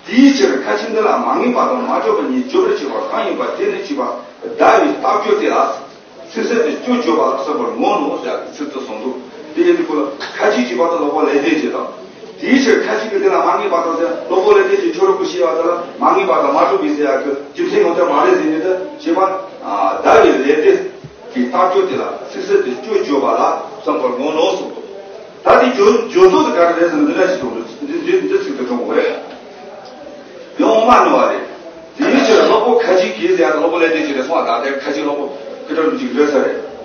དེའི་ཕྱིར་ཁ་ཅིག་འདི་ལ་མ་ངེས་པ་དང་མ་གྲུབ་པ་གཉིས་བརྗོད་པར་བྱེད་པ་གང་ཡིན་པ་དེ་ནི་བྱས་པ་ཟླ་བའི་རྟགས་བརྗོད་དེ་ལ། ཚིག་གསལ་དུ་སྤྱོད་བརྗོད་པ་ལ་བསམ་པར་ངོ་ནོ་ཟེར་ཚིག་ཏུ་གསུངས་འདུག་དེ་ཡིན་དུས་ཁོ་ལ་ཁ་ཅིག་བྱས་པ་དང་སློབ་དཔོན་ལེགས་ལྡན་འབྱེད་དང་། དེའི་ཕྱིར་ཁ་ཅིག་གིས་དེ་ལ་མ་ངེས་པ་དང་ཟེར་སློབ་དཔོན་ལེགས་ལྡན་གྱི་ཆོས་རབ་ཀྱི་བཤད་པ་དེ་ལ་མ་ངེས་པ་དང་མ་གྲུབ་པའི་ཟེར་ཡག་གི་རྒྱུ་མཚན་ཡོང་ཐབས་མ་རེད་ཟེར་ནས་དེ་བྱས་པ། ཟླ་བའི་ལེགས་ལྡན་གྱི་རྟགས་བརྗོད་དེ་ལ་ཚིག་གསལ་དུ་སྤྱོད་བརྗོད་པ་ལ་བསམ་པར་ངོ་ནོ་གསུངས་འདུག་ད་དེ་བརྗོད་བརྗོད་ཚུལ་དེ་ག་རེ་རེད་ཟེར་ན་འདི་འདྲ་ཞིག་འདུག་འདི་འདི་འདི་ཚིག་ཏུ་གྲུབ་དགོས་རེད། ཡང་དབུ་མ་ནོར་བ་རེད། དེའི་ཕྱིར་སློབ་དཔོན་ཁ་ཅིག་གིས་ཟེར་ཡ་དང་སློབ་དཔོན་ལེགས་ལྡན་འབྱེད་ལས་གསུངས་པ་དག་དེར་ཁ་ཅིག་སློབ་དཔོན་སྐུ་ཕྲེང་རིམ་གྱིས་འགྲོ་ས་རེད།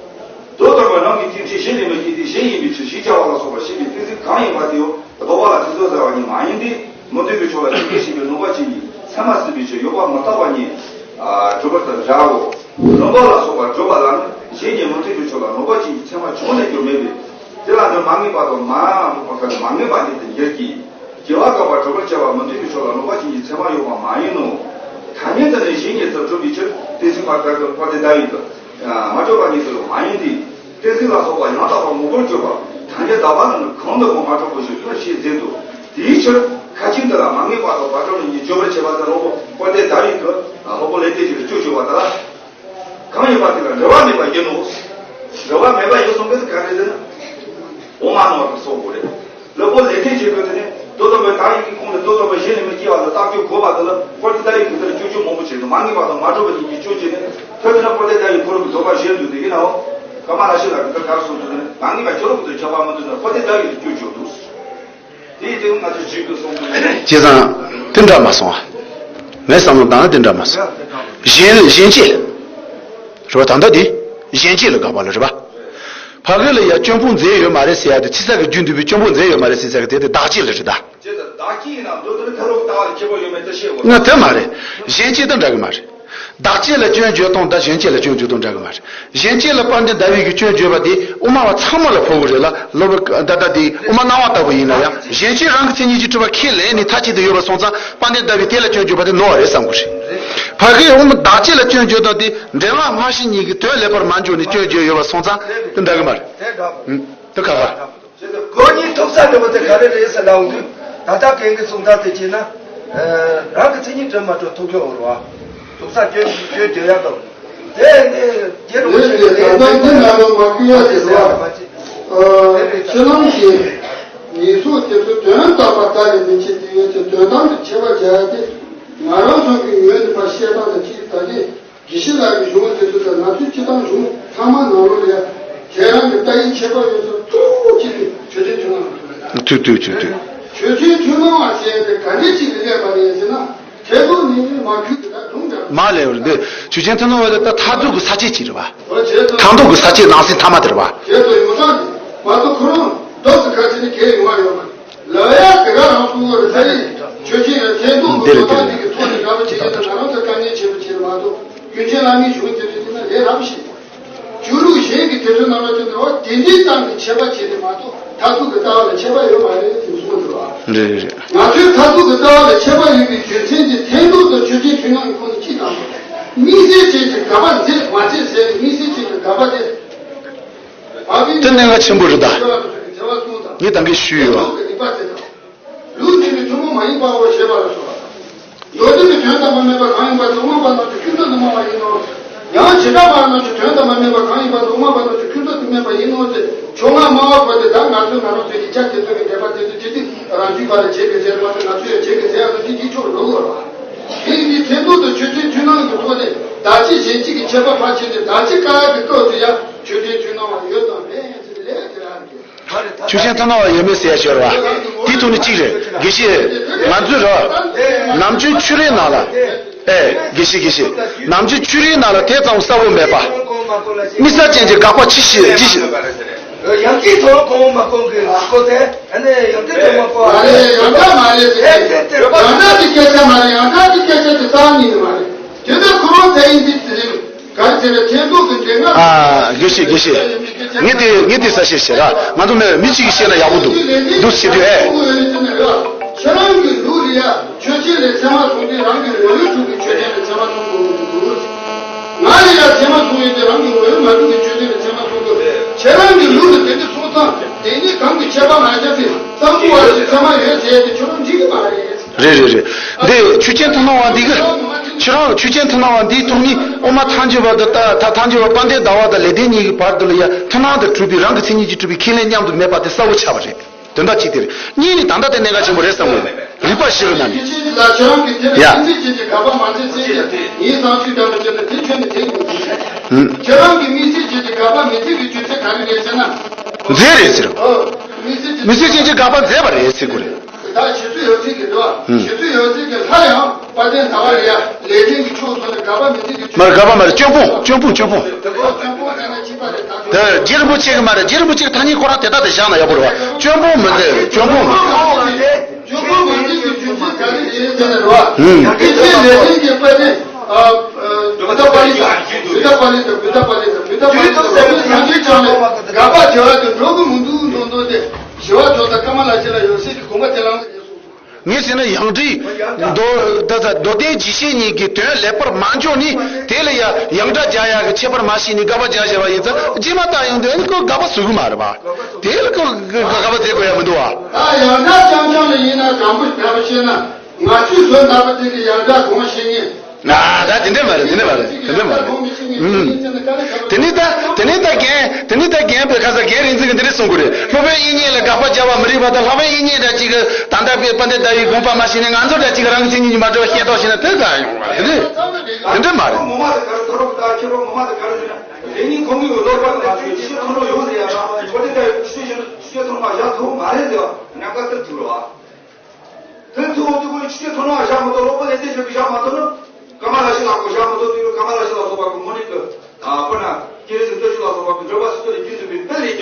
མདོ་ལྟར་པ་རང་གི་སྐྱེ་མཆེད་གཞན་ལས་མི་སྐྱེ་སྟེ་གཞན་ཡིན་པའི་ཕྱིར་ཞེས་བྱ་བ་ལ་སོགས་པ་ཞེས་པའི་གཏན་ཚིགས་གང་ཡིན་པ་དེའོ། ལྡོག་པ་ལ་ཚིག་ཟློས་ཟེར་བ་ཉིད་མ་ཡིན་ཏེ། མུ་སྟེགས་པའི་ཕྱོགས་ལ་ཞེན་པས་ཞེན་པའི་ནོར་བ་ཅན་གྱི་མཚན་མ་ཟིན་པའི་ཕྱིར་ཡོད་པ་མི་རྟག་པ་ཉིད་སྒྲུབ་པ་དང་འདྲའོ། ལུང་པ་ལ་སོགས་པ་སྒྲུབ་པ་ལ་ནི་གཞན་གྱི་མུ་སྟེགས་པའི་ཕྱོགས་ལ་ནོར་བ་ཅན་གྱི་མཚན་མ་བྱུང་ནས་ཀྱང་མེད་པས། དེ་ལ་ནི་མ་ངེས་པ་དང་མ་རིག་པ་ཁ་ནི་མ་ངེས་པ་ཉིད་དུ་འགྱུར་གྱི། སྐྱེ་བ་བཀག་པ་སྒྲུབ་པར་བྱ་བ་མུ་སྟེགས་པའི་ཕྱོགས་ལ་ནོར་བ་ཅན་གྱི་མཚན་མ་ཡོད་པ་མ་ཡིན་ནོ། ཐ་སྙད་དུ་ནི་གཞན་ཉིད་དུ་གྲུབ་པའི་ཕྱིར་གཏན་ཚིགས་མ་དག་གི་འཕགས་དེ་ཟླ་བའི་དུ། མ་གྲུབ་པ་ཉིད་དུ་མ་ཡིན་ཏེ། གཏན་ཚིགས་ལ་སོགས་པ་ཡང་དག་པར་ངོ་བོར་གྱུར་པ། ཐ་སྙད་དག་པ་ནི་གང་དུ་ཀྱང་མ་གྲུབ་པའི་ཕྱིར་ཞེས་མཛད་དོ། དེའི་ཕྱིར་ཁ་ཅིག་འདི་ལ་མ་ངེས་པ་དང་མ་གྲུབ་པ་ཉིད་བརྗོད་པར་བྱེད་པ་དེ་ལོག་པར་དེ་ཟླ་བའི་དུ། ལོག་པར་ལས་དེ་ཕྱིར་སྤྱོད་བྱེད་པ་དེ་ལ། གང་ཡིན་པ་དེ་ལ་འབྲེལ་བ་མེད་པ་ཡིན་ནོ། འབྲེལ་བ་མེད་པ་ཡིན་གསུངས་པས་ག་རེ་ཟེར་ན། དབུ་མ་ནོར་བ་གསུངས་པ་རེད། ལུང་པ་ལེགས་ལྡན་འབྱེད་ཀྱི་དེ་ནི་མདོ་དམ་པའི་བདག་ཉིད་ཀྱི་ཁོང་ལས་མདོ་དམ་པ་གཞན་ལས་མི་སྐྱེ་བ་ལ་རྟགས་བརྗོད་དགོས་པ་དེ་ལ་ཧོར་གྱི་ལྟ་བའི་གི་དེར་སྤྱོད་བརྗོད་མང་པོ་བྱས་འདུག་མ་ངེས་པ་དང་མ་གྲུབ་པ་གཉིས་ཀྱིས་སྤྱོད་བྱས་ནས་ཐོས་པས་ན་ཧོར་ལྟའི་ལྟ་བའི་ཁོ་རང་གི་འདོད་པ་གཞན་དུ་དེ་ཡིན་ནའང་། ཀ་མ་ལ་ཤཱི་ལ་གི་དེར་གར་སོང་དུས་ནི་མ་ངེས་པ་ཁྱོད་རང་གི་དུ་ཁྱབ་པ་མི་འདུག་ན་ཧོར་ལྟའི་ལྟ་བའི་གི་སྤྱོད་བརྗོད་འདུག་དེའི་སྟེང་ང་ཚོས་ཇི་སྐད་གསུངས་པའི། བྱས་ཙང་དེ་འདྲ་མ་སོང་ཨ། ངས་བསམ་བློ་བཏང་ན་དེ་འདྲ་མ་སོང་། གཞན་གཞན་བཅས་ལ། རེད་བ། ད་ལྟ་དེ་གཞན་བཅས་ལ་དགག་པ་ལ་རེད་བ། ཕ་གི་ལ་ཡ་སྐྱོན་སྤོང་མཛད་ཡོད་མ་རེད་ཟེར་ཡ་དེ་ཕྱི་ས་གི་རྒྱུ་འདུས་པའི་སྐྱོན་སྤོང་མཛད་ཡོད་མ་རེད་ཟེར་ས་གི་དེ་དེ་བདག་གཅེས་ལ་རེད་ད། བདག་གཅེས་ཡིན་ན་མདོ་དོན་ཐར་ལོག་ལྟ་བ་ལ་ཁྱད་པར་ཡོད་མེད་དེ་ཤེས་དགོས། ང་དེ་མ་རེད། གཞན་གཅེས་དང་འདྲ་གི་མ་རེད། བདག་གཅེས་ལ་སྐྱོན་བརྗོད་སྟངས་དང་གཞན་གཅེས་ལ་སྐྱོན་བརྗོད་སྟངས་འདྲ་གི་མ་རེད། གཞན་གཅེས་ལ་དཔལ་ལྡན་ཟླ་བའི་གི་སྐྱོན་བརྗོད་པ་དེ་དབུ་མ་བ་ཚང་མ་ལ་ཕོག་གི་རེད་ལ། ལོ་བ་ད་ལྟ་དེ་དབུ་མ་སྣང་བ་ལྟ་བུ་ཡིན་ན་ཡང་གཞན་གཅེས་རང་གི་མཚན་ཉིད་ཀྱིས་གྲུབ་པ་ཁས་ལེན་ནས་མཐའ་གཅིག་ཏུ་ཡོད་པ་སོང་ཙང་དཔལ་ལྡན་ཟླ་བའི་དེ་ལ་སྐྱོན་བརྗོད་པ་དེ་ནོར་བ་རེད་བསམ་གི་རེད། ཕ་གིའི་དབུ་མ་བདག་གཅེས་ལ་སྐྱོན་བརྗོད་སྟངས་དེ་འགྲེལ་པ་སྨྲ་ཤེས་གཉིས་ཀྱིས་དོན་ལེགས་པར་མ་འཇོག་ནས་སྐྱོན་བརྗོད་ཡོད་པ་སོང་ཙང་དེ་འདྲ་གི་མ་རེད། དེ་ཁག་ཁག་རེད། ཁོ་གཉིས་ཐུག་ས་འདྲ་པོ་དེ་ག་རེ་རེད་ཟེར་ལབ་འོང་དུས། ད་ལྟ་གན་གི་གསུང་སྟངས་དེ་བྱས་ན། རང་གི་མཚན་ཉིད་གྲུབ་མ་གྲུབ་ཐུག་ཡོད་འོ་ར་བ། ཐུག་ས་སྐྱོན་སྐྱོན་བརྗོད་ཡག་དང་། དེ་ནི་རྒྱལ་རོང་ཆེ་གི་ལས་ད་ལྟ་འདི་ནང་ལ་མ་བསྐུལ་ཡ་ཟེར་བ། ཕྱི་ནང་གི་ཉེས་གསོག་དེ་ཚོ་དོན་དམ་པ་ལྟ་ལས་མི་བྱེད་དེ་ཡོད་ཚེ་དོན་དམ་དུ་ཁྱད་པར་བྱ་ཡ་དེ། ང་རང་ཚོ་གི་ངོས་ནས་ཕར་བཤད་སྟངས་དང་གཅིག་ད་གིན། དགེ་བཤེས་ལགས་ཀྱི་གཞུང་དེ་ཚོ་དང་ང་ཚོའི་སྤྱི་བཏང་གཞུང་ཚང་མ་ནང་ལོགས་ལ་ཡ། ཁྱེད་རང་གི་ལྟ་ཡིན་ཁྱད་པར་ཡོད་ཚོ་གཙོ་བོ་གཅིག་ནི་ཆོས་ཚན་ཐུན་མོང་ལ་ཐུག་རེད་ད། ཐུག་ཐུག་ཐུག་ཐུག་ཆོས་ཚན་ཐུན་མོང་བ་ཟེར་ཏེ་ག་འདྲས་གཅིག་ལ་སླེབས་པ་རེད་ཟེར་ན། ཁྱེད་ཚོ་ནི་མ་ཁུལ་དེ་དག་སྒྲུང་འདྲ། མ་ལས་རེད་འདི། ཆོས་ཚན་ཐུན་མོང་བ་དེ་ད་མཐར་ཐུག་གི་ས་བཅད་གཅིག་རེད་བ། ཁོ་ཁྱེད་ཚོ་མཐར་ཐུག་གི་ས་བཅད་ནང་གསེས་ཐ་མ་དེ་རེད་བ། ཁྱེད་ཚོ་ཡོང་ས་ནི་མ་གཏོགས་ཁོ་རང་འདོགས་སུ་ཁ་ཕྱེ་ནས་གས་ཡོང་བ་ཡོད་མ་རེད། ལོ་ཡ་དེ་ག་རང་གསུང་གི་རེད་ཟེར་ཡིན། ཆོས་ཅན་ཡང་ཐེན་ཐུང་གི་འདི་རེད་བཟོ་སྟངས་འདི་གི་ཐོག་ནས་དགའ་པོ་བྱེད་ཀྱི་དང་ང་རང་ཚོ་དཀའ་ངལ་ཆེན་པོ་བྱེད་མ་གཏོགས་ཀུན་མཁྱེན་བླ་མའི་གཞུང་དེ་ཚོ་བྱས་ན་ལས་རབ་ཤེས། ཆོས་ལུགས་གཞན་གྱི་དེ་ཚོའི་ནང་ལ་དེ་འདྲ་བ་དེ་འདྲའི་སྟངས་ཀྱི་ཁྱད་པར་བྱས་ཏེ་མ་གཏོགས་མཐར་ཐུག་གི་ལྟ་བ་ལ་ཁྱད་པར་ཡོད་མ་རེད་ཅེས་གསུངས་འདུག་བ། རེད་རེད་རེད། ང་ཚོའི་མཐར་ཐུག་གི་ལྟ་བ་ལ་ཁྱད་པར་ཡོད་པའི་རྒྱུ་མཚན་དེ་ཐེན་ཐུང་དང་ཆོས་ཅན་ཐུན་མོང་གི་ཁོངས་སུ་གཅིག་དང་པོ། དམིགས་བསལ་ཅན་གྱི་དགག་པ་མཛད་མ་མཛད་ཟེར་ནས་དམིགས་བསལ་ཅན་གྱི་དགག་པ་དེ། དེ་གནད་འགག་ཆེན་པོ་རེད་ད། ངས་ད་གིན་ཞུས་ཡོད། ལུགས་འདི་ནི་ཐུན་མོང་མ་ཡིན་པའོ་ཞེས་པ་ལ་སོགས་པ། མདོ་སྡེ་ནི་དོན་དམ་པར་དམན་པ་གང་ཡིན་པ་དེ་དབུ་མ་པ་རྣམས་ཀྱི་ཀུན་རྫོབ་ཏུ་སྨྲ་བ་ཡིན་ནོ། ཡང་བྱེ་བྲག་པ་རྣམས་ཀྱི་དོན་དམ་པར་དམན་པ་གང་ཡིན་པ་དེ་དབུ་མ་པ་རྣམས་ཀྱི་ཀུན་རྫོབ་ཏུ་སྨྲས་པ་ཡིན་ནོ་ཟེར། ཕྱོགས་སྔ་སྨྲ་བ་པོ་དེ་དག་ང་ཚོས་ང་རང་ཚོའི་ཡིག་ཆ་དེ་ཚོ་གི་འགྲེལ་པ་དེ་ཚོ་ཇི་སྲིད་རང་རྒྱུད་པ་ལ་བྱེད་དགོས་ཟེར་བ་དེ་ང་ཚོས་ཡང་བྱེད་དགོས་ཟེར་ཡག་ཚོ་དེ་འདིའི་ཕྱོགས་རུ་འགྲོ་དགོས་རེད་བ། དེ་ཡིན་དུས་ཐེན་ཐུང་དང་ཆོས་ཅན་ཐུན་མོང་གི་ཐོག་ནས་བདག་གཅིག་གཞན་གཅིག་གི་ཁྱད་པར་ཕར་ཕྱིན་ཏེ་བདག་གཅིག་དཀར་གྱི་སྐབས་སུ་ཡང་ཆོས་ཅན་ཐུན་མོང་བ་ཡོད་དམ་མེད་ཟེར་ལས་དེ་རང་རེད། ཆོས་ཅན་ཐུན་མོང་བ་ཡོད་མེད་ཟེར་ཡ་ཞོར་བ། དེའི་ཐོག་ནས་གཅིག་རེད། དགེ་བཤེས། ང་ཚོས་ར། ནམ་རྒྱུན་ཆོས་རའི་ནང་ལ། ཨེ། དགེ་བཤེས་དགེ་བཤེས། ནམ་རྒྱུན་ཆོས་རའི་ནང་ལ་དེ་ཙམ་གསལ་པོ་མེད་པ། དམིགས་བསལ་ཅན་གྱི་དགག་པ་ཅི་ཞིག་ཅི་ཞིག་ཡང་གི་ཐོག་གོང་མ་གོང་གི་སྐོར་དེ་ཨ་ནི་ཡང་གི་ཐོག་མ་གོང་མ་རེད། ཡང་འདྲ་མ་རེད་ཟེར། ཡང་འདྲ་གི་སྐད་ཆ་མ་རེད། ཡང་འདྲ་གི་སྐད་ཆ་དེ་རྩ་ནས་མ་རེད། དེ་ནས་ཁོ་རང་དེ་ཡིན་དུས་དེ་རིང་ག་རེ་ཟེར་ན་ཐེན་ཐུང་གི་འདྲེ་ལྔ། ཨ། དགེ་བཤེས་དགེ་བཤེས། ངས་དེ་ངས་དེ་གསལ་བཤད་བྱེད་ར། ང་ཚོ་མི་མི་གཅིག་གིས་བཤད་ན་ཡག་པོ་འདུག་འདུག་བྱེད་དུས་ཨེ། ཁྱེད་རང་གི་ལུགས་རེད་ཡ། ཆོས་ཅན་ལས་ཚད་མ་བཟུང་སྟེ་རང་གི་ངོ་བོས་གྲུབ་པའི་ཆོས་ཅན་ལས་ཚད་མ་བཟུང་དགོས་ཀྱི་འདུག་ང་ལ་ཡང་ཚད་མ་བཟུང་ཡོད་དེ་རང་གི་ངོ་བོས་མ་གྲུབ་པའི་ཆོས་ཅན་ལ་ཚད་མ་བཟུང་དགོས། ཁྱེད་རང་གི་ལུགས་ལ་དེ་འདྲ་སོང་ཙང་དེ་ནི་གང་གི་ཆད་པ་མ་བཞག་པའི་གཙང་པོ་བ་ཞིག་ཚད་མ་ཡོད་ཟེར་ཏེ་ཁྱོད་རང་འགྲིག་གི་མ་རེད། རེད་རེད་རེད། འདི་ཆོས་ཅན་ཐུན་མོང་བ་འདི་གི་ཁྱེད་རང་ཆོས་ཅན་ཐུན་མོང་བ་འདིའི་ཐོག་ནས་དབུ་མ་ཐལ་འགྱུར་བ་དང་ད་ཐལ་འགྱུར་བ་དཔལ་ལྡན་ཟླ་བ་དང་ལེགས་ལྡན་གཉིས་ཀྱི་བར་དུ་ལ་ཡ་ཐུན་མོང་དུ་གྲུབ་པའི་རང་གི་མཚན་ཉིད་ཀྱིས་གྲུབ་པའི་ཁས་ལེན་མཉམ་དུ་མེད་པ་དེ་གསལ་བོ་ཆགས་པ་རེད། དོན་དག་གཅིག་དེ་རེད། གཉིས་ནི་ད་ལྟ་དེ་གནད་འགག་ཆེན་པོ་རེད་བསམ་གི་རིག་པ་བཞི་རུ་ན་ནི། ཡ། ཁྱེད་རང་གི་དེ་ལ་དམིགས་བསལ་ཅན་གྱི་དགག་པ་མ་མཛད་ཟེར་ཡ་དེ་ངའི་བསམ་ཚུལ་ལྟར་དུ་བྱས་ན་དེ་ཁྱོན་ནས་དེ་ཡིན་གྱི་རེད། ཁྱེད་རང་གི་དམིགས་བསལ་ཅན་གྱི་དགག་པ་མི་མཛད་པའི་རྒྱུ་མཚན་ག་རེ་རེད་ཟེར་ན། མཛད་རེད་ཟེར། ཨོ། དམིགས་བསལ་ཅན་དམིགས་བསལ་ཅན་གྱི་དགག་པ་མཛད་པ་རེད་ཟེར་དགོས་རེད། ད་རྗེ་བཙུན་འོད་ཟེར་གྱི་འདུག་བ། རྗེ་བཙུན་འོད་ཟེར་གྱི་ལྷ་ཡང་དཔལ་ལྡན་ཟླ་བ་ལ་ཡ་ལེགས་ལྡན་གྱི་ཕྱོགས་ཐོག་ནས་དགག་པ་མི་མཛད་པའི་རྒྱུ་མཚན། མ་རེད། དགག་པ་མ་རེད། སྐྱོན་སྤོང་། སྐྱོན་སྤོང་། སྐྱོན་སྤོང་། དེ་གོ་སྐྱོན་སྤོང་ཟེར་ན་ཅི་པ་རེད་ད། དེ་རྗེ་རིན་པོ་ཆེ་གི་མ་རེད། རྗེ་རིན་པོ་ཆེ་གི་ཐ་སྙད་ཁོ་རང་དེ་ལྟ་དེ་བཞག་ན་ཡག་པོ་རེད་བ། སྐྱོན་སྤོང་མི་མཛད། སྐྱོན་སྤོང་མི་མཛད། སྐྱོན་སྤོང་མི་མཛད་པའི་རྒྱུ་མཚན་ག་རེ་རེད་ཟེར་ན་རེད་བ། ཨུམ། དེ་ཚེ་ལེགས་ལྡན་གྱི་དཔལ་ལྡན། བུདྡྷ་པཱ་ལི་ཏ། བུདྡྷ་པཱ་ལི་ཏ། བུདྡྷ་པཱ་ལི་ཏ། བུདྡྷ་པཱ་ལི་ཏ། བུདྡྷ་པཱ་ལི་ཏ། སངས་རྒྱས་བྱང་ལས་དགག་པ་བྱ་བ་དེ་འགྲོ་གི་མི་འདུག་མདོ་མདོ་སྟེ། ཞི་བ་འབྱོར་དང་ཀ་མ་ལ་ཤཱི་ལ་ཡབ་སྲས་ཀྱི་དགོངས་པ་དེ་ལ་ངེས་སོ། ངས་ཟེར་ན་ཡང་སྒྲིག་མདོ་ད་ད་མདོ་སྡེ་འཇིགས་བྱེད་གཉིས་ཀྱི་དོན་ལེགས་པར་མ་འཇོག་ནི་དེ་ལ་ཡ་ཡང་སྒྲ་རྒྱག་ཡག་གི་ཁྱད་པར་མ་ཤེས་ནས་དགག་པ་རྒྱག་བཞག་པ་ཡིན་ཙང་རྗེས་མ་ལྟ་ཡོང་དུས་ཨ་ནི་ཁོ་དགག་པ་བཟོ་གི་མ་རེད་པ། དེ་ལ་ཁོ་དགག་པ་མཛད་དགོས་ཡ་མི་འདུག་བ། ད་ཡང་སྒྲ་རྐྱང་རྐྱང་ལ་ཡིན་ན་དྲང་པོ་དྲང་པོ་བཤད་ན་ང་ཚོས་བཟོ་ལྟ་བུ་དེ་གི་ཡང་སྒྲ་གོང་བཤད་ངེས། ཨ་ད་དེ་འདྲ་མ་རེད། དེ་འདྲ་མ་རེད། དེ་འདྲ་མ་རེད། ཨུམ། དེ་ནི་ད་དེ་ནི་ད་རྒན་དེ་ནི་ད་རྒན་པའི་ཁ་ས་རྒན་རིག་འཛིན་གྱིས་འདི་འདྲ་གསུང་གི་རེད། སློབ་དཔོན་དབྱིག་གཉེན་ལ་དགག་པ་རྒྱག་པ་མི་རིགས་པ་དང་། སློབ་དཔོན་དབྱིག་གཉེན་འདྲ་གཅིག་གིས་ད་ལྟ་དཔེ་དཔལ་ལྡན་ཟླ་བའི་དགོངས་པ་མ་ཤེས་ནས་ང་ཚོ་འདྲ་གཅིག་གིས་རང་གི་མཚན་ཉིད་ཀྱིས་མ་གྲུབ་པ་བཤད་རྟོགས་བྱས་ན་དེ་ག་ཡོང་བ་དེ་འདྲ་དེ་འདྲ་མ་རེད། ངོ་མ་དེ་ག་རེ་ཐོ་རོ་ད་ཁྱེད་རང་ངོ་མ་དེ་ག་རེ་ཟེར་ན། དེ་ནི་ཁོང་གི་སློབ་པ་དེ་ལ་ཆོས་ཆོས་ཐོན་ལོ་ཡོང་ཟེར་ཡ་ར་ཁོ་དེ་ལྟར་ཆོས་ཆོས་ཐོན་མ་བཞག་ཐུབ་མ་རེད་ཟེར་བ་ནམ་མཁའ་ལྟར་ཐུག་རེད་བ། དེ་ཚོ་འོ་དེ་ཁོ་ཆུ་ཚོད་ཐོག་ནས་བཞག་མ་ཐུབ། སློབ་དཔོན་ལས་དེ་བཞག་གི་བཞག་མ་ཐུབ་ན། ཀ་མ་ལ་ཤཱི་ལ་ཁོ་བཞག་མ་ཐུབ་དུས་ཀ་མ་ལ་ཤཱི་ལ་སོགས་པ་གི་མོ་ནི་གི། ཨ་ཁོ་ན་ཀྱེ་རེ་ཟིན་ལྟོས་ཤིག་ལ་སོགས་པ་གི་འགྲོ་བ་སྲིད་མཐའ་ལས་རྒྱུན་འཛིན་པའི་དཔེ་ལས་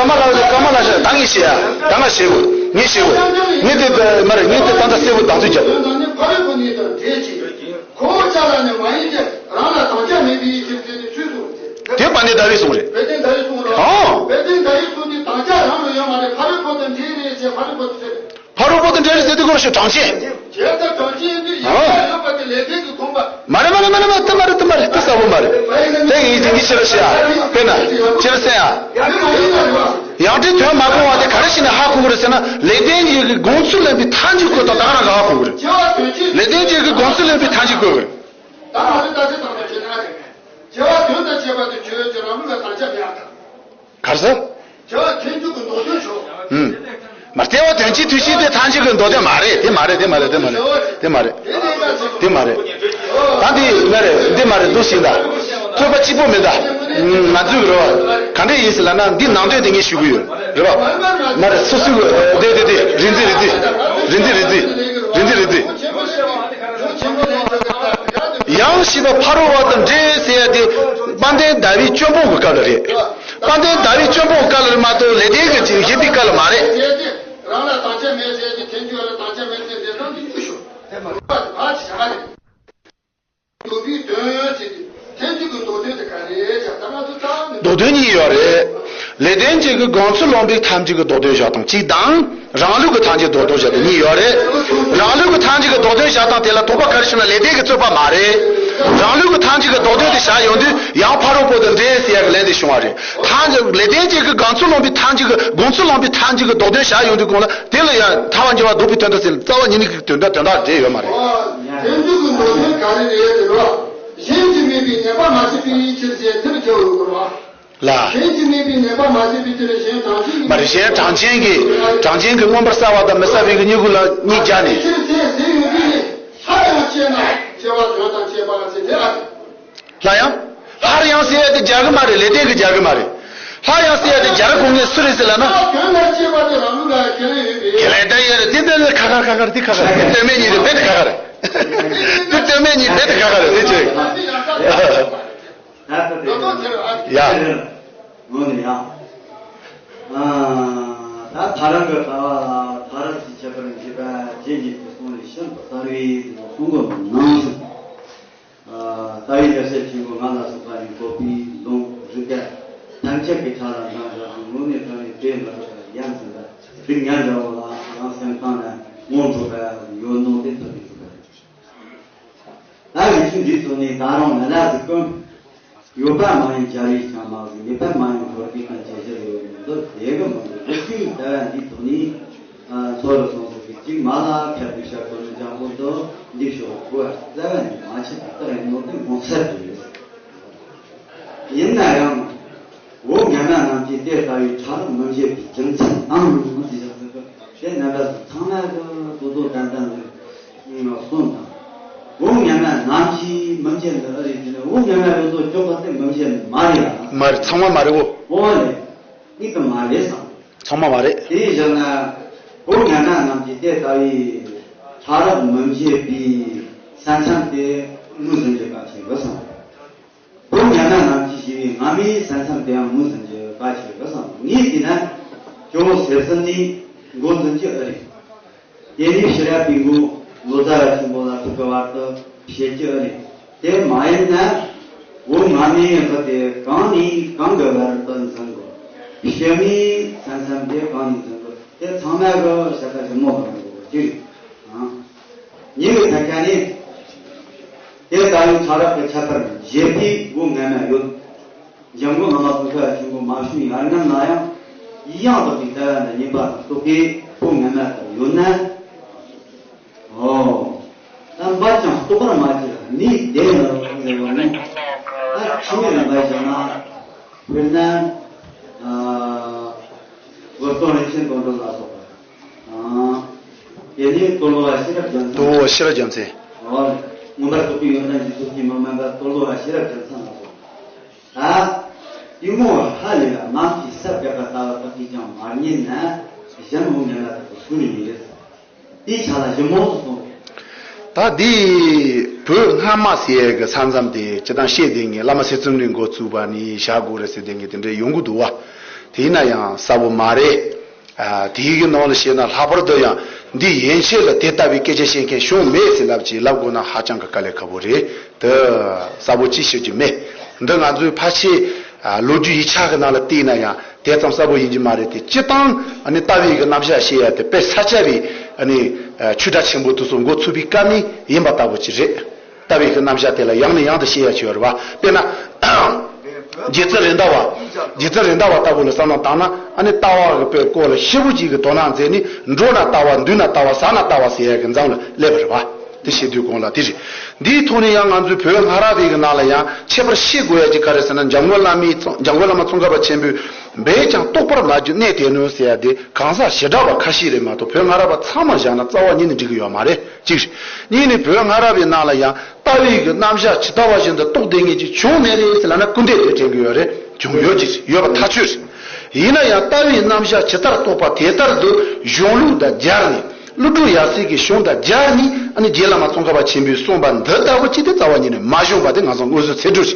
ཀ་མ་ལ་ཀ་མ་ལ་ཤ་ད་ངས་བཤད་ཡ། ད་ང་བཤད་དགོས། ངས་བཤད་དགོས། ངས་དེ་མ་རེད། ངས་དེ་ད་ལྟ་གསལ་པོ་དག་ཚོད་རྒྱབ། ཁོ་བོ་ཅག་ལ་ནི་མ་ཡིན་ཏེ་རང་ལ་དམ་བཅའ་མེད་པའི་ཕྱིར་ཟེར་ནས་ཆོས་གསུངས་ཏེ། དེ་དཔལ་ལྡན་ཟླ་བས་གསུངས་རེད། དཔལ་ལྡན་ཟླ་བས་གསུངས་རོ། ཨོ། དཔལ་ལྡན་ཟླ་བས་གསུངས་ཏེ་དམ་བཅའ་རང་ལ་ཡོད་མ་རེད། ཕ་རོལ་པོ་དང་འབྲེལ་རེད་ཅེས་ཕ་རོལ་པོ་དང་འབྲེལ་རེད། ཕ་རོལ་པོ་དང་འབྲེལ་རེད་ཟེར་དུས་ཁོ་རང་ཤོད་གྲངས་ཅན། བྱས་ཙང་གྲངས་ཅན་འདི་ཡིན་ཨོ། པ་ཡོད་པ་དེ་ལས་དོན་གྱི་དགོངས་པ། མ་རེད་མ་རེད་མ་རེད་མ་རེད། དེ་མ་རེད། དེ་མ་རེད། དེ་གསལ་པོ་མ་རེད། དེ་ཡིན་གྱི་ངས་ཕྱི་ར་བཤད་ཨ། དཔེར་ན་ཕྱི་ར་གསན་ཨ། ཡ་མ་ཡིན་ན་རེད་བ། ཡང་སྒྲའི་དོན་མ་གོ་བ་དེ་ག་རེ་བྱས་ནས་ཧ་གོ་གི་རེད་ཟེར་ན། ལེགས་ལྡན་འབྱེད་ཀྱི་དགོངས་ཚུལ་ལེན་པའི་ཐལ་འགྱུར་བཀོད་དང་ད་ག་རང་ག་ཧ་གོ་གི་རེད། ལེགས་ལྡན་འབྱེད་ཀྱི་དགོངས་ཚུལ་ལེན་པའི་ཐལ་འགྱུར་བཀོད་གི་རེད། ད་ང་ཚོ་ལྟ་ཚུལ་དང་པོ་བྱེད་ན་ཨ་རེད། བྱ་བ་དོན་དང་བཅས་པ་དེ་ཆོས་ཅན་རང་ལུགས་ལ་དམ་བཅའ་མེད་ཨ་ད། གར་ས། བྱ་བ་དོན་གཅིག་གི་མདོ་དོན་ཆོག་ཨུམ། མ་བརྩེ་བ་དོན་གཅིག་ཐུགས་གཅིག་དེ་ཐལ་འགྱུར་གྱི་མདོ་དོན་མ་རེད། དེ་མ་རེད། དེ་མ་རེད། དེ་མ་རེད། དེ་མ་རེད། དེ་མ་རེད། ད་འདི་མ་རེད། འདི་མ་རེད། འདུག་ཤིང་ད། ཐོས་པ་གཅིག་པོ་མིན་ད། ང་ཚོའི་རེ་བ་ག་འདྲས་ཡིན་ཟེར་ལབ་ན། འདི་ནང་དོན་དེ་ངས་ཞུ་གི་ཡོད། རེད་པ། མ་རེད། སོ་སོའི་དེ་དེ་དེ་རིག་འཛིན་རིག་འཛིན་རིག་འཛིན་རིག་འཛིན་རིག་འཛིན་རིག་འཛིན། ཡང་ཞེས་པ་ཕ་རོལ་པོ་དང་འབྲེལ་ཟེར་ཡ་དེ་དཔལ་ལྡན་ཟླ་བའི་སྤྱོད་པོ་གི་སྐབས་ལ་རེད། དཔལ་ལྡན་ཟླ་བའི་སྤྱོད་པོ་གི་སྐབས་ལ་རེད་མ་གཏོགས་ལེགས་ལྡན་གྱི་བཞེད་པའི་སྐབས་ལ་མ་རེད། རང་ལ་དམ་བཅའ་མེད་ཟེར་གྱི་ཐལ་འགྱུར་ལ་དམ་བཅའ་མེད་ཟེར་འདི་ཙམ་གྱི་ཉུང་ཤོས་དེ་མ་རེད་པ། དེ་ཕར་ཅི་བྱ་བ་རེད། མདོ་པའི་དོན་ཟེར་གྱི་ཐལ་འགྱུར་གྱི་མདོ་དོན་དེ་ག་རེད་ཅག་ད་ང་ཚོ་ཙམ་ནས། མདོ་དོན་གཉིས་ཡོད་རེད། ལེགས་ལྡན་འབྱེད་ཀྱི་དགོངས་ཚུལ་ལོན་པའི་ཐལ་འགྱུར་གྱི་མདོ་དོན་བཞག་སྟངས་གཅིག་དང་། རང་ལུགས་ཀྱི་ཐལ་འགྱུར་མདོ་དོན་བཞག་སྟངས་གཉིས་ཡོད་རེད། རང་ལུགས་ཀྱི་ཐལ་འགྱུར་གྱི་མདོ་དོན་བཞག་སྟངས་དེ་ལ་དོགས་པ་ག་རེ་བྱུང་ན་ལེགས་ལྡན་གྱི་རྩོད་པ་མ་རེད། རང་ལུགས་ཀྱི་ཐལ་འགྱུར་གྱི་མདོ་དོན་དེ་བཞག་ཡོང་དུས་ཡང་ཕ་རོལ་པོ་དང་འབྲེལ་ཟེར་ཡག་གི་ལན་དེ་བྱུང་བ་རེད། ཐལ་འགྱུར་ལེགས་ལྡན་འབྱེད་ཀྱི་དགོངས་ཚུལ་ལོན་པའི་ཐལ་འགྱུར་གྱི་དགོངས་ཚུལ་ལོན་པའི་ཐལ་འགྱུར་གྱི་མདོ་དོན་བཞག་ཡོང་དུས་གོང་ལ་དེ་ལ་ཡང་ཐལ་བ་འགྱུར་བ་ལྡོག་པའི་དོན་དུ་ཟེར་རྩ་བ་ཉིད་ནས་ཀྱི་དོན་དག་དོན་དག་འབྲེལ་ཡོད་མ་རེད། ཐལ་འགྱུར་གྱི་མདོ་དོན་ག་རེ་རེད་ཟེར་བ། གཞན་གྱིས་མེད་པའི་ངེས་པ་མ་ཆགས་པའི་ཕྱིར་ཞེས་དེར་ཁྱབ་འོས་པར་བ། ལ། གཞན་གྱིས་མེད་པའི་ངེས་པ་མ་ཆགས་པའི་ཕྱིར་གཞན་གྲངས་ཅན་གྱི། མ་རེད། གཞན་གྲངས་ཅན་གྱི། གྲངས་ཅན་གྱི་མངོན་པར་གསལ་བ་དང་མི་གསལ་བའི་གི་གཉིས་ཀུན་ལ་གཉིས་སྦྱར་ནས། ཕྱིར་དེ་ཟེར་ཡོང་དུས་ནི་སླར་ཡང་དཔྱད་ན་སྐྱེ་བ་དོན་དང་བཅས་པ་ཟེར་དེ་ཨ། སླར་ཡང་། སླར་ཡང་ཟེར་ཡ་དེ་སྦྱར་གི་མ་རེད། ལེགས་ལྡན་གྱིས་སྦྱར་གི་མ་རེད། སླར་ཡང་ཟེར་ཡ་དེ་སྦྱར་དགོས་མཁན་སུ་རེད་ཟེར་ལབ་ན། དོན་ལ་སྐྱེས་པ་དེ་རང་ལུགས་ལ་ཁས་ལེན་ཡོད་པས། ཁས་ལེན་དང་ཡོད་རེད། དེ་དོན་ལ་ཁ་ཁར་ཁ་ཁར་དེ་ཁ་ཁར་རེད། དེ་དོན་མེད་གཉིས་དེ་རྦད་དེ་ཁ་ཁར་རེད། དེ་དོན་མེད་གཉིས་རྦད་དེ་ཁ་ཁར་རེད། དེ་ཅི། ཡ། ངོ་ནས་ཡང་། ཨ། ད་ཐལ་རང་གི་ལྟ་བ་ལ་ཐལ་རང་གི་ཁྱད་པར་འབྱེད་པ་རྗེས་ཉིད་ཀྱི་གསུང་ལས་ཤིན་ཏུ་གསལ་བའི་གསུང་གི་ནང་བཞིན། ལྟ་བའི་ཡ་ཤེས་ཆེན་པོ་ལྔ་ལ་སོགས་པ་ནི་འགོག་པའི་ལུང་རིགས་པ་ཐམས་ཅད་ཀྱི་ཆ་ལ་འདྲ་འདྲ་དང་། དངོས་གནས་དྲང་ནས་དེ་མི་སྒྲུབ་པར་ཡ་མཚན་པ་སྡུག་བསྔལ་འདྲ་བོ་ལ་རང་སེམས་གཏིང་ནས་ངོ་འཕྲོད་པ་ཡོད་ནོ་དེ་ཐུབ་པའི་རིགས་པ་རེད། ད་རིགས་ཚུལ་འདིའི་ཐོག་ནས་ད་རུང་ལ་ལ་ཟིག་ཀུན། ཡོད་པ་མ་ཡིན་སྦྱར་བས་ཀྱང་མ་གཟིགས། མེད་པ་མ་ཡིན་ཧོར་གྱིས་ཀྱང་ཇེ་ཆེར་ཡོད་མི་འདུག་དེ་གི་མི་འདུག་དེ་ཚོའི་ལྟ་བ་འདིའི་ཐོག་ནས། ཨ། མཚོ་རུ་སོང་ཟིག་གི་གཅིག་མ་ལ་ཁད་པའི་ཤར་ཁོ་ནི་ལྗང་ཁོ་དུ་འདི་ཤོག་གོ་རྩ་བ་ནས་མ་ཆད་པ་ལྟར་ཡིན་ནོ་དེ་ངོ་ཚ་དུ་ཡོད། ཡིན་ན་ཡང་། འོ་ངན་མ་རྣམས་ཀྱིས་དེ་ལྟ་བུའི་ཕྲ་རགས་མི་འབྱེད་པའི་རྒྱུ་མཚན་དང་ཟེར་བཞག་ཟིག་གི་དེ་རྣམ་པ་ཚོ་ཚང་མ་གི་དོ་དོ་དན་དན་ཟིག་གསུངས་དང་། འོ་ངན་མ་རྣམས་ཀྱིས་མི་འབྱེད་ནི་ཨེ་རེད་ཟེར་ན། འོ་ངན་མ་རེ་ཟོ་ཅོག་ག་དེ་མི་འབྱེད་ནི་མ་རེད་ལ། མ་རེད། ཚང་མ་མ་རེད་འོ། འོ་རེད། གཉིས་ཀ་མ་རེད་བསམ། ཚང་མ་མ་རེད། དེ་ཡིན་ཟེར་ན། འོ་ངན་མ་རྣམས་ཀྱིས་དེ་ལྟ་བུའི་ཕྲ་རགས་མི་འབྱེད་པའི་ས་མཚམས་དེ་ངོས་ཟིན་རྒྱུ་གལ་ཆེ་གི་བསམ། འོ་ངན་མ་རྣམས་ཀྱིས་ཞེས་པའི་སྔ་མའི་ས་མཚམས་དེའང་ངོས་ཟིན་རྒྱུ་གལ་ཆེ་གི་བསམ། ངས་བལྟས་ན་ཇོ་བོ་ཟེར་ཙམ་ནས་མགོ་འཛིན་རྒྱུ་ཨེ་རེད། དེ་ནས་ཤེས་རབ་པའི་མགོ་ལོ་ཙཱ་བ་ཆེན་པོ་ལ་ཐུག་གི་བར་དུ་བཤད་རྒྱུ་ཨེ་རེད། དེ་མ་ཡིན་ན་འོ་སྔ་མའི་ཡང་དེ་གང་ནས་གང་གི་བར་དུ་འཛིན་དགོས། ཕྱི་མའི་ས་མཚམས་དེ་གང་ནས་འཛིན་དགོས། དེ་ཚང་མ་གི་བཤད་ཁ་ཞིབ་མོ་གི་མི་འདུག་ཅིག་རེད། ཨང་། ཉེ་བའི་ཐད་ཀ་ནས། དེ་ལྟ་བུའི་ཕྲ་རགས་ཀྱི་ཁྱད་པར་འབྱེད་པའི་སྒོ་ངན་མ་ཡོད། འཇམ་མགོན་བླ་མ་ཙོང་ཁ་པ་ཆེན་པོ་མ་བྱོན་ཡར་སྔོན་ལ་ཡང་ཡང་དག་པའི་ལྟ་བ་འདི་ངེས་པ་དང་རྟོགས་པའི་སྒོ་ངན་མ་ལྟར་ཡོད་ན། ཨོ། ད་འབད་ཀྱང་རྟོགས་པར་མ་གྱུར་ནི་དེ་ནི་ཟེར་བ་ནི། ད་ཕྱི་མའི་རིམ་པ་བཞག་ན། དཔེར་ན། ཨ། དགོས་དོན་རིན་ཆེན་དོན་གྲུབ་ལ་སོགས་པ། ཨ། དེ་ནས་རྟོགས་བློ་བ་ཤེས་རབ་རྒྱལ་མཚན། རྟོགས་བློ་བ་ཤེས་རབ་རྒྱལ་མཚན། འོ། མངོན་པར་རྟོགས་པའི་ཡོན་ཏན་གྱི་ཚོགས་ཀྱིས་མི་དམན་པ་རྟོགས་བློ་བ་ཤེས་རབ་རྒྱལ་མཚན་ལ་སོགས། ད། གཏི་མུག་ཧ་ལས་པ་རྨ་བྱའི་སར་བབས་པ་ལྟ་བུ་དག་གིས་ཀྱང་མ་རྙེད་ན། གཞན་འོ་ངན་ལ་དག་གི་སུ་ནི་ཡིན་རེད། དེའི་ཆ་ལ་ཞིབ་མོ་སོགས་སོང་། ད་འདི་བོད་སྔ་མ་ཟེར་ཡས་ཀྱི་ས་མཚམས་དེ་སྤྱིར་བཏང་བཤད་བསྡད་མཁན། བླ་མ་ཚེ་བཙུན་ནས་འགོ་བཙུགས་པ་ནས་བཞག་དགོས་རེད་ཟེར་བསྡད་མཁན་དེ་འདྲ་ཡོང་གི་འདུག་བ། དེ་ཡིན་ན་ཡང་གསལ་པོ་མ་རེད། ཨ། དེའི་གི་ནང་ལ་བཤད་ན་ལྷག་པར་དུ་ཡང་འདི་ཡན་ཆད་ལ་དེ་ལྟ་བུའི་སྐད་ཆ་བཤད་མཁན་བྱུང་མེད་ཟེར་ལབ་ཅིག་ལབ་དགོས་ན་ཧ་ཅང་གི་དཀའ་ལས་ཁག་པོ་རེད། དེ་གསལ་པོ་ཅིག་ཤོད་ཀྱི་མེད། འདི་ང་ཚོའི་ཕལ་ཆེར། ཨ། ལོ་རྒྱུས་ཡིག་ཆ་གི་ནང་ལ་བལྟས་ན་ཡང་དེ་ཙམ་གསལ་པོ་ཡིན་གྱི་མ་རེད་དེ། སྤྱིར་བཏང་ཨ་ནི་ལྟ་བའི་གི་རྣམ་གཞག་བཤད་ཡ་དེ་དཔེ་ས་སྐྱ་པའི་ཨ་ནི་ཆོས་གྲྭ་ཆེན་པོ་དེ་ཚོ་འགོ་ཚུགས་པའི་སྐབས་ནས་ཡིན་པ་ལྟ་བུ་ཅིག་རེད། ལྟ་བའི་གི་རྣམ་གཞག་དེ་ལ་ཡང་ནས་ཡང་དུ་བཤད་ཡ་ཅིག་ཡོད་རེད་བ། དཔེར་ན། རྗེ་བཙུན་རེད་མདའ་བ། རྗེ་བཙུན་རེད་མདའ་བ་ལྟ་བུ་ལ་བསམ་བློ་བཏང་ན། ཨ་ནི་ལྟ་བ་གི་དཔེ་སྐོར་ལ་ཞེ་པོ་ཅིག་གི་དོ་སྣང་མཛད་ནས། འགྲོ་ན་ལྟ་བ། འདུག་ན་ལྟ་བ། ཟ་ན་ལྟ་བ་ཟེར་ཡ་གི་མཚམས་ལ་སླེབས་པ་རེད་བ། དེ་བཤད་དུས་གོང་ལ་དེ་རེད། འདིའི་ཐོག་ནས་ཡང་ང་ཚོའི་བོད་སྔ་རབས་པའི་གི་ནང་ལ་ཡང་ཁྱད་པར་བཤད་དགོས་ཡ་ཅིག་ག་རེ་ཟེར་ན། འཇམ་མགོན་བླ་མའི་ཙོང་། འཇམ་མགོན་བླ་མ་ཙོང་ཁ་པ་ཆེན་པོས། འབད་ཀྱང་རྟོགས་པར་མ་གྱུར་གནད་དེ་ནོ་ཟེར་ཡ་དེ་གང་ཟག་བྱེ་བྲག་པ་ཁ་ཤས་རེད་མ་གཏོགས། བོད་སྔ་རབས་པ་ཚང་མ་བཞག་ན་རྩ་བ་ཉིད་ནས་འགྲིག་གི་ཡོད་མ་རེད། གཅིག་རེད། གཉིས་ནས་བོད་སྔ་རབས་པའི་ནང་ལ་ཡང་ལྟ་བའི་གི་རྣམ་གཞག་ཇི་ལྟ་བ་བཞིན་དུ་རྟོགས་བསྡད་མཁན་ཅིག་བྱུང་མེད་རེད་ཟེར་ལབ་ན་སྐུར་འདེབས་དེ་དྲན་གི་ཡོད་རེད། བྱུང་ཡོད་ཅིག་ཡོད་པ་ཐག་ཆོད་རེད། ཡིན་ན་ཡང་ལྟ་བའི་རྣམ་གཞག་ཇི་ལྟར་རྟོགས་པ་དེ་ལྟར་དུ་གཞུང་ལུགས་དང་སྦྱར་ནས། ཀླུ་སྒྲུབ་ཡབ་སྲས་ཀྱི་གཞུང་དང་སྦྱར་ནས། ཨ་ནི་རྗེ་བླ་མ་ཙོང་ཁ་པ་ཆེན་པོས་གསུངས་པ་འདི་ལྟ་བུ་ཅིག་དེ་རྩ་བ་ཉིད་ནས་མ་བྱུང་བ་དེ་ང་ཚོ་མངོན་གསལ་ཚད་གྲུབ་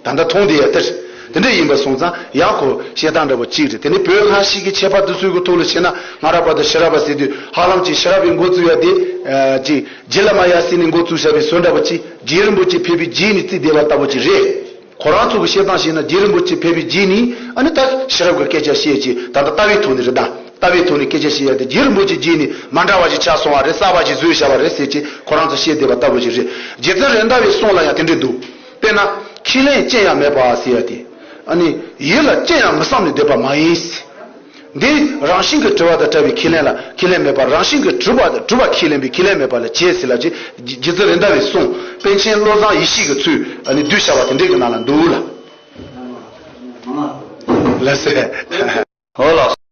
རེད། ད་ལྟ་མཐོང་བསྡད་ཡ་དེ་རེད། དེ་འདྲ་ཡིན་པ་སོང་ཙང་ཡང་ཁོ་བཤད་སྟངས་འདྲ་པོ་གཅིག་རེད། དེ་ནས་བོད་སྔ་ཕྱི་གི་ཁྱད་པར་དེ་ཚོའི་གི་ཐོག་ལ་བཤད་ན། སྔ་རབས་པ་དང་ཕྱི་རབས་པ་ཟེར་དུས་ཧ་ལམ་གྱི་ཕྱི་རབས་པའི་འགོ་བཙུགས་ཡ་དེ། ཨ། ཅིག་རྗེ་བླ་མ་ཡབ་སྲས་ནས་འགོ་བཙུགས་བཞག་པའི་བཟོ་འདྲ་པོ་ཅིག་རྗེ་རིན་པོ་ཆེ་ཕེབས་པའི་རྗེས་ནས་བརྩིས་བསྡད་པ་ལྟ་བུ་ཅིག་རེད། ཁོ་རང་ཚོ་གི་བཤད་སྟངས་བཤད་ན་རྗེ་རིན་པོ་ཆེ་ཕེབས་པའི་རྗེས་ནས། ཨ་ནི་ད་ཕྱི་རབས་ཀྱི་སྐད་ཆ་བཤད་ཅིག་ད་ལྟ་ལྟ་བའི་ཐོག་ནས་རེད་ད། ལྟ་བའི་ཐོག་ནས་སྐད་ཆ་བཤད་ཡ་དེ་རྗེ་རིན་པོ་ཆེ་རྗེས་ནས་མ་འདྲ་བ་ཞིག་ཆགས་སོང་བ་རེད། གསར་བ་ཞིག་བཟོས་བཞག་པ་རེད་ཟེར་ཅིག་ཁོ་རང་ཚོ་བཤད་བསྡད་པ་ལྟ་བུ་ཞིག་རེད། རྗེ་བཙུན་རེད་མདའ་བའི་གསུང་ལ་ཡང་དེ་འདྲས་འདུག་དཔེར་ན། ཁས་ལེན་ཅི་ཡང་མེད་པ་ཟེར་ཡ་དེ། ཨ་ནི་ཡིད་ལ་ཅི་ཡང་མི་བསམ་ནས་བསྡད་པ་མ་ཡིན། འདི་རང་བཞིན་གྱིས་གྲུབ་པ་དང་བྲལ་བའི་ཁས་ལེན་ལ་ཁས་ལེན་མེད་པར། རང་བཞིན་གྱིས་གྲུབ་པ་དང་གྲུབ་པ་ཁས་ལེན་པའི་ཁས་ལེན་མེད་པ་ལ་བྱེད་ཟེར་ལབ་ཅིག་རྗེ་བཙུན་རེད་མདའ་བའི་གསུང་པཎ་ཆེན་བློ་བཟང་ཡེ་ཤེས་ཀྱི་ཚུལ་ཨ་ནི་བསྡུས་བཞག་པ་དེ་འདྲས་ཀྱི་ནང་ལ་འདུག་ལ། ལགས་སེ། འོ་ལགས།